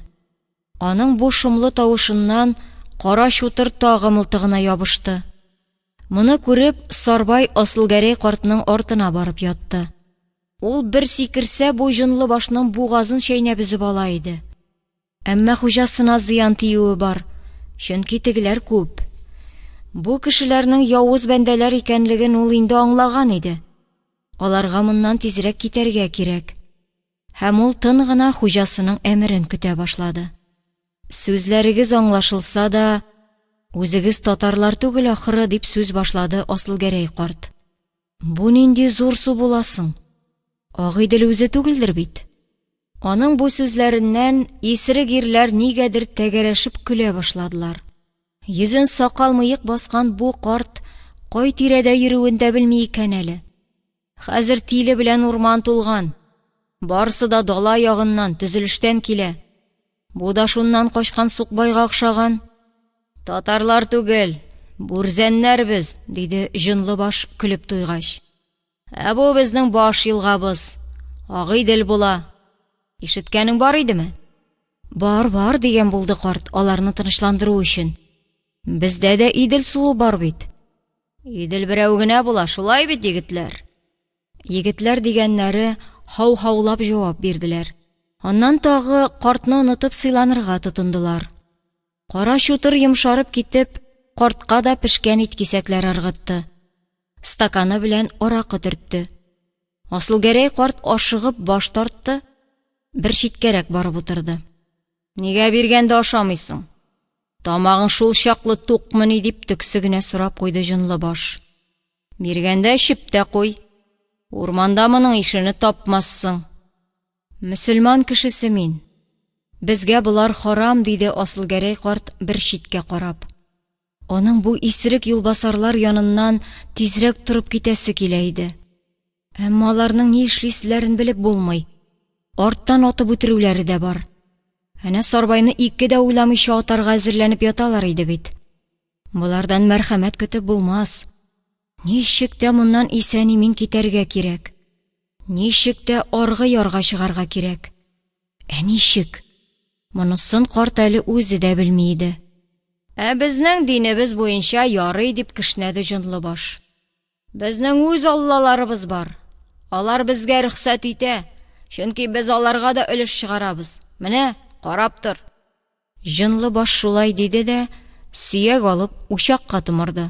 Аның бу шомлы тавышыннан кара чутыр тагы мылтыгына ябышты. Моны күреп, Сарбай Асылгәрәй картның артына барып ятты. Ул бер сикерсә, бу җонлы башның бугазын чәйнәп өзеп ала иде. Әмма хуҗасына зыян тиюе бар, чөнки тегеләр күп. Бу кешеләрнең явыз бәндәләр икәнлеген ул инде аңлаган иде. Аларга моннан тизрәк китәргә кирәк. Һәм ул тын гына хуҗасының әмерен көтә башлады. Сүзләрегез аңлашылса да, үзегез татарлар түгел ахры, дип сүз башлады Асылгәрәй карт. Бу нинди зур су була соң? Агыйдел үзе түгелдер бит? Аның бу сүзләреннән исерек ирләр нигәдер тәгәрәшеп көлә башладылар. Йөзен сакал-мыек баскан бу карт кай тирәдә йөрүен дә белми икән әле. Хәзер тиле белән урман тулган. Барысы да дала ягыннан, төзелештән килә. Бу да шуннан качкан сукбайга охшаган. Татарлар түгел, бүрзәннәр без, диде җонлы баш, көлеп туйгач. Ә бу безнең баш елгабыз, Агыйдел була. Ишеткәнең бар идеме? Бар, бар, дигән булды карт, аларны тынычландыру өчен. Бездә дә Идел суы бар бит. Идел берәү генә була, шулай бит, егетләр? Егетләр дигәннәре һау-һаулап җавап бирделәр. Аннан тагы картны онытып сыйланырга тотындылар. Кара чутыр йомшарып китеп, картка да пешкән ит кисәкләре ыргытты. Стаканы белән аракы төртте. Асылгәрәй карт ашыгып баш тартты, бер читкәрәк барып утырды. Нигә биргәндә ашамыйсың? Тамагың шул чаклы тукмыни, дип төксе генә сорап куйды җонлы баш. Биргәндә эчеп тә куй. Урманда моның ишене тапмассың. Мөселман кешесе мин. Безгә болар харам, диде Асылгәрәй карт бер читкә карап. Аның бу исерек юлбасарлар яныннан тизрәк торып китәсе килә иде. Әмма аларның ни эшлиселәрен белеп булмый. Арттан атып үтерүләре дә бар. Әнә Сарбайны ике дә уйламыйча атарга әзерләнеп яталар иде бит. Болардан мәрхәмәт көтеп булмас. Ничек тә моннан исән-имин китәргә кирәк. Ничек тә аргы ярга чыгарга кирәк. Ә ничек? Монысын карт әле үзе дә белми иде. Ә безнең динебез буенча ярый, дип кешнәде җонлы баш. Безнең үз аллаларыбыз бар. Алар безгә рөхсәт итә, чөнки без аларга да өлеш чыгарабыз. Менә, карап тор. Җонлы баш шулай диде дә, сөяк алып, учакка томырды.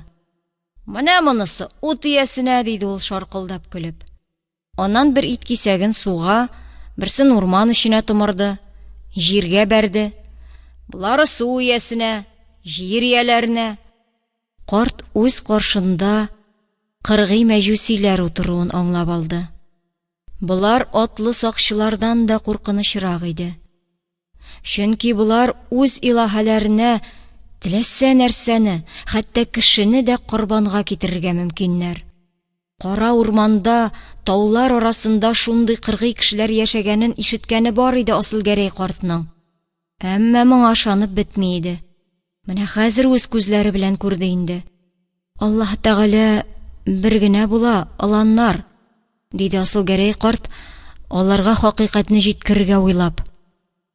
Менә монысы ут иясенә, диде ул шаркылдап көлеп. Аннан бер ит кисәген суга, берсен урман эченә томырды, җиргә бәрде. Болары су иясенә, җир ияләренә. Карт үз каршында кыргый мәҗүсиләр утыруын аңлап алды. Болар атлы сакчылардан да куркынычрак иде. Чөнки болар үз илаһәләренә теләсә нәрсәне, хәтта кешене дә корбанга китерергә мөмкиннәр. Кара урманда, таулар арасында шундый кыргый кешеләр яшәгәнен ишеткәне бар иде Асылгәрәй картның. Әмма моңа ышанып бетми иде. Менә хәзер үз күзләре белән күрде инде. Аллаһ Тәгалә бер генә була, оланнар, диде Асылгәрәй карт, аларга хакыйкатьне җиткерергә уйлап.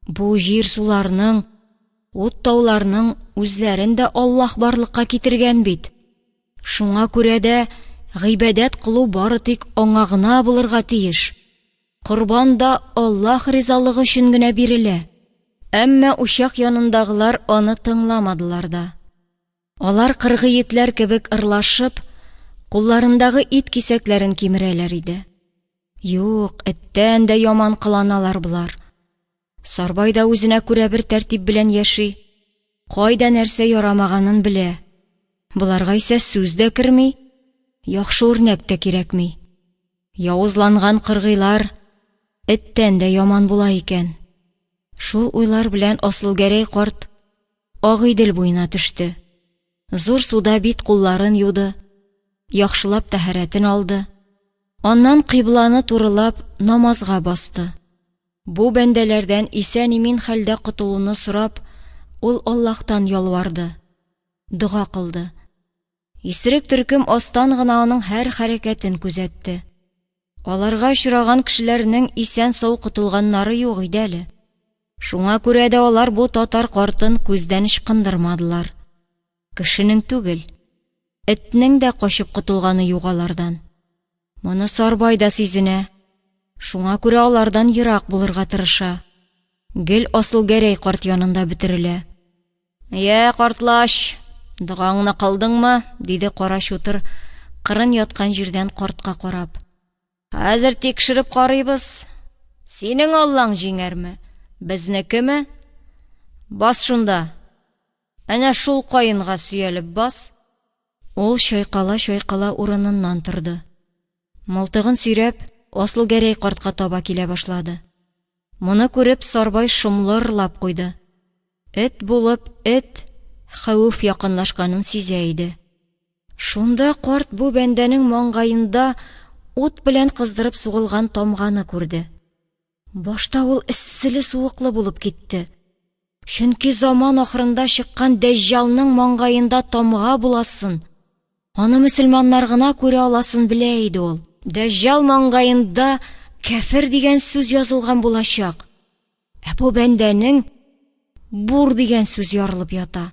Бу җир-суларның, ут-тауларның үзләрен дә Аллаһ барлыкка китергән бит. Шуңа күрә дә гыйбадәт кылу бары тик аңа гына булырга тиеш. Корбан да Аллаһ ризалыгы өчен генә бирелә. Әмма учак янындагылар аны тыңламадылар да. Алар кыргый этләр кебек ырлашып, кулларындагы ит кисәкләрен кимерәләр иде. Юк, эттән дә яман кыланалар болар. Сарбай да үзенә күрә бер тәртип белән яши. Кайда нәрсә ярамаганын белә. Боларга исә сүз дә керми, яхшы үрнәк тә кирәкми. Явызланган кыргыйлар эттән дә яман була икән. Шул уйлар белән Асылгәрәй карт Агыйдел буена төште. Зур суда бит-кулларын юды, яхшылап тәһарәтен алды. Аннан кыйбланы турылап намазга басты. Бу бәндәләрдән исән-имин хәлдә котылуны сорап, ул Аллаһтан ялварды, дога кылды. Исерек төркем астан гына аның һәр хәрәкәтен күзәтте. Аларга очраган кешеләрнең исән-сау котылганнары юк иде әле. Шуңа күрә дә алар бу татар картын күздән ычкындырмадылар. Кешенең түгел, этнең дә качып котылганы юк алардан. Моны Сарбай да сизенә, шуңа күрә алардан ерак булырга тырыша. Гел Асылгәрәй карт янында бөтерелә. Йә, картлач, догаңны кылдыңмы? диде кара чутыр, кырын яткан җирдән картка карап. Хәзер тикшереп карыйбыз. Синең Аллаң җиңәрме, безнекеме? Бас шунда. Әнә шул каенга сөялеп бас. Ул чайкала-чайкала урыныннан торды. Мылтыгын сөйрәп, Асылгәрәй картка таба килә башлады. Моны күреп, Сарбай шомлы ырлап куйды. Эт булып, эт, хәвеф якынлашканын сизә иде. Шунда карт бу бәндәнең маңгаенда ут белән кыздырып сугылган тамганы күрде. Башта ул эсселе-суыклы булып китте. Чөнки заман ахырында чыккан Дәҗҗалның маңгаенда тамга буласын, аны мөселманнар гына күрә аласын белә иде ул. Дәҗҗал маңгаенда кяфер дигән сүз язылган булачак. Ә бу бәндәнең бур дигән сүз ярылып ята.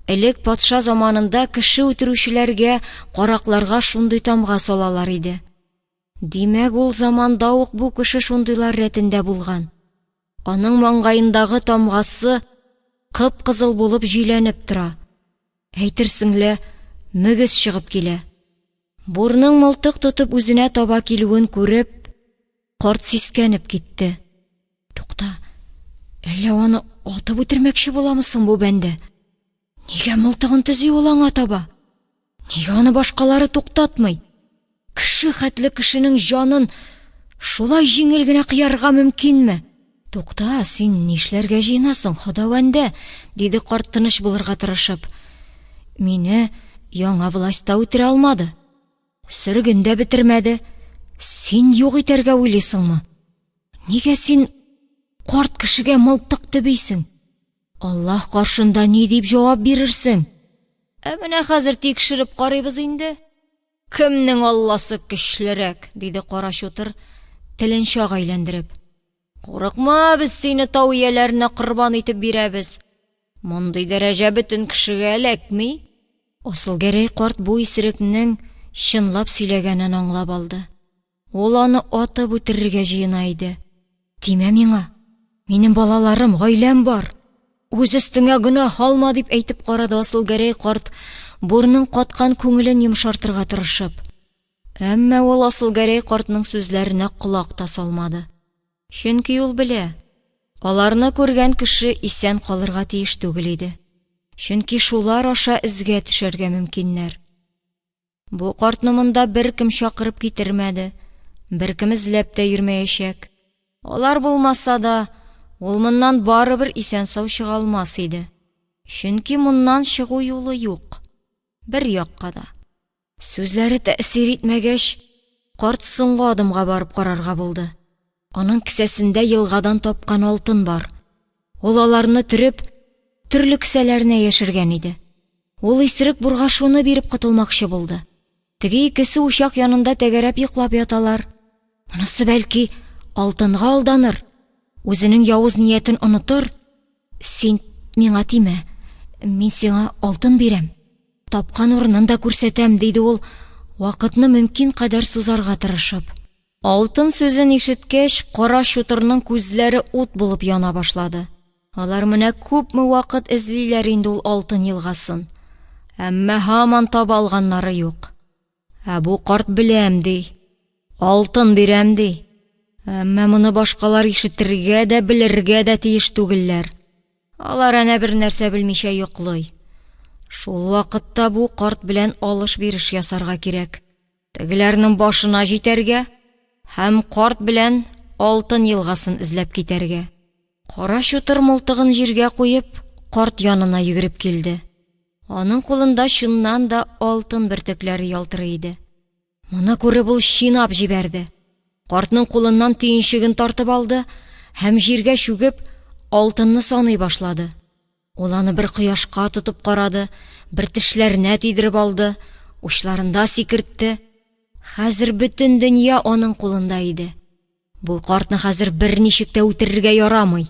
Элек патша заманында кеше үтерүчеләргә, каракларга шундый тамга салалар иде. Димәк, ул заманда ук бу кеше шундыйлар рәтендә булган. Аның маңгаендагы тамгасы кып-кызыл булып җөйләнеп тора. Әйтерсең лә, мөгез чыгып килә. Бурның мылтык тотып үзенә таба килүен күреп, карт сискәнеп китте. Тукта, әллә аны атып үтермәкче буламы соң бу бәндә? Нигә мылтыгын төзи ул аңа таба? Нигә аны башкалары туктатмый? Кеше хәтле кешенең җанын шулай җиңел генә кыярга мөмкинме? Тукта, син нишләргә җыенасың, Ходавәндә? диде карт тыныч булырга тырышып. Мине яңа власть та үтерә алмады. Сөрген дә бетермәде. Син юк итәргә уйлыйсыңмы? Нигә син карт кешегә мылтык төбисең? Аллаһ каршында ни дип җавап бирерсең? Ә менә хәзер тикшереп карыйбыз инде. Кемнең Алласы көчлерәк? диде кара чутыр, телен чак әйләндереп. Курыкма, без сине тау ияләренә корбан итеп бирәбез. Мондый дәрәҗә бөтен кешегә эләкми. Асылгәрәй карт бу исерекнең чынлап сөйләгәнен аңлап алды. Ул аны атып үтерергә җыена иде. Тимә миңа, минем балаларым, гаиләм бар. Үз өстеңә гөнаһ алма, дип әйтеп карады Асылгәрәй карт, бурның каткан күңелен йомшартырга тырышып. Әмма ул Асылгәрәй картның сүзләренә колак та салмады. Чөнки ул белә, аларны күргән кеше исән калырга тиеш түгел иде. Чөнки шулар аша эзгә төшәргә мөмкиннәр. Бу картны монда беркем чакырып китермәде, беркем эзләп тә йөрмәячәк. Алар булмаса да, ул моннан барыбер исән-сау чыга алмас иде. Чөнки моннан чыгу юлы юк. Бер якка да. Сүзләре тәэсир итмәгәч, карт соңгы адымга барып карарга булды. Аның кесәсендә елгадан тапкан алтын бар. Ул аларны төреп, төрле кесәләренә яшергән иде. Ул исерек бурга шуны биреп котылмакчы булды. Теге икесе учак янында тәгәрәп йоклап яталар. Монысы бәлки алтынга алданыр, үзенең явыз ниятен онытыр. Син миңа тимә, мин сиңа алтын бирәм. Тапкан урынын да күрсәтәм, диде ул, вакытны мөмкин кадәр сузарга тырышып. Алтын сүзен ишеткәч, кара чутырның күзләре ут булып яна башлады. Алар менә күпме вакыт эзлиләр инде ул алтын елгасын. Әмма һаман таба алганнары юк. Ә бу карт беләм, ди. Алтын бирәм, ди. Әмма моны башкалар ишетергә дә, белергә дә тиеш түгелләр. Алар әнә бер нәрсә белмичә йоклый. Шул вакытта бу карт белән алыш-биреш ясарга кирәк. Тегеләрнең башына җитәргә һәм карт белән алтын елгасын эзләп китәргә. Кара чутыр мылтыгын җиргә куеп, карт янына йөгереп килде. Аның кулында чыннан да алтын бөртекләре ялтырый иде. Моны күреп ул чинап җибәрде. Картның кулыннан төенчеген тартып алды һәм җиргә чүгеп, алтынны саный башлады. Ул аны бер кояшка тотып карады, бер тешләренә тидереп алды, учларында сикертте. Хәзер бөтен дөнья аның кулында иде. Бу картны хәзер берничек тә үтерергә ярамый,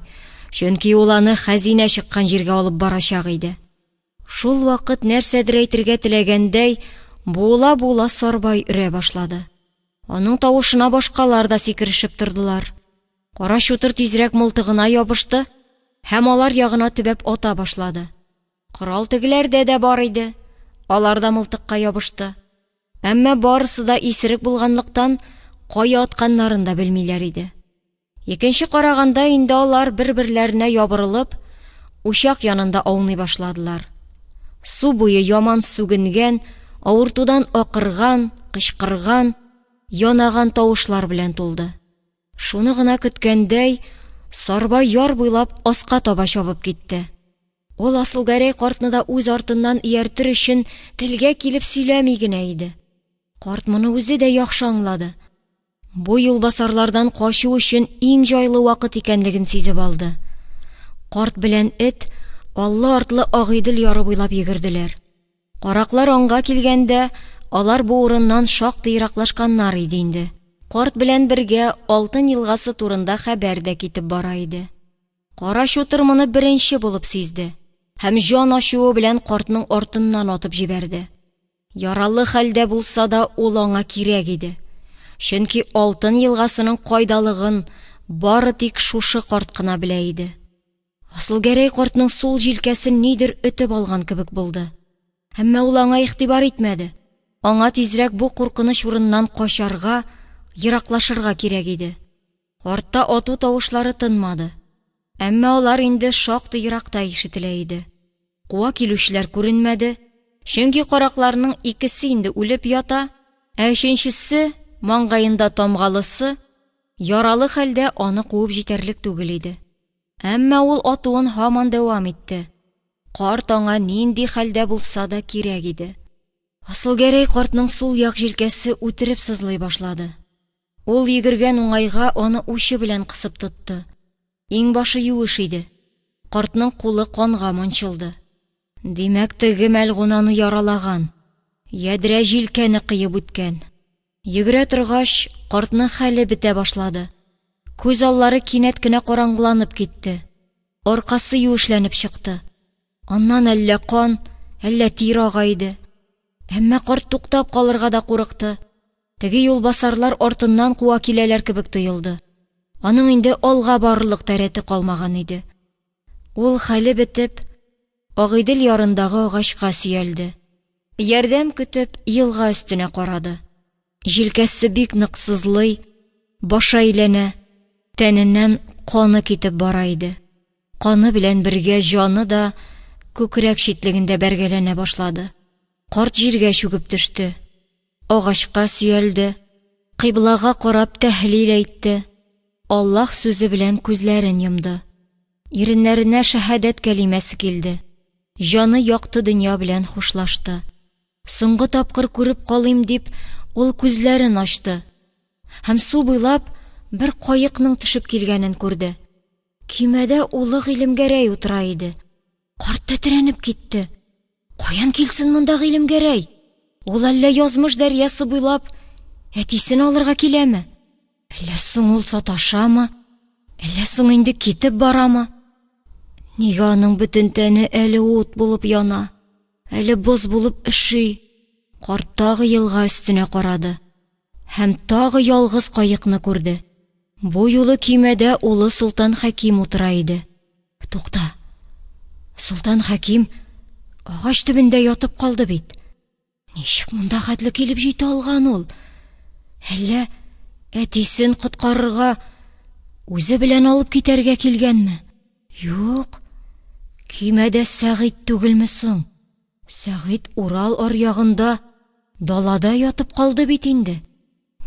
чөнки ул аны хәзинә чыккан җиргә алып барачак иде. Шул вакыт нәрсәдер әйтергә теләгәндәй, буыла-буыла Сарбай өрә башлады. Аның тавышына башкалар да сикерешеп тордылар. Кара чутыр тизрәк мылтыгына ябышты һәм алар ягына төбәп ата башлады. Корал тегеләрдә дә бар иде, алар да мылтыкка ябышты. Әмма барысы да исерек булганлыктан, кая атканнарын да белмиләр иде. Икенче караганда инде алар бер-берләренә ябырылып, учак янында ауный башладылар. Су буе яман сүгенгән, авыртудан акырган, кычкырган, янаган тавышлар белән тулды. Шуны гына көткәндәй, Сарбай яр буйлап аска таба чабып китте. Ул Асылгәрәй картны да үз артыннан ияртер өчен телгә килеп сөйләми генә иде. Карт моны үзе дә яхшы аңлады. Бу юлбасарлардан качу өчен иң җайлы вакыт икәнлеген сизеп алды. Карт белән эт аллы-артлы Агыйдел яры буйлап йөгерделәр. Караклар аңга килгәндә, алар бу урыннан шактый ераклашканнар иде инде. Карт белән бергә Алтын елгасы турында хәбәр дә китеп бара иде. Кара Чутыр моны беренче булып сизде һәм җан ачуы белән картның артыннан атып җибәрде. Яралы хәлдә булса да, ул аңа кирәк иде. Чөнки Алтын елгасының кайдалыгын бары тик шушы карт кына белә иде. Асылгәрәй картның сул җилкәсен нидер өтеп алган кебек булды. Әмма ул аңа игътибар итмәде. Аңа тизрәк бу куркыныч урыннан качарга, ераклашырга кирәк иде. Артта ату тавышлары тынмады. Әмма алар инде шактый еракта ишетелә иде. Куа килүчеләр күренмәде, чөнки каракларның икесе инде үлеп ята, ә өченчесе, маңгаенда тамгалысы, яралы хәлдә аны куып җитәрлек түгел иде. Әмма ул атуын һаман дәвам итте. Карт аңа нинди хәлдә булса да кирәк иде. Асылгәрәй картның сул як җилкәсе үтереп сызлый башлады. Ул йөгергән уңайга аны учы белән кысып тотты. Иңбашы юеш иде. Картның кулы канга манчылды. Димәк, теге мәлгун аны яралаган. Ядрә җилкәне кыеп үткән. Йөгерә торгач, картның хәле бетә башлады. Күз аллары кинәт кенә караңгыланып китте. Аркасы юешләнеп чыкты. Аннан әллә кан, әллә тир ага иде. Әмма карт туктап калырга да курыкты. Теге юлбасарлар артыннан куа киләләр кебек тоелды. Аның инде алга барырлык та рәте калмаган иде. Ул, хәле бетеп, Агыйдел ярындагы агачка сөялде. Ярдәм көтеп, елга өстенә карады. Җилкәсе бик нык сызлый, башы әйләнә, тәненнән каны китеп бара иде. Каны белән бергә җаны да күкрәк читлегендә бәргәләнә башлады. Карт җиргә чүгеп төште. Агачка сөялде, кыйблага карап тәһлил әйтте, Аллаһ сүзе белән күзләрен йомды. Иреннәренә шәһадәт кәлимәсе килде. Җаны якты дөнья белән хушлашты. Соңгы тапкыр күреп калыйм дип, ул күзләрен ачты һәм су буйлап бер каекның төшеп килгәнен күрде. Көймәдә улы Гыйлемгәрәй утыра иде. Карт тетрәнеп китте. Каян килсен монда Гыйлемгәрәй? Ул әллә язмыш дәрьясы буйлап әтисен алырга киләме? Әллә соң ул саташамы? Әллә соң инде китеп барамы? Нигә аның бөтен тәне әле ут булып яна, әле боз булып өши? Карт тагы елга өстенә карады һәм тагы ялгыз каекны күрде. Бу юлы көймәдә улы Солтан Хәким утыра иде. Тукта, Солтан Хәким агач төбендә ятып калды бит. Ничек монда хәтле килеп җитә алган ул? Әллә әтисен коткарырга үзе белән алып китәргә килгәнме? Юк, көймәдә Сәгыйть түгелме соң? Сәгыйть Урал аръягында, далада ятып калды бит инде.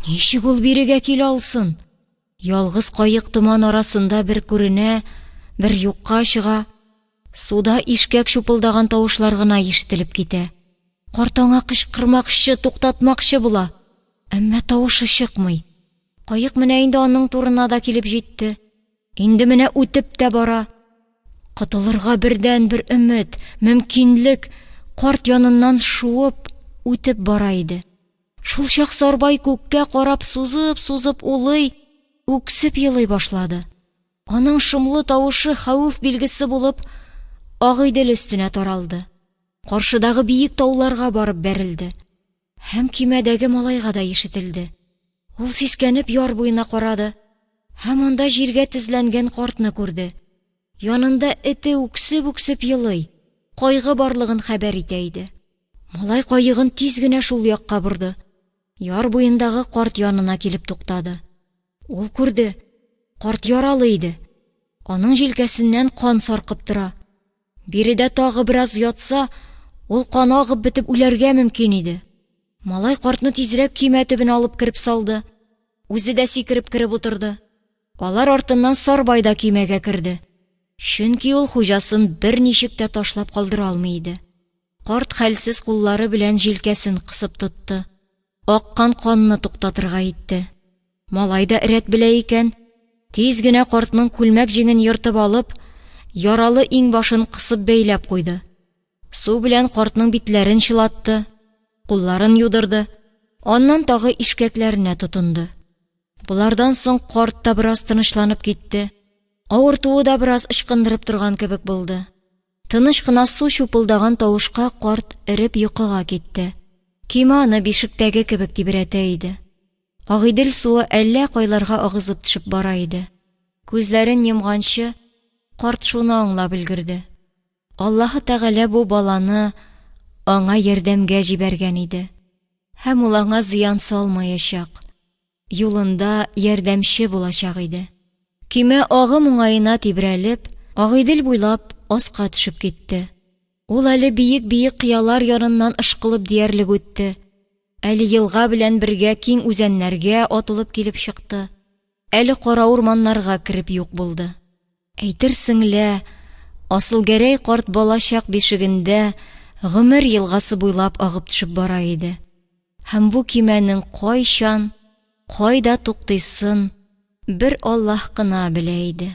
Ничек ул бирегә килә алсын? Ялгыз каек томан арасында бер күренә, бер юкка чыга. Суда ишкәк чупылдаган тавышлар гына ишетелеп китә. Карт аңа кычкырмакчы, туктатмакчы була, әмма тавышы чыкмый. Каек менә инде аның турына да килеп җитте. Инде менә үтеп тә бара. Котылырга бердәнбер өмет, мөмкинлек карт яныннан шуып үтеп бара иде. Шулчак Сарбай күккә карап сузып-сузып улый, үксеп елый башлады. Аның шомлы тавышы хәвеф билгесе булып Агыйдел өстенә таралды. Каршыдагы биек тауларга барып бәрелде. Һәм көймәдәге малайга да ишетелде. Ул сискәнеп яр буена карады һәм анда җиргә тезләнгән картны күрде. Янында эте үксеп-үксеп елый, кайгы барлыгын хәбәр итә иде. Малай каегын тиз генә шул якка борды. Яр буендагы карт янына килеп туктады. Ул күрде, карт яралы иде. Аның җилкәсеннән кан саркып тора. Биредә тагы бераз ятса, ул каны агып бетеп үләргә мөмкин иде. Малай картны тизрәк көймә төбенә алып кереп салды. Үзе дә сикереп кереп утырды. Алар артыннан Сарбай да көймәгә керде. Чөнки ул хуҗасын берничек тә ташлап калдыра алмый иде. Карт хәлсез куллары белән җилкәсен кысып тотты, аккан канны туктатырга итте. Малай да рәт белә икән, тиз генә картның күлмәк җиңен ертып алып, яралы иңбашын кысып бәйләп куйды. Су белән картның битләрен чылатты, кулларын юдырды, аннан тагы ишкәкләренә тотынды. Болардан соң карт та бераз тынычланып китте. Авыртуы да бераз ычкындырып торган кебек булды. Тыныч кына су чупылдаган тавышка карт эреп йокыга китте. Көймә аны бишектәге кебек тибрәтә иде. Агыйдел суы әллә кайларга агызып төшеп бара иде. Күзләрен йомганчы, карт шуны аңлап өлгерде. Аллаһы Тәгалә бу баланы аңа ярдәмгә җибәргән иде. Һәм ул аңа зыян салмаячак, юлында ярдәмче булачак иде. Көймә агым уңаена тибрәлеп, Агыйдел буйлап аска төшеп китте. Ул әле биек-биек кыялар яныннан ышкылып диярлек үтте, әле елга белән бергә киң үзәннәргә атылып килеп чыкты, әле кара урманнарга кереп юк булды. Әйтерсең лә, Асылгәрәй карт балачак бишегендә гомер елгасы буйлап агып төшеп бара иде. Һәм бу көймәнең кайчан, кайда туктыйсын бер Аллаһ кына белә иде.